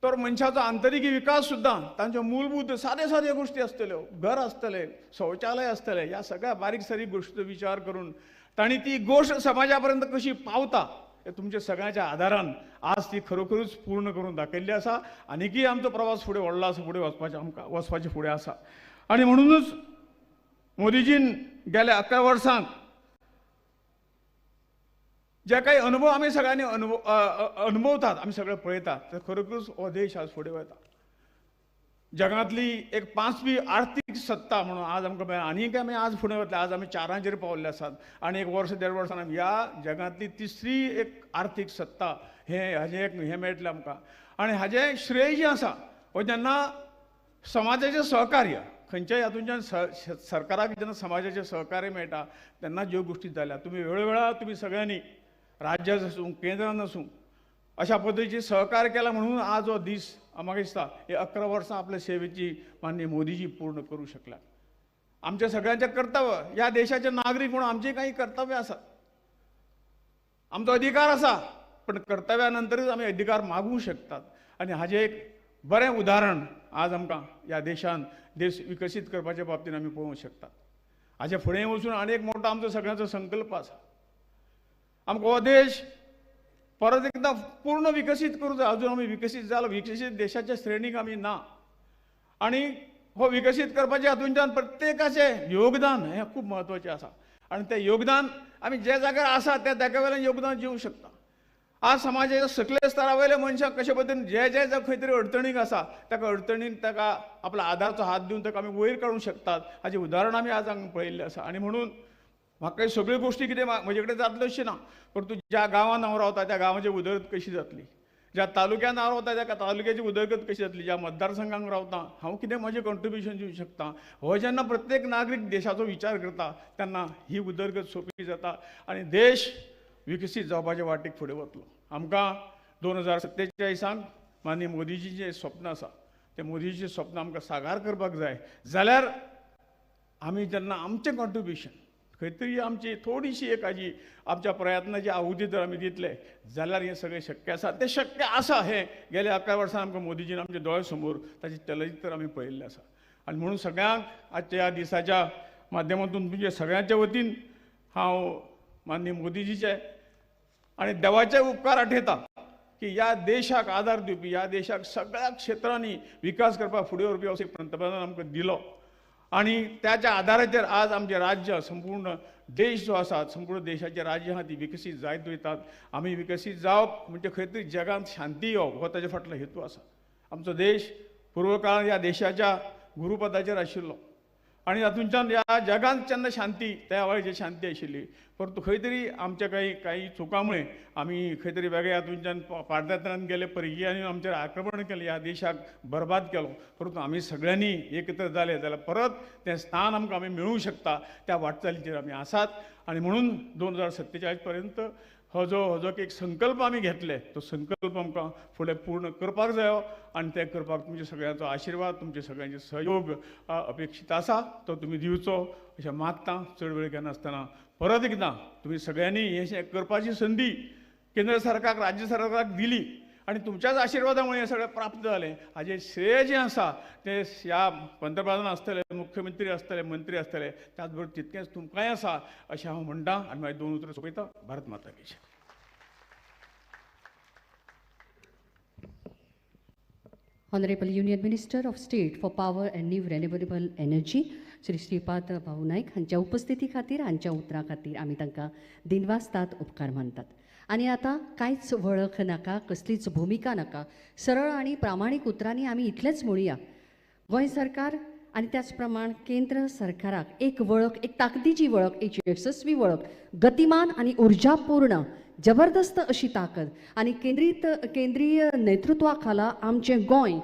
तर मनशाचो आंतरीक विकास सुद्दां, तांच्यो मूलभूत सादे सादे गोश्टी आसतल्यो, घर आसतलें, शौचालय आसतलें, ह्या सगळ्या बारीक सारीक गोश्टीचो विचार करून तांणी ती गोश्ट समाजा पर्यंत कशी पावता हे तुमच्या सगळ्यांच्या आदारान आज ती खरोखरूच पूर्ण करून दाखयल्ली आसा. आनीकय आमचो प्रवास फुडें व्हडलो आसा, फुडें वचपाचें आमकां वचपाचें फुडें आसा. आनी म्हणुनूच मोदीजीन गेल्या 11 वर्सांक जे काही अनुभव आमी सगळ्यांनी अनुभवतात, आमी सगळे पळयतात, तर खरोखरूच हो देश आज फुडें वता. जगांतली एक 5वी आर्थीक सत्ता म्हणून आज आमकां मेळ्ळा. आनीक आमी आज फुडें वतले, आज आमी 4 पावल्ले आसात आनी एक वर्स 1.5 वर्सान आमी ह्या जगांतली 3री एक आर्थीक सत्ता हें हाजें एक हें मेळटलें आमकां. आनी हाजें श्रेय जें आसा हो जेन्ना समाजाचें सहकार्य खंयच्याय हातूंतल्यान सरकाराक जेन्ना समाजाचें सहकार्य मेळटा तेन्ना ज्यो गोश्टी जाल्या. तुमी वेळोवेळा तुमी सगळ्यांनी राज्यांत आसूं केंद्रान आसूं अशा पद्दतीचे सहकार्य केला म्हणून आज हो दीस म्हाका दिसता हे 11 वर्सां आपल्या सेवेची माननीय मोदीजी पूर्ण करूं शकला. आमच्या सगळ्यांचें कर्तव्य, ह्या देशाचे नागरीक म्हणून आमचें काही कर्तव्य आसा, आमचो अधिकार आसा, पण कर्तव्या नंतरच आमी अधिकार मागूंक शकतात. आनी हाजें एक बरें उदाहरण आज आमकां ह्या देशान देश विकसीत करपाच्या बाबतीन आमी पळोवंक शकतात. हाजे फुडें वचून आनी एक मोठो आमचो सगळ्यांचो संकल्प आसा, आमकां हो देश परत एकदां पूर्ण विकसीत करूं जाय. अजून आमी विकसीत जालो, विकसीत देशाच्या श्रेणीक आमी ना आनी हो विकसीत करपाचे हातूंतल्यान प्रत्येकाचें योगदान हें खूब म्हत्वाचें आसा आनी तें योगदान आमी ज्या जाग्यार आसा त्या जाग्या वयल्यान योगदान दिवंक शकता. आज समाजाच्या सकल्या स्तरा वयल्या मनशाक कशे पद्दतीन जे जे खंय तरी अडचणीक आसा ताका अडचणीन ताका आपलो आदारचो हात दिवन ताका आमी वयर काडूंक शकतात हाचें उदाहरण आमी आज हांगा पळयल्लें आसा. आनी म्हणून म्हाका सगळ्यो गोश्टी कितें म्हजे कडेन जातल्यो अशें ना, परंतु ज्या गांवांत हांव रावता त्या गांवाची उदरगत कशी जातली, ज्या तालुक्यांत हांव रावता त्या तालुक्याची उदरगत कशी जातली, ज्या मतदारसंघांत रावता हांव कितें म्हजें कॉन्ट्रिब्युशन दिवंक शकता, हो जेन्ना प्रत्येक नागरीक देशाचो विचार करता तेन्ना ही उदरगत सोंपी जाता आनी देश विकसीत जावपाच्या वाटेक फुडें वतलो. आमकां 2047 माननीय मोदीजीचें स्वप्न आसा तें मोदीजीचें स्वप्न आमकां साकार करपाक जाय जाल्यार आमी जेन्ना आमचें कॉन्ट्रिब्युशन खंय तरी आमची थोडीशी एक हाजी आमच्या प्रयत्नाची आहुती जर आमी दितले जाल्यार हें सगळें शक्य आसा. तें शक्य आसा हें गेल्या 11 वर्सां आमकां मोदीजीन आमच्या दोळ्या समोर ताचें चलचित्र आमी पळयल्लें आसा. आनी म्हणून सगळ्यांक आजच्या ह्या दिसाच्या माध्यमांतून तुमच्या सगळ्यांच्या वतीन हांव माननीय मोदीजीचे आनी देवाचे उपकार आठयता की ह्या देशाक आदार दिवपी, ह्या देशाक सगळ्या क्षेत्रांनी विकास करपाक फुडें व्हरपी असो एक पंतप्रधान आमकां दिलो आनी त्याच्या आदाराचेर आज आमचें राज्य संपूर्ण देश जो आसा संपूर्ण देशाचें राज्य आहा ती विकसीत जायत वयतात. आमी विकसीत जावप म्हणजे खंय तरी जगांत शांती येवप हो ताजे फाटलो हेतू आसा. आमचो देश पूर्व काळांत ह्या देशाच्या गुरुपदाचेर आशिल्लो आनी तातूंतल्यान ह्या जगांत जेन्ना शांती त्या वेळार शांती आशिल्ली, परंतु खंय तरी आमच्या काही काही चुकां मुळे आमी खंय तरी वेगळ्या हातूंतल्यान पारतंत्र्यान गेले, परकीयांनी आमचेर आक्रमण केलें, ह्या देशाक बरबाद केलो. परंतु आमी सगळ्यांनी एकत्र जाले जाल्यार परत तें स्थान आमकां आमी मेळूंक शकता, त्या वाटचालीचेर आमी आसात. आनी म्हणून 2047 पर्यंत हो जो एक संकल्प आमी घेतले तो संकल्प आमकां फुडें पूर्ण करपाक जायो आनी तें करपाक तुमच्या सगळ्यांचो आशिर्वाद, तुमचे सगळ्यांचे सहयोग अपेक्षीत आसा, तो तुमी दिवचो अशें मागता. चड वेळ घेनासतना परत एकदां तुमी सगळ्यांनी हें करपाची संदी केंद्र सरकाराक, राज्य सरकाराक दिली आनी तुमच्याच आशिर्वादामुळे हें सगळें प्राप्त जालें. हाजें श्रेय जें आसा तें ह्या पंतप्रधान आसतले, मुख्यमंत्री आसतले, मंत्री आसतले, त्याच बरोबर तितकेंच तुमकांय आसा अशें हांव म्हणटा आनी मागीर 2 उतरां सोंपयता. भारत माता की जय. Honorable Union Minister of State for Power and New Renewable Energy, Shri Shripad Bhau Naik हांच्या उपस्थिती खातीर, हांच्या उतरां खातीर आमी तांकां दिनवासतात, उपकार मानतात. आनी आतां कांयच वळख नाका, कसलीच भुमिका नाका, सरळ आनी प्रामाणीक उतरांनी आमी इतलेंच म्हणुया, गोंय सरकार आनी त्याच प्रमाण केंद्र सरकाराक एक वळख, एक ताकदीची वळख, एक यशस्वी वळख, गतिमान आनी उर्जापूर्ण जबरदस्त अशी ताकद आनी केंद्रीय नेतृत्वा खाला आमचें गोंय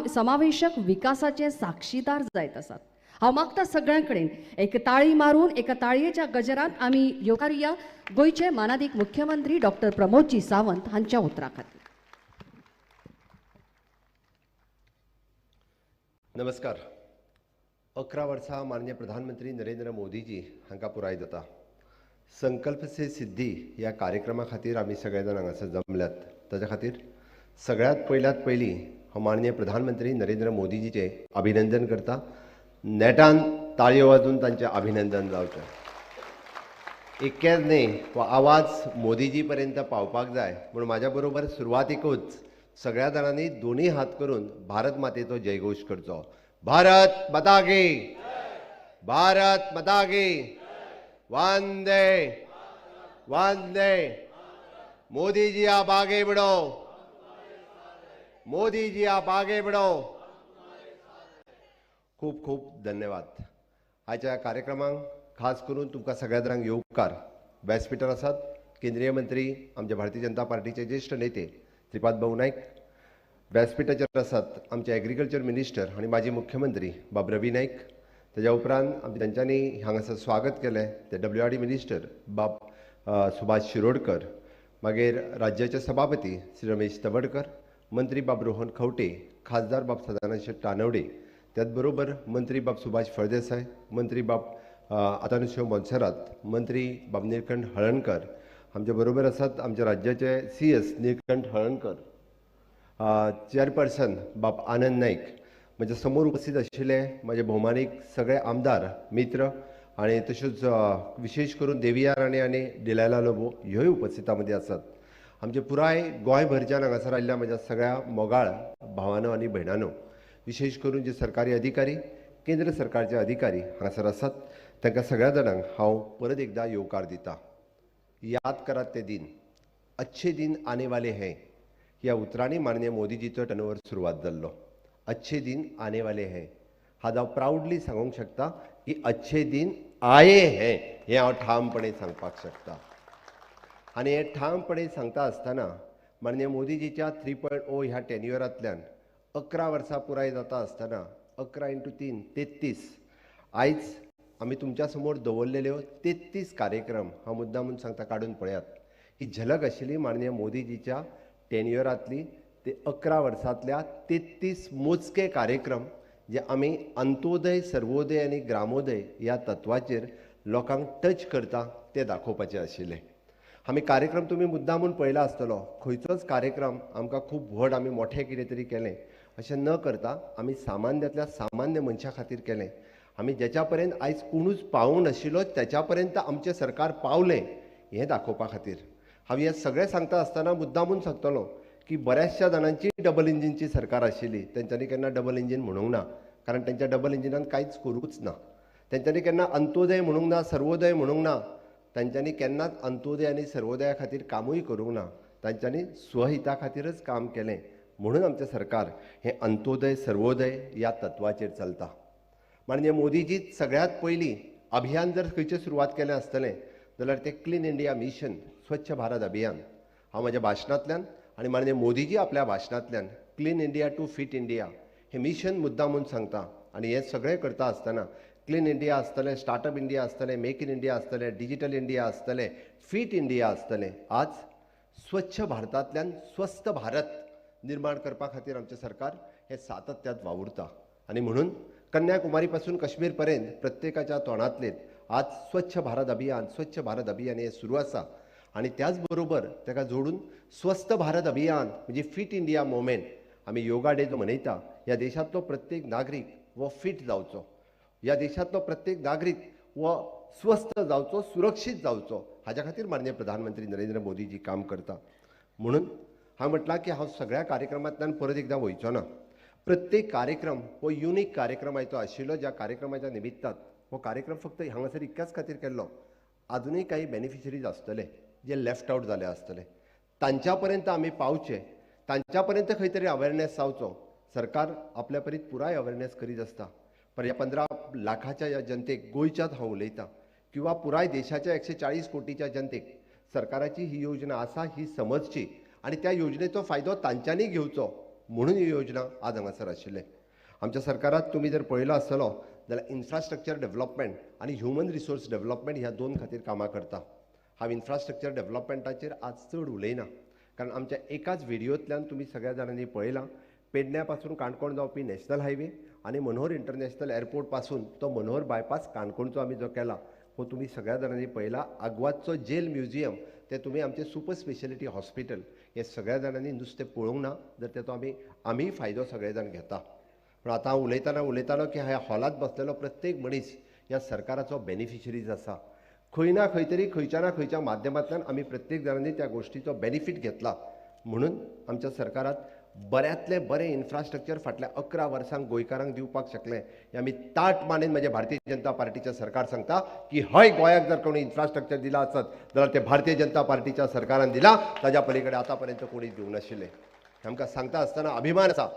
समावेशक विकासाचे साक्षीदार जायत आसात. हांव मागता सगळ्यां कडेन एक ताळी मारून एका ताळयेच्या गजरांत आमी येवकारुया गोंयचे मानादीक मुख्यमंत्री डॉक्टर प्रमोदजी सावंत हांच्या उतरां खातीर. नमस्कार. 11 वर्सां माननीय प्रधानमंत्री नरेंद्र मोदीजी हांकां पुराय जाता. संकल्प से सिद्धी ह्या कार्यक्रमा खातीर आमी सगळे जाण हांगासर जमल्यात. ताच्या खातीर सगळ्यांत पयल्यात पयलीं हांव माननीय प्रधानमंत्री नरेंद्र मोदीजीचें अभिनंदन करता. नेटान ताळयो वाजून तांचें अभिनंदन जावचें. इतकेंच न्ही, हो आवाज मोदीजी पर्यंत पावपाक जाय म्हूण म्हाज्या बरोबर सुरवातीकूच सगळ्या जाणांनी दोनूय हात करून भारत मातेचो जयघोश करचो. भारत माता की, भारत माता की, वंदे वंदे. मोदी जी आप आगे बढ़ो, मोदी जी आप आगे बढ़ो. खूब खूब धन्यवाद. आयच्या ह्या कार्यक्रमांक खास करून तुमकां सगळ्या जाणांक येवकार. व्यासपीठार आसात केंद्रीय मंत्री आमचे भारतीय जनता पार्टीचे ज्येष्ठ नेते श्रीपाद भाऊ नायक, व्यासपीठाचेर आसात आमचे एग्रीकल्चर मिनिस्टर आनी माजी मुख्यमंत्री बाब रवी नायक, तेज्या उपरांत आमचे तांच्यांनी हांगासर स्वागत केलें ते WRD minister बाब सुभाष शिरोडकर, मागीर राज्याचे सभापती श्री रमेश तवडकर, मंत्री बाब रोहन खंवटे, खासदार बाब सदानंद शेट तानवडे, त्याच बरोबर मंत्री बाब सुभाष फळदेसाय, मंत्री बाब आतानुशिव मोन्सेरात, मंत्री बाब निळकंठ हळणकर, आमचे बरोबर आसात आमच्या राज्याचे CS Nilkanth Halarnkar, chairperson बाब आनंद नाईक, म्हज्या समोर उपस्थित आशिल्ले म्हजे भोवमानीक सगळे आमदार मित्र आनी तश्योच विशेष करून देविया राणे आनी डिलायला लोबो ह्योय उपस्थितां मदीं आसात. आमचे पुराय गोंयभरच्यान हांगासर आयिल्ल्या म्हज्या सगळ्या मोगाळ भावानो आनी भयणानो, विशेष करून जे सरकारी अधिकारी, केंद्र सरकारचे अधिकारी हांगासर आसात तांकां सगळ्या जाणांक हांव परत एकदां येवकार दिता. याद करात ते दिन, अच्छे दिन आने वाले हैं ह्या उतरांनी माननीय मोदीजीचो टर्नओवर सुरवात जाल्लो. अच्छे दिन आने वाले हैं आज हांव प्रावडली सांगूंक शकता की अच्छे दिन आये हैं हें हांव ठामपणे सांगपाक शकता. आनी हें ठामपणे सांगता आसतना माननीय मोदीजीच्या 3.0 ह्या टेन्युअरांतल्यान 11 वर्सां पुराय जाता आसतना 11 × 3 33 आयज आमी तुमच्या समोर दवरलेल्यो 33 कार्यक्रम हांव मुद्दाम म्हूण सांगता काडून पळयात. ही झलक आशिल्ली माननीय मोदीजीच्या टेन्युअरांतली ते 11 वर्सांतल्या 33 मोजके कार्यक्रम जे आमी अंत्योदय, सर्वोदय आनी ग्रामोदय ह्या तत्वाचेर लोकांक टच करता ते दाखोवपाचे आशिल्ले. आमी कार्यक्रम तुमी मुद्दामून पळयला आसतलो, खंयचोच कार्यक्रम आमकां खूब व्हड आमी मोठें कितें तरी केलें अशें न करता आमी सामान्यांतल्या सामान्य मनशा खातीर केलें. आमी जेच्या पर्यंत आयज कोणूच पावूंक नाशिल्लो तेच्या पर्यंत आमचें सरकार पावलें हें दाखोवपा खातीर. हांव हें सगळें सांगता आसतना मुद्दामून सांगतलो की बऱ्याचशा जाणांची डबल इंजिनची सरकार आशिल्ली, तेंच्यांनी केन्ना डबल इंजीन म्हणूंक ना, कारण तेंच्या डबल इंजिनान कांयच करूंकच ना. तेंच्यांनी केन्ना अंत्योदय म्हणूंक ना, सर्वोदय म्हणूंक ना, तांच्यांनी केन्नाच अंत्योदय आनी सर्वोदया खातीर कामूय करूंक ना, तांच्यांनी स्वहिता खातीरच काम केलें. म्हणून आमचें सरकार हें अंत्योदय सर्वोदय ह्या तत्वाचेर चलता. माननीय मोदीजी सगळ्यांत पयलीं अभियान जर खंयचें सुरवात केलें आसतलें जाल्यार तें क्लीन इंडिया मिशन, स्वच्छ भारत अभियान. हांव म्हज्या भाशणांतल्यान आनी माननीय मोदीजी आपल्या भाशणांतल्यान clean India to fit India हें मिशन मुद्दाम म्हूण सांगता. आनी हें सगळें करता आसतना क्लीन इंडिया आसतलें, स्टार्टअप इंडिया आसतलें, मेक इन इंडिया आसतलें, डिजिटल इंडिया आसतलें, फिट इंडिया आसतलें. आज स्वच्छ भारतांतल्यान स्वस्थ भारत निर्माण करपा खातीर आमचें सरकार हें सातत्यात वावुरता. आनी म्हणून कन्याकुमारी पासून काश्मीर पर्यंत प्रत्येकाच्या तोंडांतलें आज स्वच्छ भारत अभियान, स्वच्छ भारत अभियान हें सुरू आसा. आनी त्याच बरोबर ताका जोडून स्वस्थ भारत अभियान म्हणजे फिट इंडिया मुवमेंट आमी योगा डे जो मनयता, ह्या देशांतलो प्रत्येक नागरीक हो फिट जावचो, ह्या देशांतलो प्रत्येक नागरीक हो स्वस्थ जावचो, सुरक्षीत जावचो, हाज्या खातीर माननीय प्रधानमंत्री नरेंद्र मोदीजी काम करता. म्हणून हांवें म्हटलां की हांव सगळ्या कार्यक्रमांतल्यान परत एकदां वयचो ना. प्रत्येक कार्यक्रम हो युनीक कार्यक्रम आयचो आशिल्लो, ज्या कार्यक्रमाच्या निमित्तान हो कार्यक्रम फक्त हांगासर इतक्याच खातीर केल्लो, आजुनूय काही बेनिफिशरीज आसतले जे लेफ्ट आवट जाले आसतले, तांच्या पर्यंत आमी पावचे, तांच्या पर्यंत खंय तरी अवेरनेस जावचो. सरकार आपल्या परीत पुराय अवेरनेस करीत आसता, पण ह्या 15 लाखाच्या ह्या जनतेक, गोंयच्याच हांव उलयतां किंवा पुराय देशाच्या 140 कोटीच्या जनतेक सरकाराची ही योजना आसा ही समजची आनी त्या योजनेचो फायदो तांच्यांनी घेवचो म्हणून ही योजना आज हांगासर आशिल्लें. आमच्या सरकारात तुमी जर पळयलो आसतलो जाल्यार इन्फ्रास्ट्रक्चर डेव्हलपमेंट आनी ह्युमन रिसोर्स डेव्हलपमेंट ह्या दोन खातीर कामां करता. हांव इन्फ्रास्ट्रक्चर डेव्हलपमेंटाचेर आज चड उलयना, कारण आमच्या एकाच व्हिडियोंतल्यान तुमी सगळ्या जाणांनी पळयलां, पेडण्या पासून काणकोण जावपी नॅशनल हायवे आनी मनोहर इंटरनॅशनल एअरपोर्ट पासून तो मनोहर बायपास काणकोणचो आमी जो केला हो तुमी सगळ्या जाणांनी पळयला. आगवादचो जेल म्युझियम ते तुमी आमचें सुपर स्पेशलिटी हॉस्पिटल हे सगळ्या जाणांनी नुस्तें पळोवंक ना जर तेचो आमी फायदो सगळे जाण घेता. पूण आतां हांव उलयतना उलयतालो की ह्या हॉलांत बसलेलो प्रत्येक मनीस ह्या सरकाराचो बेनिफिशरीज आसा. खंय ना खंय तरी खंयच्या ना खंयच्या माध्यमांतल्यान आमी प्रत्येक जाणांनी त्या गोश्टीचो बेनिफीट घेतला. म्हणून आमच्या सरकारात बऱ्यांतलें बरें इन्फ्रास्ट्रक्चर फाटल्या 11 वर्सांक गोंयकारांक दिवपाक शकलें हें आमी ताट मानेन म्हजें भारतीय जनता पार्टीचें सरकार सांगता की हय, गोंयाक जर कोणी इन्फ्रास्ट्रक्चर दिलां आसत जाल्यार तें भारतीय जनता पार्टीच्या सरकारान दिलां, ताज्या पलीकडे आतां पर्यंत कोणी दिवंक नाशिल्लें. आमकां सांगता आसतना अभिमान आसा,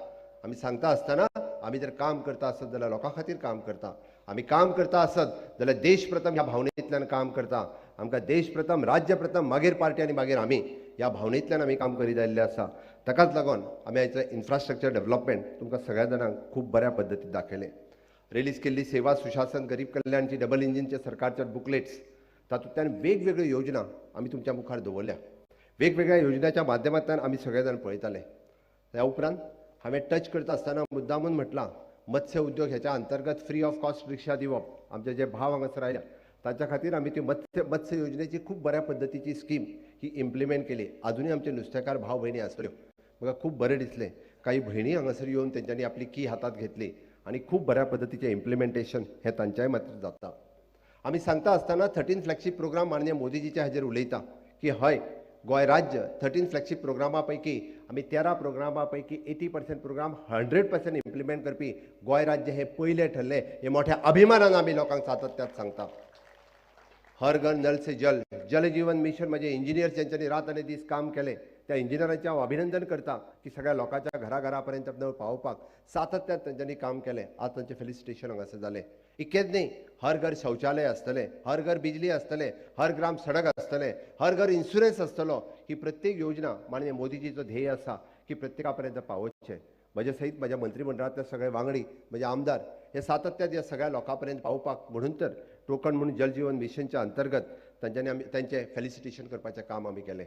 आमी सांगता आसतना आमी जर काम करता आसत जाल्यार लोकां खातीर काम करता, आमी काम करता आसत जाल्यार देश प्रथम ह्या भावनेंतल्यान काम करता। आमकां देश प्रथम, राज्य प्रथम, मागीर पार्टी आनी मागीर आमी ह्या भावनेंतल्यान आमी काम करीत आयिल्लें आसा। ताकाच लागून आमी आयचो इन्फ्रास्ट्रक्चर डेव्हलपमेंट तुमकां सगळ्या जाणांक खूब बऱ्या पद्दतीन दाखयलें। रिलीज केल्ली सेवा सुशासन गरीब कल्याणची डबल इंजिनच्या सरकारच्या बुकलेट्स, तातूंतल्यान वेगवेगळ्यो योजना आमी तुमच्या मुखार दवरल्या। वेगवेगळ्या योजनाच्या माध्यमांतल्यान आमी सगळे जाण पळयताले। त्या उपरांत हांवें टच करता आसतना मुद्दामून म्हटलां मत्स्य उद्योग ह्याच्या अंतर्गत फ्री ऑफ कॉस्ट रिक्षा दिवप, आमचे जे भाव हांगासर आयल्या ताच्या खातीर आमी ती मत्स्य योजनेची खूब बऱ्या पद्दतीची स्कीम ही इम्प्लिमेंट केली। आजुनूय आमचे नुस्तेकार भाव भयणी आसल्यो, म्हाका खूब बरें दिसलें काही भयणी हांगासर येवन तेंच्यांनी आपली की हातांत घेतली आनी खूब बऱ्या पद्दतीचें इम्प्लिमेंटेशन हें तांच्याय मात्र जाता। आमी सांगता आसतना 13 फ्लॅगशीप प्रोग्राम माननीय मोदीजीच्या हाजेर उलयता की हय गोंय राज्य 13 फ्लॅगशीप प्रोग्रामा पैकी आमी 13 प्रोग्रामा पैकी 80% प्रोग्राम 100% इम्प्लिमेंट करपी गोंय राज्य हे पयलें ठरलें, हे मोठ्या अभिमानान आमी लोकांक सातत्यात सांगता। हर घर नल से जल, जल जीवन मिशन म्हणजे इंजिनियर्स ज्यांच्यानी रात आनी दीस काम केलें त्या इंजिनियरांचें हांव अभिनंदन करता की सगळ्या लोकांच्या घराघरापर्यंत नळ पावोवपाक सातत्यान तांच्यांनी काम केलें। आज तांचें फेलिसिटेशन हांगासर जालें। इतकेंच न्ही, हर घर शौचालय आसतलें, हर घर बिजली आसतलें, हर ग्राम सडक आसतलें, हर घर इन्शुरन्स आसतलो। ही प्रत्येक योजना माननीय मोदीजीचो ध्येय आसा की प्रत्येका पर्यंत पावोवचें। म्हजे सहित म्हज्या मंत्रिमंडळांतले सगळे वांगडी, म्हजे आमदार हे सातत्यान ह्या सगळ्या लोकां पर्यंत पावोवपाक म्हणून तर टोकन म्हणून जल जीवन मिशनच्या अंतर्गत तांच्यांनी आमी तांचें फेलिसिटेशन करपाचें काम आमी केलें।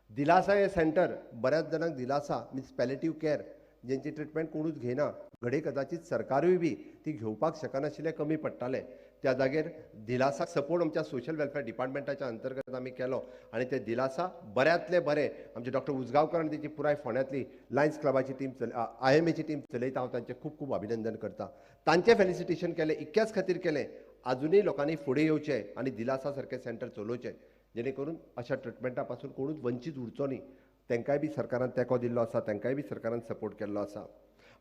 दिलासा हे सेंटर बऱ्याच जाणांक दिलासा मिन्स पॅलेटीव केअर जेंची ट्रिटमेंट कोणूच घेयना, घडये कदाचीत सरकारूय बी ती घेवपाक शकनाशिल्लें, कमी पडटालें। त्या जागेर दिलासाक सपोर्ट आमच्या सोशल वेलफेअर डिपार्टमेंटाच्या अंतर्गत आमी केलो आनी ते दिलासा बऱ्यांतले बरे आमचे डॉक्टर उजगांवकर आनी तेची पुराय फोंड्यांतली लायन्स क्लबाची टीम IMAची टीम चलयता। हांव तांचें खूब खूब अभिनंदन करता। तांचें फेलिसिटेशन केलें इतक्याच खातीर केलें, आजुनूय लोकांनी फुडें येवचें आनी दिलासा सारकें सेंटर चलोवचें जेणे करून अशा ट्रिटमेंटा पासून कोणूच वंचीत उरचो न्ही। तांकांय बी सरकारान तेंको दिल्लो आसा, तांकांय बी सरकारान सपोर्ट केल्लो आसा।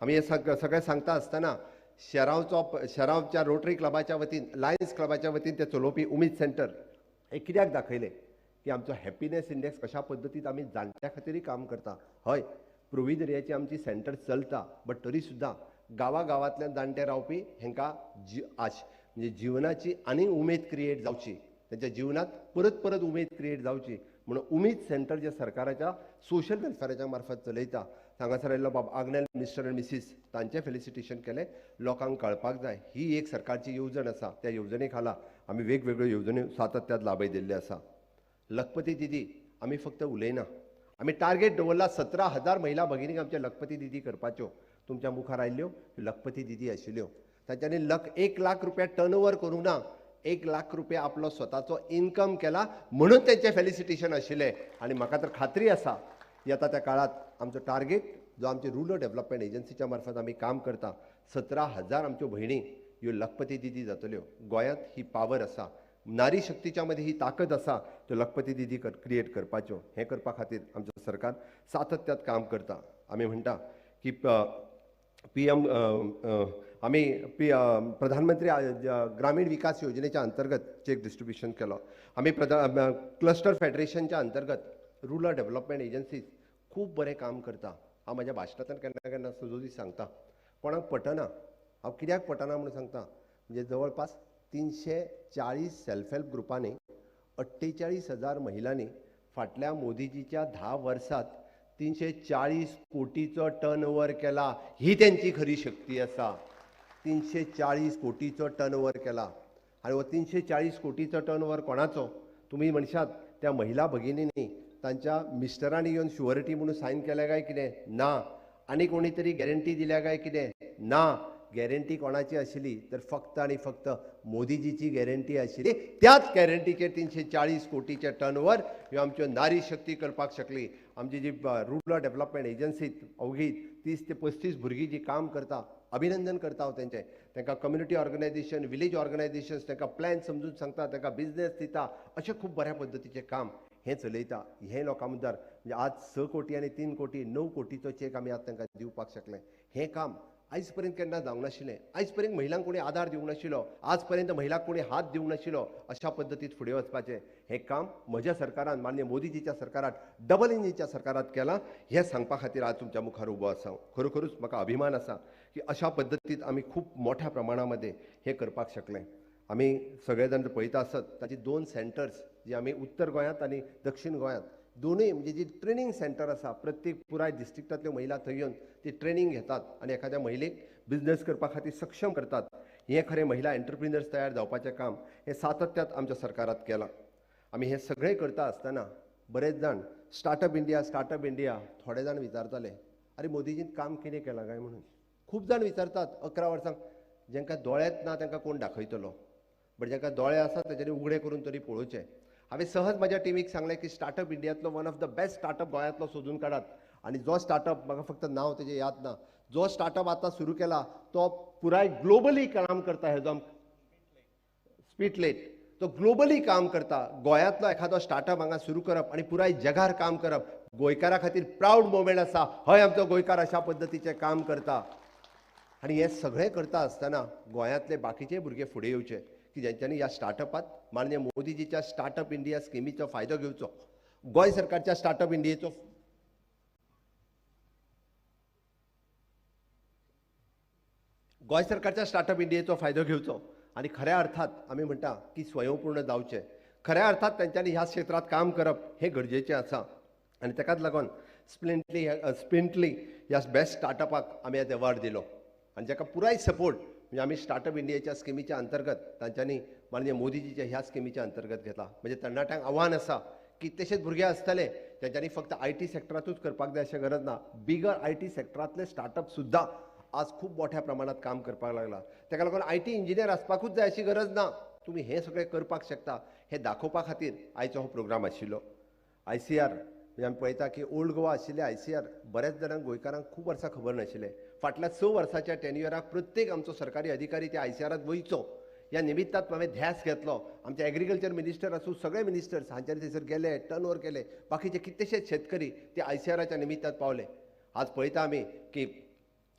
आमी हें सगळें सांगता आसतना शेरांवच्या रोटरी क्लबाच्या वतीन, लायन्स क्लबाच्या वतीन ते चलोवपी उमेद सेंटर हे कित्याक दाखयलें की आमचो हॅपिनेस इंडेक्स कशा पद्दतीन आमी जाणट्या खातीरूय काम करता। हय, प्रोविदरियाची आमची सेंटर चलता, बट तरी सुद्दां गांवागांवांतल्यान जाणटे रावपी हेंकां आश म्हणजे जिवनाची आनी उमेद क्रिएट जावची, तांच्या जिवनांत परत परत उमेद क्रिएट जावची म्हणून उमेद सेंटर जे सरकाराच्या सोशल वेलफेराच्या मार्फत चलयता। हांगासर आयिल्लो बाब आग्नेल मिस्टर आनी मिसीस तांचें फेलिसिटेशन केलें। लोकांक कळपाक जाय ही एक सरकारची येवजण आसा, त्या येवजणे खाला आमी वेगवेगळ्यो येवजण्यो सातत्यात लाभय दिल्ल्यो आसा। लखपती दिदी आमी फक्त उलयना, आमी टार्गेट दवरला 17,000 महिला भगिनींक आमच्या लखपती दिदी करपाच्यो। तुमच्या मुखार आयिल्ल्यो लखपती दिदी आशिल्ल्यो, तांच्यांनी 1 लाख रुपया टर्न ओवर करूंक ना, 1 लाख रुपया आपलो स्वताचो इन्कम केला म्हणून तेंचें फेलिसिटेशन आशिल्लें। आनी म्हाका तर खात्री आसा येता त्या काळांत आमचो टार्गेट जो आमचे रुरल डेव्हलपमेंट एजन्सीच्या मार्फत आमी काम करता 17,000 आमच्यो भयणी ह्यो लखपती दिदी जातल्यो। गोंयांत ही पावर आसा, नारी शक्तीच्या मदीं ही ताकद आसा त्यो लखपती दिदी क्रिएट करपाच्यो। हें करपा खातीर आमचें सरकार सातत्यात काम करता। आमी म्हणटा की PM आमी प्रधानमंत्री ग्रामीण विकास योजनेच्या अंतर्गत चेक डिस्ट्रिब्युशन केलो। आमी क्लस्टर फेडरेशनच्या अंतर्गत रुरल डेव्हलपमेंट एजन्सीज खूब बरें काम करता। हांव म्हाज्या भाशणांतल्यान केन्ना केन्ना सजोदी सांगता, कोणाक पटना, हांव कित्याक पटना म्हणून सांगता, म्हणजे जवळपास 340 सेल्फ हेल्प ग्रुपांनी 48,000 महिलांनी फाटल्या मोदीजीच्या 10 वर्सांत 340 कोटीचो टर्न ओवर केला। ही तेंची खरी शक्ती आसा। 340 कोटीचो टर्न ओवर केला आनी हो 340 कोटीचो टर्न ओवर कोणाचो? तुमी म्हणशात त्या महिला भगिनींनी तांच्या मिस्टरांनी येवन शुअरिटी म्हणून सायन केल्या काय कितें? ना. आनी कोणी तरी गॅरंटी दिल्या काय कितें? ना. गॅरंटी कोणाची आशिल्ली तर फक्त आनी फक्त मोदीजीची गॅरंटी आशिल्ली। त्याच गॅरंटीचेर 340 कोटीचे टर्न ओवर ह्यो आमच्यो नारी शक्ती करपाक शकली। आमची जी रुरल डेव्हलपमेंट एजन्सीत अवघी 30 ते 35 भुरगीं जी काम करता, अभिनंदन करता हांव तेंचें। तांकां कम्युनिटी ऑर्गनायझेशन, विलेज ऑर्गनायझेशन्स तांकां प्लॅन समजून सांगता, तांकां बिजनेस दिता, अशें खूब बऱ्या पद्दतीचें काम हें चलयता। हें लोकां मुखार म्हणजे आज 6 कोटी आनी 3 कोटी 9 कोटीचो चॅक आमी आज तांकां दिवपाक शकले। हें काम आयज पर्यंत केन्ना जावंक नाशिल्लें, आयज पर्यंत महिलांक कोणी आदार दिवंक नाशिल्लो, आज पर्यंत महिलांक कोणी हात दिवंक नाशिल्लो। अशा पद्दतीत फुडें वचपाचें हें काम म्हज्या सरकारान, माननीय मोदीजीच्या सरकारान, डबल इंजिनच्या सरकारात केलां। हें सांगपा खातीर आज तुमच्या मुखार उबो आसा। खरोखरूच म्हाका अभिमान आसा की अशा पद्दतीत आमी खूब मोठ्या प्रमाणामध्ये हे करपाक शकले. आमी सगळे जाण पळयता आसत ताची 2 सेंटर्स जी आमी उत्तर गोंयांत आनी दक्षिण गोंयांत दोनूय म्हणजे जी ट्रेनिंग सेंटर आसा, प्रत्येक पुराय डिस्ट्रिक्टांतल्यो महिला थंय येवन ती ट्रेनिंग घेतात आनी एखाद्या महिलेक बिजनेस करपा खातीर सक्षम करतात. हें खरें महिला एंटरप्रिनर्स तयार जावपाचें काम हें सातत्यात आमच्या सरकारात केलां. आमी हें सगळें करता आसतना बरेच जाण स्टार्टअप इंडिया स्टार्टअप इंडिया थोडे जाण विचारताले, अरे मोदीजीन काम कितें केलां काय म्हणून. खूब जाण विचारतात 11 वर्सांक, जांकां दोळेच ना तांकां कोण दाखयतलो, बट जांकां दोळे आसा तेच्यांनी उगडे करून तरी पळोवचें. हांवें सहज म्हज्या टिमीक सांगलें की startup इंडियांतलो one of the best startup गोंयांतलो सोदून काडात आनी जो स्टार्टअप, म्हाका फक्त नांव तेजें याद ना, जो स्टार्टअप आतां सुरू केला तो पुराय ग्लोबली काम करता. हेजो स्पीटलेट तो ग्लोबली काम करता. गोंयांतलो एखादो स्टार्टअप हांगा सुरू करप आनी पुराय जगार काम करप गोंयकारा खातीर प्रावड मोमेंट आसा. हय आमचो गोंयकार अशा पद्दतीचें काम करता. आनी हें सगळें करता आसतना गोंयांतले बाकीचे भुरगे फुडें येवचे की ज्यांच्यांनी ह्या स्टार्टअपात माननीय मोदीजीच्या स्टार्टअप इंडिया स्किमीचो फायदो घेवचो, गोंय सरकारच्या स्टार्टअप इंडियेचो गोंय सरकारच्या स्टार्टअप इंडियेचो फायदो घेवचो आनी खऱ्या अर्थात आमी म्हणटा की स्वयंपूर्ण जावचें. खऱ्या अर्थात तेंच्यांनी ह्या क्षेत्रांत काम करप हें गरजेचें आसा आनी ताकाच लागून स्प्लिंटली ह्या बेस्ट स्टार्टअपाक आमी आज अवॉर्ड दिलो आनी जाका पुराय सपोर्ट म्हणजे आमी स्टार्टअप इंडियेच्या स्किमीच्या अंतर्गत तांच्यांनी माननीय मोदीजीच्या ह्या स्किमीच्या अंतर्गत घेतला. म्हणजे तरणाट्यांक आव्हान आसा, कितलेशेच भुरगे आसतले तेंच्यांनी फक्त IT सेक्टरांतूच करपाक जाय अशें गरज ना, बिगर IT सेक्टरांतले स्टार्टअप सुद्दां आज खूब मोठ्या प्रमाणात काम करपाक लागला. ताका लागून IT engineer आसपाकूच जाय अशी गरज ना, तुमी हें सगळें करपाक शकता हें दाखोवपा खातीर आयचो हो प्रोग्राम आशिल्लो. ICR म्हणजे आमी पळयता की ओल्ड गोवा आशिल्ले ICR बऱ्याच जाणांक गोंयकारांक खूब वर्सां खबर नाशिल्लें. फाटल्या 6 वर्साच्या टेन्युअराक प्रत्येक आमचो सरकारी अधिकारी त्या ICRांत वयचो ह्या निमित्तान हांवें ध्यास घेतलो. आमचे एग्रीकल्चर मिनिस्टर आसूं सगळे मिनिस्टर्स हांच्यांनी थंयसर गेले, टर्न ओवर केले, बाकीचे कितलेशेच शेतकरी ते ICRाच्या निमित्तान पावले. आज पळयता आमी की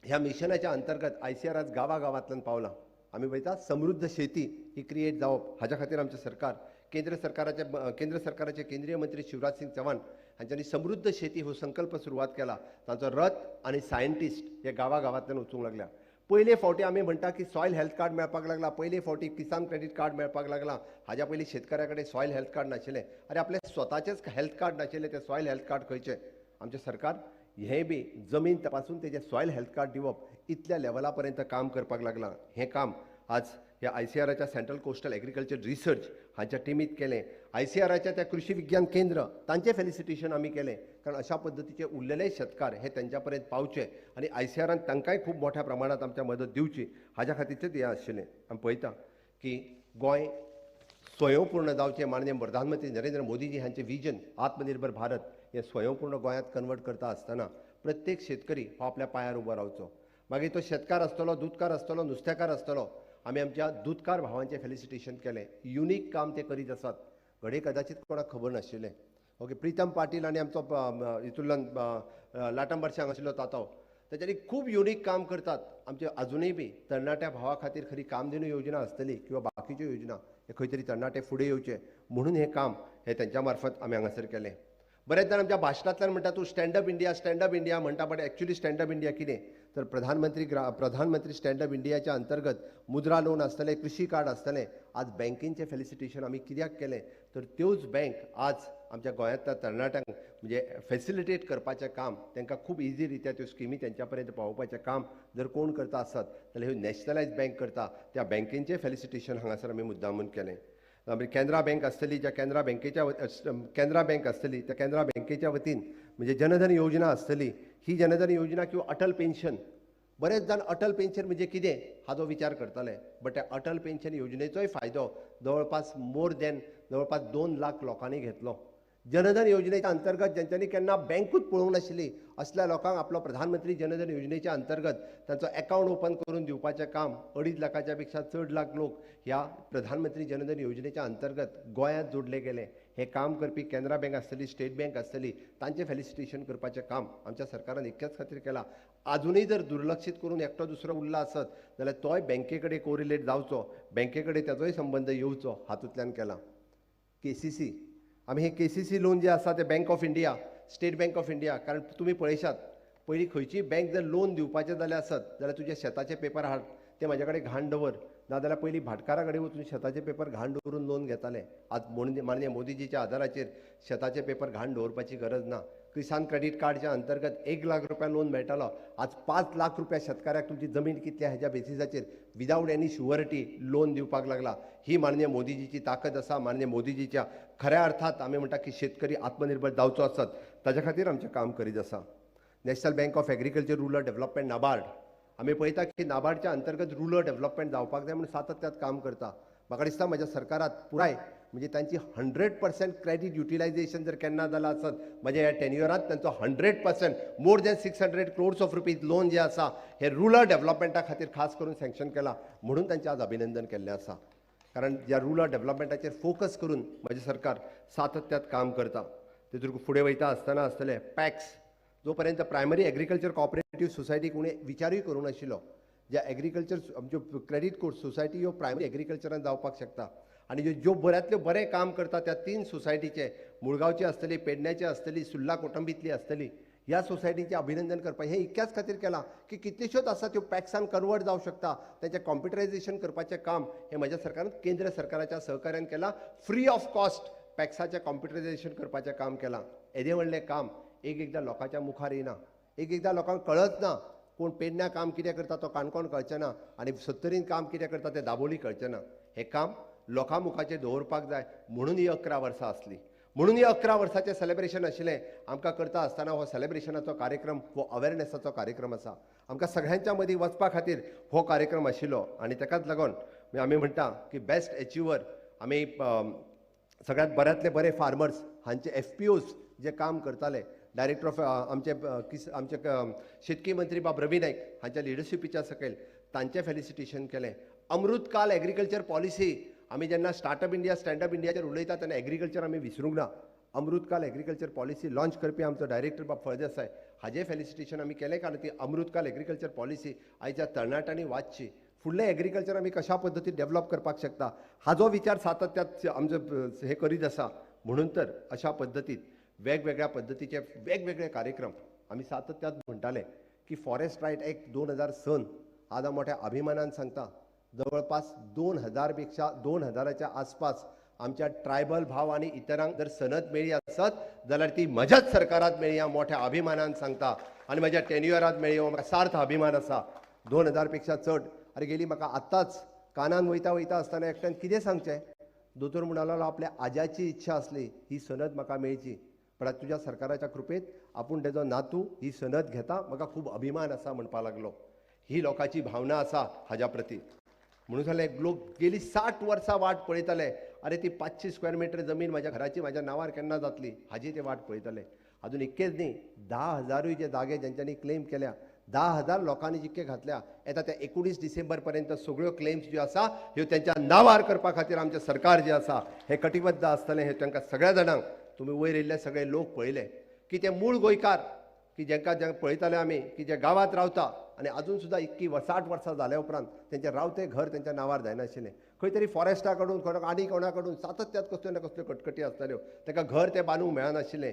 ह्या मिशनाच्या अंतर्गत ICR आज गांवागांवांतल्यान पावलां. आमी पळयता समृद्ध शेती ही क्रिएट जावप हाज्या खातीर आमचें सरकार केंद्र सरकाराचे केंद्रीय मंत्री शिवराज सिंग चौहान हांच्यांनी समृद्ध शेती हो संकल्प सुरवात केला. तांचो रथ आनी सायंटिस्ट हे गांवागांवांतल्यान वचूंक लागल्या. पयले फावटी आमी म्हणटा की सॉयल हेल्थ कार्ड मेळपाक लागला, पयले फावटी किसान क्रेडीट कार्ड मेळपाक लागला. हाज्या पयलीं शेतकऱ्या कडेन सॉयल हेल्थ कार्ड नाशिल्लें. आरे आपलें स्वताचेंच हेल्थ कार्ड नाशिल्लें, तें सॉयल हेल्थ कार्ड खंयचें? आमचें सरकार हें बी जमीन तपासून तेजें सॉयल हेल्थ कार्ड दिवप इतल्या लेवला पर्यंत काम करपाक लागलां. हें काम आज ह्या ICRच्या सेंट्रल कोस्टल एग्रीकल्चर रिसर्च हांच्या टिमीत केलें. ICRच्या त्या कृषी विज्ञान केंद्र तांचें फेलिसिटेशन आमी केलें, कारण अशा पद्दतीचे उरलेले शेतकार हे तेंच्या पर्यंत पावचे आनी ICRान तांकांय खूब मोठ्या प्रमाणांत आमच्या मदत दिवची हाज्या खातीरच हें आशिल्लें. आमी पळयता की गोंय स्वयंपूर्ण जावचें, माननीय प्रधानमंत्री नरेंद्र मोदीजी हांचें विजन आत्मनिर्भर भारत हें स्वयंपूर्ण गोंयांत कन्वर्ट करता आसतना प्रत्येक शेतकरी हो आपल्या पांयार उबो रावचो. मागीर तो शेतकार आसतलो, दुदकार आसतलो, नुस्तेकार आसतलो. आमी आमच्या दुदकार भावांचें फेलिसिटेशन केलें. युनीक काम ते करीत आसात, घडये कदाचित कोणाक खबर नाशिल्लें. ओके, प्रितम पाटील आनी आमचो हितूंतल्यान लाटंबारशे हांगा आशिल्लो तातो, तेच्यांनी खूब युनीक काम करतात. आमचे अजुनूय बी तरणाट्या भावा खातीर खरी कामधेनू योजना आसतली किंवा बाकीच्यो योजना हे खंय तरी तरणाटे फुडें येवचे म्हणून हें काम हें तेंच्या मार्फत आमी हांगासर केलें. बरेच जाण आमच्या भाशणांतल्यान म्हणटा तूं stand up India stand up India म्हणटा, but actually stand up India कितें तर प्रधानमंत्री स्टँडअप इंडियाच्या अंतर्गत मुद्रा लोन आसतलें, कृषी कार्ड आसतलें. आज बँकेंचें फेलिसिटेशन आमी कित्याक केलें तर त्योच बँक आज आमच्या गोंयांतल्या तरणाट्यांक म्हणजे फेसिलिटेट करपाचें काम, तांकां खूब इजी रित्या त्यो स्किमी तेंच्या पर्यंत पावोवपाचें काम जर कोण करता आसत जाल्यार ह्यो नॅशनलायज बँक करता. त्या बँकेंचें फेलिसिटेशन हांगासर आमी मुद्दामून केलें. कॅनरा बँक आसतली, ज्या कॅनरा बँक आसतली त्या कॅनरा बँकेच्या वतीन म्हणजे जनधन योजना आसतली. ही जनधन योजना किंवा अटल पेन्शन, बरेच जाण अटल पेन्शन म्हणजे कितें हाजो विचार करताले, बट त्या अटल पेन्शन योजनेचोय फायदो जवळपास मोर दॅन जवळपास 2 लाख लोकांनी घेतलो. जनधन योजनेच्या अंतर्गत ज्यांच्यांनी केन्ना बँकूच पळोवंक नाशिल्ली असल्या लोकांक आपलो प्रधानमंत्री जनधन योजनेच्या अंतर्गत तांचो एकावंट ओपन करून दिवपाचें काम 2.5 लाखाच्या पेक्षा चड लाख लोक ह्या प्रधानमंत्री जनधन योजनेच्या अंतर्गत गोंयांत जोडले गेले. हें काम करपी कॅनरा बँक आसतली, स्टेट बँक आसतली, तांचें फेलिसिटेशन करपाचें काम आमच्या सरकारान इतक्याच खातीर केलां. आजुनूय जर दुर्लक्षीत करून एकटो दुसरो उरला आसत जाल्यार तोय बँके कडेन कोरिलेट जावचो, बँके कडेन ताचोय संबंद येवचो हातूंतल्यान केलां. KCC, आमी हे KCC loan जे आसा ते bank of India, state bank of India, कारण तुमी पळयशात पयलीं खंयचीय बँक जर लोन दिवपाचें जाल्यार आसत जाल्यार तुज्या शेताचे पेपर हाड, ते म्हाज्या कडेन घाण दवर, नाजाल्यार पयलीं भाटकारा कडेन वचून शेताचे पेपर घाण दवरून लोन घेताले. आज माननीय मोदीजीच्या आदाराचेर शेताचे पेपर घाण दवरपाची गरज ना. किसान क्रेडीट कार्डच्या अंतर्गत 1 लाख रुपया लोन मेळटालो, आज 5 लाख रुपया शेतकाऱ्याक तुमची जमीन कितली हेज्या बेसिसाचेर विदावट एनी शुअरिटी लोन दिवपाक लागला. ही माननीय मोदीजीची ताकद आसा. माननीय मोदीजीच्या खऱ्या अर्थात आमी म्हणटा की शेतकरी आत्मनिर्भर जावचो आसत ताच्या खातीर आमचें काम करीत आसा. National bank of agriculture rural development NABARD, आमी पळयता की नाबार्डच्या अंतर्गत रुरल डेव्हलपमेंट जावपाक जाय म्हणून सातत्यात काम करता. म्हाका दिसता म्हज्या सरकारात पुराय म्हणजे तांची 100% क्रेडीट युटिलायझेशन जर केन्ना जालां आसत म्हज्या ह्या टेन्युअरांत तांचो 100% more than 600 crores of rupees loan जे आसा हे रुरल डेव्हलपमेंटा खातीर खास करून सँक्शन केलां म्हणून तांचें आज अभिनंदन केल्लें आसा. कारण ज्या रुरल डेव्हलपमेंटाचेर फोकस करून म्हजें सरकार सातत्यात काम करता. तेतून फुडें वयता आसतना आसतलें पॅक्स, जो पर्यंत प्रायमरी एग्रीकल्चर कॉपरेटीव सोसायटी कोणी विचारूय करूं नाशिल्लो, ज्या एग्रीकल्चर आमच्यो क्रेडीट कोर्स सोसायटी ह्यो प्रायमरी एग्रीकल्चरान जावपाक शकता आनी ज्यो बऱ्यांतल्यो बरें काम करता त्या 3 सोसायटीचे, मुळगांवची आसतली, पेडण्याची आसतली, सुर्ला कोटंबीतली आसतली, ह्या सोसायटीचें अभिनंदन करपाक हें इतक्याच खातीर केलां की कितल्योश्योच आसा त्यो पॅक्सान कन्वर्ट जावंक शकता. तांचें कॉम्प्युटरायझेशन करपाचें काम हें म्हज्या सरकारान केंद्र सरकाराच्या सहकार्यान केलां. फ्री ऑफ कॉस्ट पॅक्साचें कॉम्प्युटरायझेशन करपाचें काम केलां. येदें व्हडलें काम एक एकदां लोकांच्या मुखार येना, एक एकदां लोकांक कळच ना कोण पेडण्या काम कितें करता तो काणकोण कळचें ना आनी सत्तरीन काम कितें करता तें दाबोली कळचें ना. हें काम लोकां मुखाचेर दवरपाक जाय म्हणून ही 11 वर्सां आसली, म्हणून ही 11 वर्साचें सेलेब्रेशन आशिल्लें. आमकां करता आसतना हो सेलेब्रेशनाचो कार्यक्रम हो अवेरनेसाचो कार्यक्रम आसा. आमकां सगळ्यांच्या मदीं वचपा खातीर हो कार्यक्रम आशिल्लो आनी ताकाच लागून आमी म्हणटा की बेस्ट एचिवर आमी सगळ्यांत बऱ्यांतले बरे फार्मर्स हांचे एफपीओज जे काम करताले, डायरेक्टर ऑफ आमचे आमचे शेतकी मंत्री बाब रवी नायक हांच्या लिडरशिपीच्या सकयल तांचें फेलिसिटेशन केलें. अमृतकाल एग्रीकल्चर पॉलिसी आमी जेन्ना स्टार्टअप इंडिया स्टँडअप इंडियाचेर उलयता तेन्ना एग्रीकल्चर आमी विसरूंक ना. अमृतकाल एग्रीकल्चर पॉलिसी लॉन्च करपी आमचो डायरेक्टर बाब फळदेसाय हाजें फेलिसिटेशन आमी केलें, कारण ती अमृतकाल एग्रीकल्चर पॉलिसी आयच्या तरणाट्यांनी वाचची, फुडलें एग्रीकल्चर आमी कशा पद्दतीन डेव्हलप करपाक शकता हाजो विचार सातत्यात आमचो हे करीत आसा. म्हणून तर अशा पद्दतीन वेगवेगळ्या पद्दतीचे वेगवेगळे कार्यक्रम आमी सातत्यात म्हणटाले की फॉरेस्ट रायट एक्ट 2006 आज हांव मोठ्या अभिमानान सांगता जवळपास 2000 पेक्षा 2000च्या आसपास आमच्या ट्रायबल भाव आनी इतरांक जर सनद मेळ्ळी आसत जाल्यार ती म्हज्याच सरकारांत मेळ्ळी हांव मोठ्या अभिमानान सांगता आनी म्हज्या टेन्युअरांत मेळ्ळी हो म्हाका सार्थ अभिमान आसा. 2000 पेक्षा चड. अरे गेली म्हाका आत्ताच कानान वयता वयता आसतना एकट्यान कितें सांगचें, दोतोर म्हणलो आपल्या आज्याची इच्छा आसली ही सनद म्हाका मेळची, पण आज तुज्या सरकाराच्या कृपेत आपूण तेजो नातू ही सनद घेता म्हाका खूब अभिमान आसा म्हणपाक लागलो. ही लोकांची भावना आसा हाज्या प्रती. म्हणून जालें लोक गेली 60 वर्सां वाट पळयताले, अरे ती 500 स्क्वेअर मिटर जमीन म्हाज्या घराची म्हाज्या नांवार केन्ना जातली हाजी ते वाट पळयताले. अजून इतकेच न्ही 10,000 जे जागे ज्यांच्यांनी क्लेम केल्या, 10,000 लोकांनी जितके घातल्या येता त्या 19 डिसेंबर पर्यंत सगळ्यो क्लेम्स ज्यो आसा ह्यो तेंच्या नांवार करपा खातीर आमचें सरकार जें आसा हें कटिबद्ध आसतलें. हें तांकां सगळ्या जाणांक तुमी वयर येयल्ले सगळे लोक पळयले की ते मूळ गोंयकार की जेंका जें पळयताले आमी की जे गांवांत रावता आनी आजून सुद्दां इतकी 60 वर्सां जाल्या उपरांत तेंचें रावतें घर तेंच्या नांवार जायनाशिल्लें. खंय तरी फॉरेस्टा कडून खंय आनी कोणा कडून सातत्यात कसल्यो ना कसल्यो कटकटी आसताल्यो, ताका घर तें बांदूंक मेळनाशिल्लें.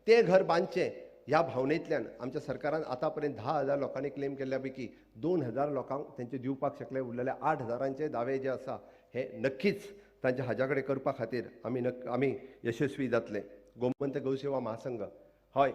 तें घर बांदचें ह्या भावनेंतल्यान आमच्या सरकारान आतां पर्यंत 10,000 लोकांनी क्लेम केल्ल्या पैकी 2,000 लोकांक तेंचे दिवपाक शकले. उरलेले 8,000 दावे जे आसा हे नक्कीच तांच्या हाज्या कडेन करपा खातीर आमी यशस्वी जातले. गोमंत गौसेवा महासंघ हय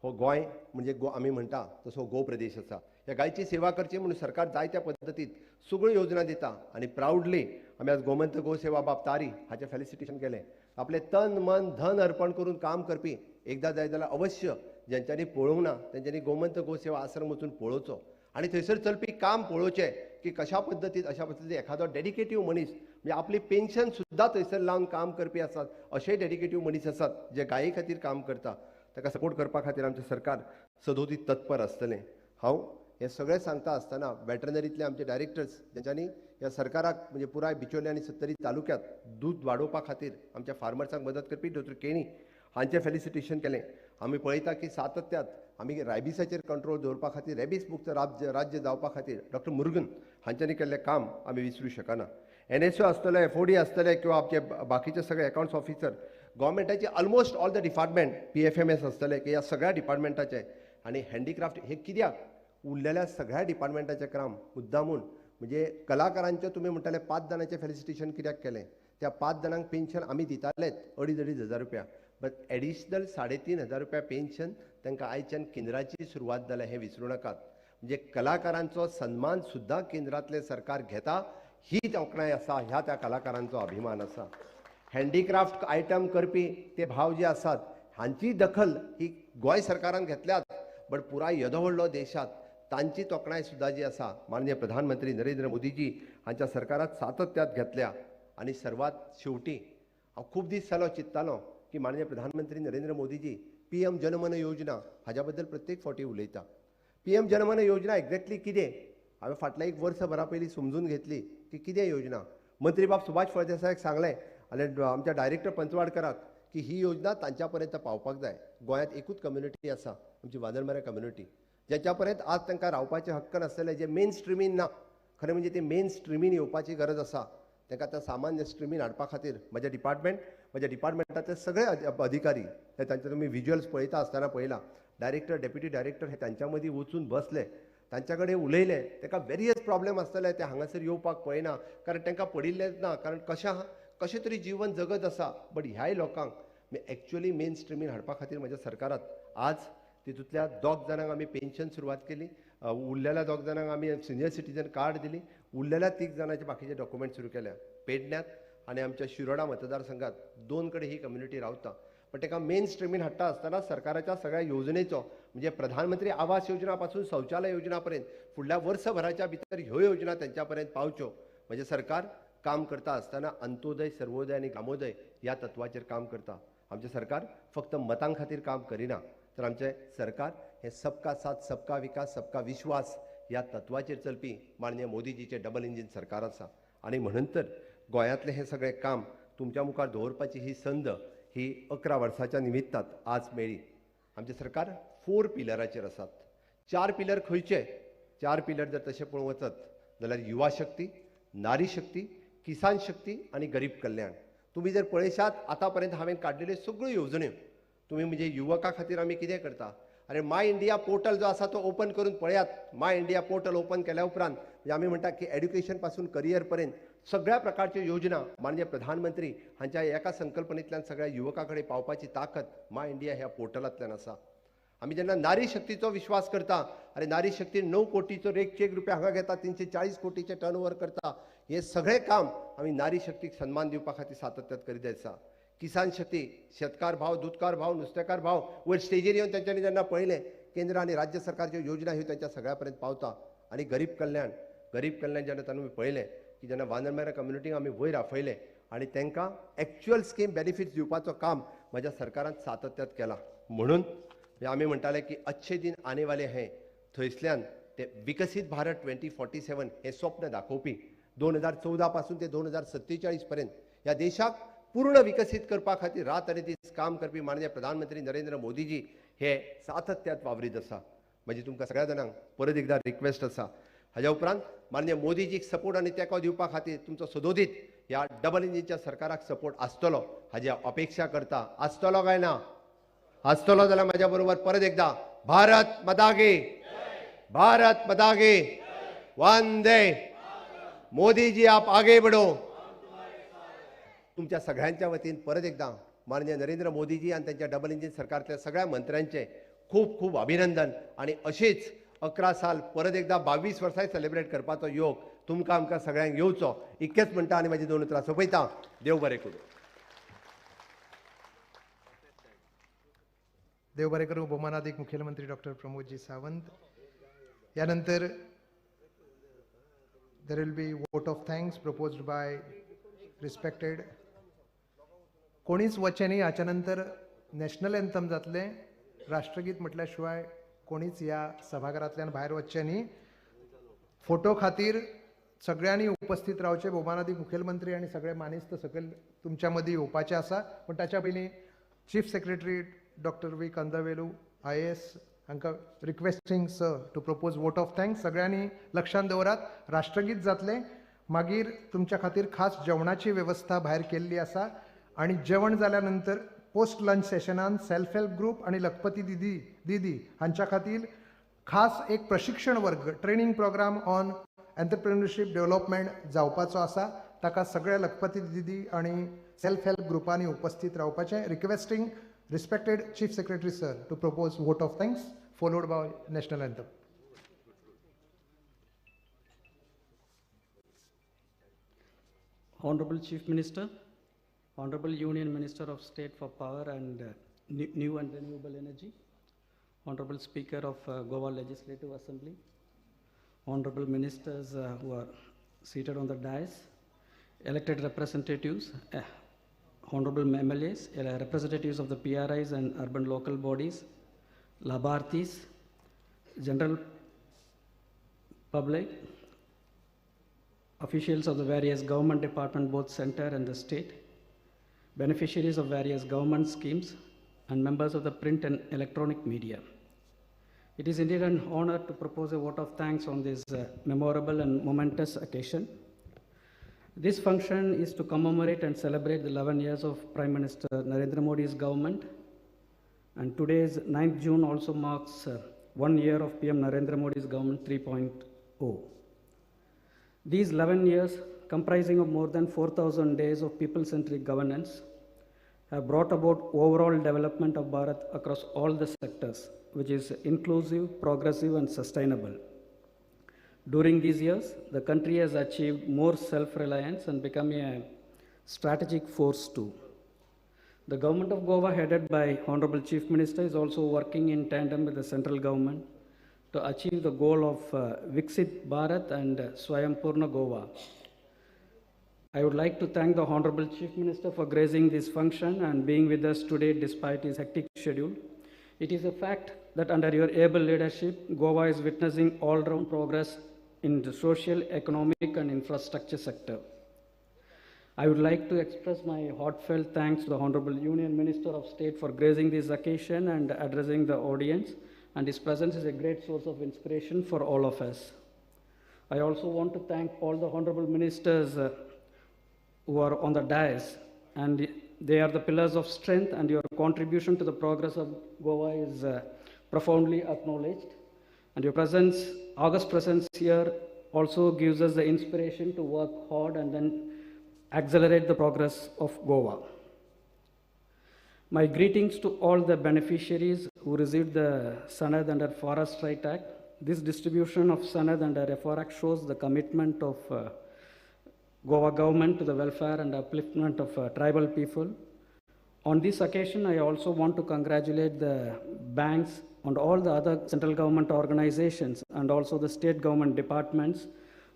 हो गोंय म्हणजे आमी म्हणटा तसो गो प्रदेश आसा. ह्या गायची सेवा करची म्हणून सरकार जायत्या पद्दतीत सगळ्यो योजना दिता आनी प्रावडली आमी आज गोमंत गोसेवा बाब तारी हाचें फेलिसिटेशन केलें. आपलें तन मन धन अर्पण करून काम करपी एकदां जाय जाल्यार अवश्य ज्यांच्यांनी पळोवंक ना तेंच्यांनी गोमंत गोसेवा आश्रम वचून पळोवचो आनी थंयसर चलपी काम पळोवचें की कशा पद्दतीन अशा पद्दतीन एखादो डेडिकेटीव मनीस म्हणजे आपली पेन्शन सुद्दां थंयसर लावन काम करपी आसात, अशेय डेडिकेटीव मनीस आसात जे गाये खातीर काम करता, ताका सपोर्ट करपा खातीर आमचें सरकार सदोदीत तत्पर आसतलें. हांव हें सगळें सांगता आसतना वेटरनरींतले आमचे डायरेक्टर्स ज्यांच्यांनी ह्या सरकाराक म्हणजे पुराय बिचोले आनी सत्तरी तालुक्यांत दूद वाडोवपा खातीर आमच्या फार्मर्सांक मदत करपी दोतोर केणी हांचें फेलिसिटेशन केलें. आमी पळयता की सातत्यात आमी रॅबिसाचेर कंट्रोल दवरपा खातीर रॅबीस मुक्त राज्य जावपा खातीर डॉक्टर मुरुगन हांच्यांनी केल्लें काम आमी विसरूं शकना. एनएसओ आसतले, एफओडी आसतले किंवा आमचे बाकीचे सगळे अकाउंट्स ऑफिसर, गव्हर्मेंटाचे almost all the department, PFMS आसतले की ह्या सगळ्या डिपार्टमेंटाचे आनी हँडीक्राफ्ट हे कित्याक उरलेल्या सगळ्या डिपार्टमेंटाचें काम मुद्दामून म्हणजे कलाकारांचें तुमी म्हणटाले 5 जाणांचें फेलिसिटेशन कित्याक केलें, त्या 5 जाणांक पेन्शन आमी दितालेच 2,500-2,500 हजार रुपया, बट एडिशनल 3,500 रुपया पेन्शन तांकां आयच्यान केंद्राची सुरवात जाल्या हें विसरूं नाकात. म्हणजे कलाकारांचो सन्मान सुद्दां केंद्रांतलें सरकार घेता ही तोखणाय आसा, ह्या त्या कलाकारांचो अभिमान आसा. हँडीक्राफ्ट आयटम करपी ते भाव जे आसात हांची दखल ही गोंय सरकारान घेतल्यात, बट पुराय येदो व्हडलो देशांत तांची तोखणाय सुद्दां जी आसा माननीय प्रधानमंत्री नरेंद्र मोदीजी हांच्या सरकारात सातत्यात घेतल्या. आनी सर्वात शेवटी हांव खूब दीस जालो चिंत्तालो की माननीय प्रधानमंत्री नरेंद्र मोदीजी PM Janman योजना हाज्या बद्दल प्रत्येक फावटी उलयता. PM Janman योजना एक्झॅक्टली कितें हांवें फाटल्या एक वर्सभरा पयलीं समजून घेतली की कितें योजना. मंत्री बाब सुभाष फळदेसायाक सांगलें आनी आमच्या डायरेक्टर पंचवाडकराक की ही योजना तांच्या पर्यंत पावपाक जाय. गोंयांत एकूच कम्युनिटी आसा आमची वानरमेरा कम्युनिटी, ज्याच्या पर्यंत आज तांकां रावपाचे हक्क नासलेले, जे मेन स्ट्रिमीन ना, खरें म्हणजे ते मेन स्ट्रिमीन येवपाची गरज आसा. तांकां त्या सामान्य स्ट्रिमीन हाडपा खातीर म्हज्या डिपार्टमेंटांतले सगळे अधिकारी हे तांचे तुमी विज्युअल्स पळयता आसतना पळयला, डायरेक्टर डेप्युटी डायरेक्टर हे तांच्या मदीं वचून बसले, तांच्या कडेन उलयले. तांकां वेरियस प्रॉब्लेम आसतले, ते हांगासर येवपाक पळयना कारण तांकां पडिल्लेंच ना, कारण कशें तरी जीवन जगत आसा. बट ह्याय लोकांक एक्चुअली मेन स्ट्रिमीन हाडपा खातीर म्हज्या सरकारात आज तितूंतल्या 2 जाणांक आमी पेन्शन सुरवात केली, उरलेल्या 2 जाणांक आमी सिनियर सिटीजन कार्ड दिली, उरलेल्या 3 जाणांचे बाकीचे डॉक्युमेंट सुरू केल्या. पेडण्यांत आनी आमच्या शिरोडा मतदारसंघात 2 कडेन ही कम्युनिटी रावता, पण ताका मेन स्ट्रिमीन हाडटा आसतना सरकाराच्या सगळ्या योजनेचो म्हणजे प्रधानमंत्री आवास योजना पासून शौचालय योजना पर्यंत फुडल्या वर्सभराच्या भितर ह्यो योजना तांच्या पर्यंत पावच्यो. म्हणजे सरकार काम करता आसतना अंत्योदय, सर्वोदय आनी ग्रामोदय ह्या तत्वाचेर काम करता. आमचें सरकार फक्त मतां खातीर काम करिना, तर आमचें सरकार हें सबका साथ सबका विकास सबका विश्वास ह्या तत्वाचेर चलपी माननीय मोदीजीचें डबल इंजीन सरकार आसा. आनी म्हणून तर गोंयांतलें हें सगळें काम तुमच्या मुखार दवरपाची ही संद ही 11 वर्साच्या निमित्तात आज मेळ्ळी. आमचें सरकार 4 पिलराचेर आसात. 4 पिलर खंयचे? 4 पिलर जर तशें पळोवंक वचत जाल्यार युवा शक्ती, नारी शक्ती, किसान शक्ती आनी गरीब कल्याण. तुमी जर पळयशात आतां पर्यंत हांवें काडलेल्यो सगळ्यो येवजण्यो तुमी म्हणजे युवका खातीर आमी कितें करता, आनी माय इंडिया पोर्टल जो आसा तो ओपन करून पळयात. माय इंडिया पोर्टल ओपन केल्या उपरांत म्हणजे आमी म्हणटा की एड्युकेशन पासून करियर पर्यंत सगळ्या प्रकारच्यो योजना माननीय प्रधानमंत्री हांच्या एका संकल्पनेंतल्यान सगळ्या युवकां कडेन पावपाची ताकद माय इंडिया ह्या पोर्टलांतल्यान आसा. आमी जेन्ना नारी शक्तीचो विश्वास करता, आनी नारी शक्ती 9 कोटीचो एक चेक रुपया हांगा घेता, 340 कोटीचें टर्न ओवर करता, हें सगळें काम आमी नारी शक्तीक सन्मान दिवपा खातीर सातत्यात करीत आसा. किसान शक्ती, शेतकार भाव, दुदकार भाव, नुस्तेकार भाव वयर स्टेजीर येवन तांच्यांनी जेन्ना पळयलें केंद्र आनी राज्य सरकारच्यो योजना ह्यो तांच्या सगळ्या पर्यंत पावता. आनी गरीब कल्याण, गरीब कल्याण जेन्ना तांणी पळयलें की जेन्ना वानरमेरा कम्युनिटीक आमी वयर आफयलें आनी तांकां एक्चुअल स्कीम बेनिफिट्स दिवपाचो काम म्हज्या सरकारान सातत्यात केलां. म्हणून आमी म्हणटाले की अच्छे दिन आने वाले हैं, थंयसल्यान ते विकसीत भारत 2047 हें स्वप्न दाखोवपी 2014 पासून ते 2047 पर्यंत ह्या देशाक पूर्ण विकसीत करपा खातीर रात आनी दीस काम करपी माननीय प्रधानमंत्री नरेंद्र मोदीजी हे सातत्यात वावरीत आसा. म्हणजे तुमकां सगळ्या जाणांक परत एकदा रिक्वेस्ट आसा, हाज्या उपरांत माननीय मोदीजीक सपोर्ट आनी तेंको दिवपा खातीर तुमचो सदोदीत ह्या डबल इंजिनच्या सरकाराक सपोर्ट आसतलो हाजी अपेक्षा करता. आसतलो काय ना? आसतलो जाल्यार म्हाज्या बरोबर परत एकदा भारत माता की, भारत माता की, वंदे मोदीजी आप आगे बढ़ो. तुमच्या सगळ्यांच्या वतीन परत एकदा माननीय नरेंद्र मोदीजी आनी तांच्या डबल इंजीन सरकारांतल्या सगळ्या मंत्र्यांचे खूब खूब अभिनंदन. आनी अशीच 11 साल परत एकदा 22 वर्सां सेलिब्रेट करपाचो योग तुमकां आमकां सगळ्यांक येवचो इतकेंच म्हणटा आनी म्हाजी 2 उतरां सोंपयता. देव बरें करूं. देव बरें करूं. भोवमानादीक मुखेलमंत्री डॉक्टर प्रमोदजी सावंत. यानंतर there will be vote of thanks proposed by respected. कोणीच वचें न्ही. हाच्या नंतर नॅशनल एन्थम जातलें. राष्ट्रगीत म्हटल्या शिवाय कोणीच ह्या सभाघरांतल्यान भायर वचचें न्ही. फोटो खातीर सगळ्यांनी उपस्थित रावचें. भोवमानादीक मुखेलमंत्री आनी सगळे मानेस्त सकयल तुमच्या मदीं येवपाचे आसा, पूण ताच्या पयलीं chief secretary doctor V Kandavelu IAS हांकां requesting sir to propose vote of thanks. सगळ्यांनी लक्षांत दवरात, राष्ट्रगीत जातलें, मागीर तुमच्या खातीर खास जेवणाची वेवस्था भायर केल्ली आसा आनी जेवण जाल्या नंतर पोस्ट लंच सेशनान सेल्फ हेल्प ग्रुप आनी लखपती दिदी दीदी हांच्या खातीर खास एक प्रशिक्षण वर्ग, training programme on entrepreneurship development जावपाचो आसा. ताका सगळ्या लखपती दिदी आनी सेल्फ हेल्प ग्रुपांनी उपस्थित रावपाचें. Requesting respected chief secretary sir to propose vote of thanks followed by national anthem. Honorable Chief Minister, Honorable Union Minister of State for Power and New and Renewable Energy, Honorable Speaker of Goa Legislative Assembly, Honorable Ministers who are seated on the dais, elected representatives, Honorable MLAs, representatives of the PRIs and urban local bodies, Labharthis, general public, officials of the various government departments, both center and the state, beneficiaries of various government schemes, and members of the print and electronic media. It is indeed an honor to propose a vote of thanks on this memorable and momentous occasion. This function is to commemorate and celebrate the 11 years of Prime Minister Narendra Modi's government. And today's 9th June also marks 1 year of PM Narendra Modi's government 3.0. These 11 years, comprising of more than 4,000 days of people-centric governance, have brought about overall development of Bharat across all the sectors, which is inclusive, progressive, and sustainable. During these years, the country has achieved more self-reliance and become a strategic force too. The government of Goa, headed by Honorable Chief Minister, is also working in tandem with the central government to achieve the goal of Viksit Bharat and Swayampurna Goa. I would like to thank the Honorable Chief Minister for gracing this function and being with us today despite his hectic schedule. It is a fact that under your able leadership, Goa is witnessing all-round progress in the social, economic, and infrastructure sector. I would like to express my heartfelt thanks to the Honorable Union Minister of State for gracing this occasion and addressing the audience, and his presence is a great source of inspiration for all of us. I also want to thank all the Honorable Ministers who are on the dais, and they are the pillars of strength, and your contribution to the progress of Goa is profoundly acknowledged. And your presence, august presence here, also gives us the inspiration to work hard and then accelerate the progress of Goa. My greetings to all the beneficiaries who received the Sanad under Forest Right Act. This distribution of Sanad under FR Act shows the commitment of Goa government to the welfare and upliftment of tribal people. On this occasion, I also want to congratulate the banks and all the other central government organizations and also the state government departments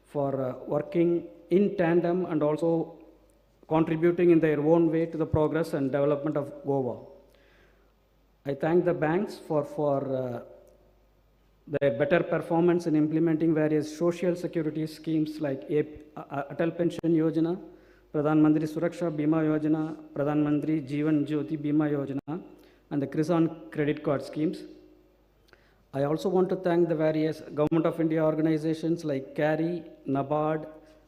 for working in tandem and also contributing in their own way to the progress and development of Goa. I thank the banks for their better performance in implementing various social security schemes like Atal Pension Yojana, Pradhan Mantri Suraksha Bima Yojana, Pradhan Mantri Jeevan Jyoti Bima Yojana, and the Kisan Credit Card schemes. I also want to thank the various Government of India organizations like CARI, NABARD,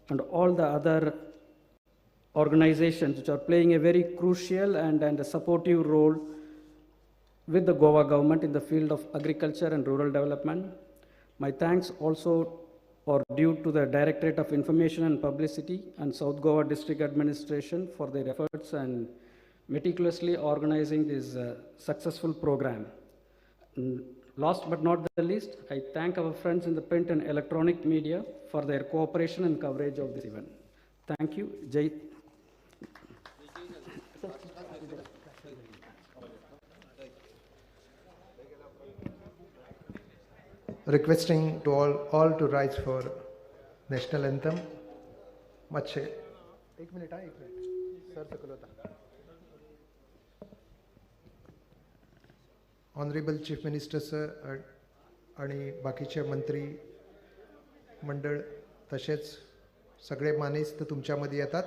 and all the other organizations which are playing a very crucial and a supportive role with the Goa government in the field of agriculture and rural development. My thanks also are due to the Directorate of Information and Publicity and South Goa District Administration for their efforts and meticulously organizing this successful program. And last but not the least, I thank our friends in the print and electronic media for their cooperation and coverage of this event. Thank you. Jai. Requesting to all to rise for national anthem. मातशें एक minute, एक minute sir सकयल वता. Honourable chief minister sir आणि बाकीचे मंत्री मंडळ तशेंच सगळे मानेस्त तुमच्या मदीं येतात.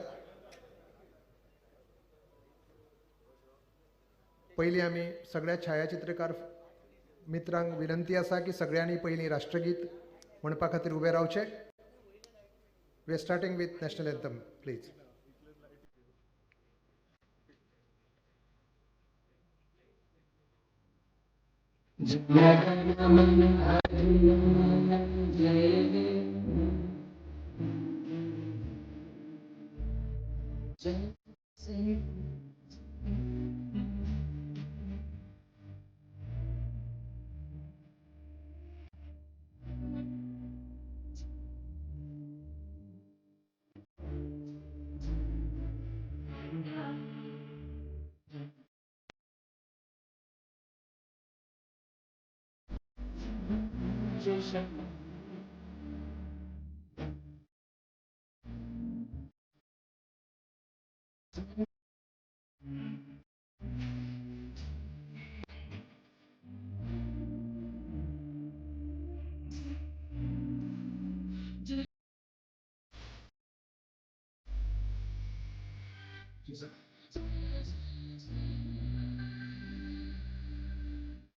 पयलीं आमी सगळ्या छायाचित्रकार मित्रांक विनंती आसा की सगळ्यांनी पयलीं राष्ट्रगीत म्हणपा खातीर उबे रावचे. We are starting with national anthem, please. Jana Gana मन अधिनायक जय हे। जय श्री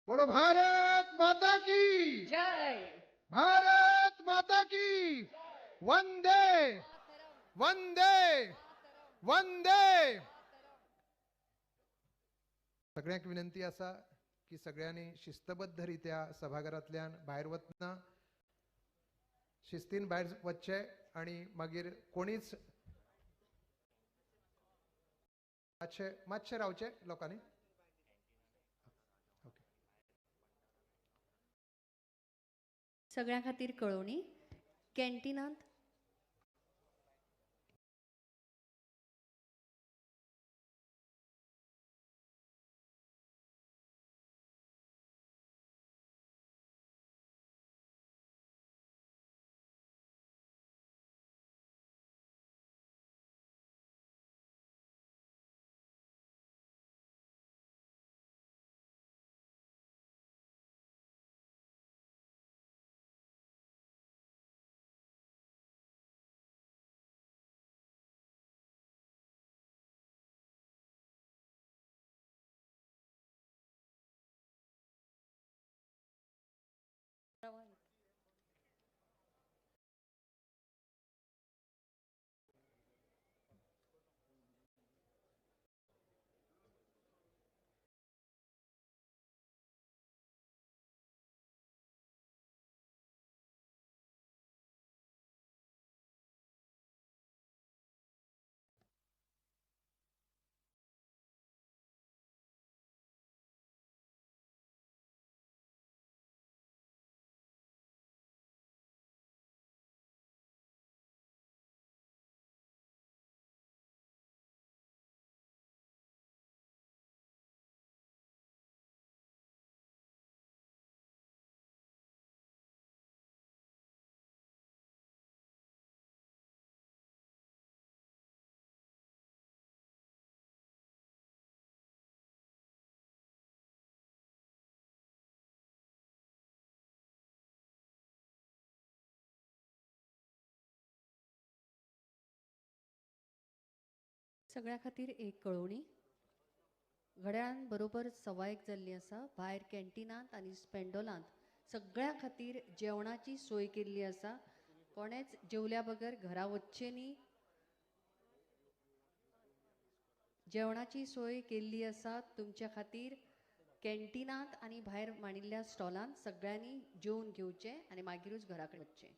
बोलो भारत माता की जय, भारत माता की। वंदे वंदे वंदे। सगळ्यांक विनंती आसा की सगळ्यांनी शिस्तबद्ध रित्या सभाघरांतल्यान भायर वतना शिस्तीन भायर वचचें आनी मागीर कोणीच मातशें मातशें रावचें लोकांनी। सगळ्यां खातीर कळोवणी, कॅन्टीनांत सगळ्यां खातीर एक कळोवणी, घड्याळान बरोबर 1:15 जाल्ली आसा। भायर कॅन्टीनांत आनी स्पेंडोलांत सगळ्यां खातीर जेवणाची सोय केल्ली आसा। कोणेच जेवल्या बगर घरा वचचें न्ही। जेवणाची सोय केल्ली आसा तुमच्या खातीर। कॅन्टीनांत आनी भायर मांडिल्ल्या स्टॉलांत सगळ्यांनी जेवन घेवचें आनी मागीरूच घरा कडेन वचचें।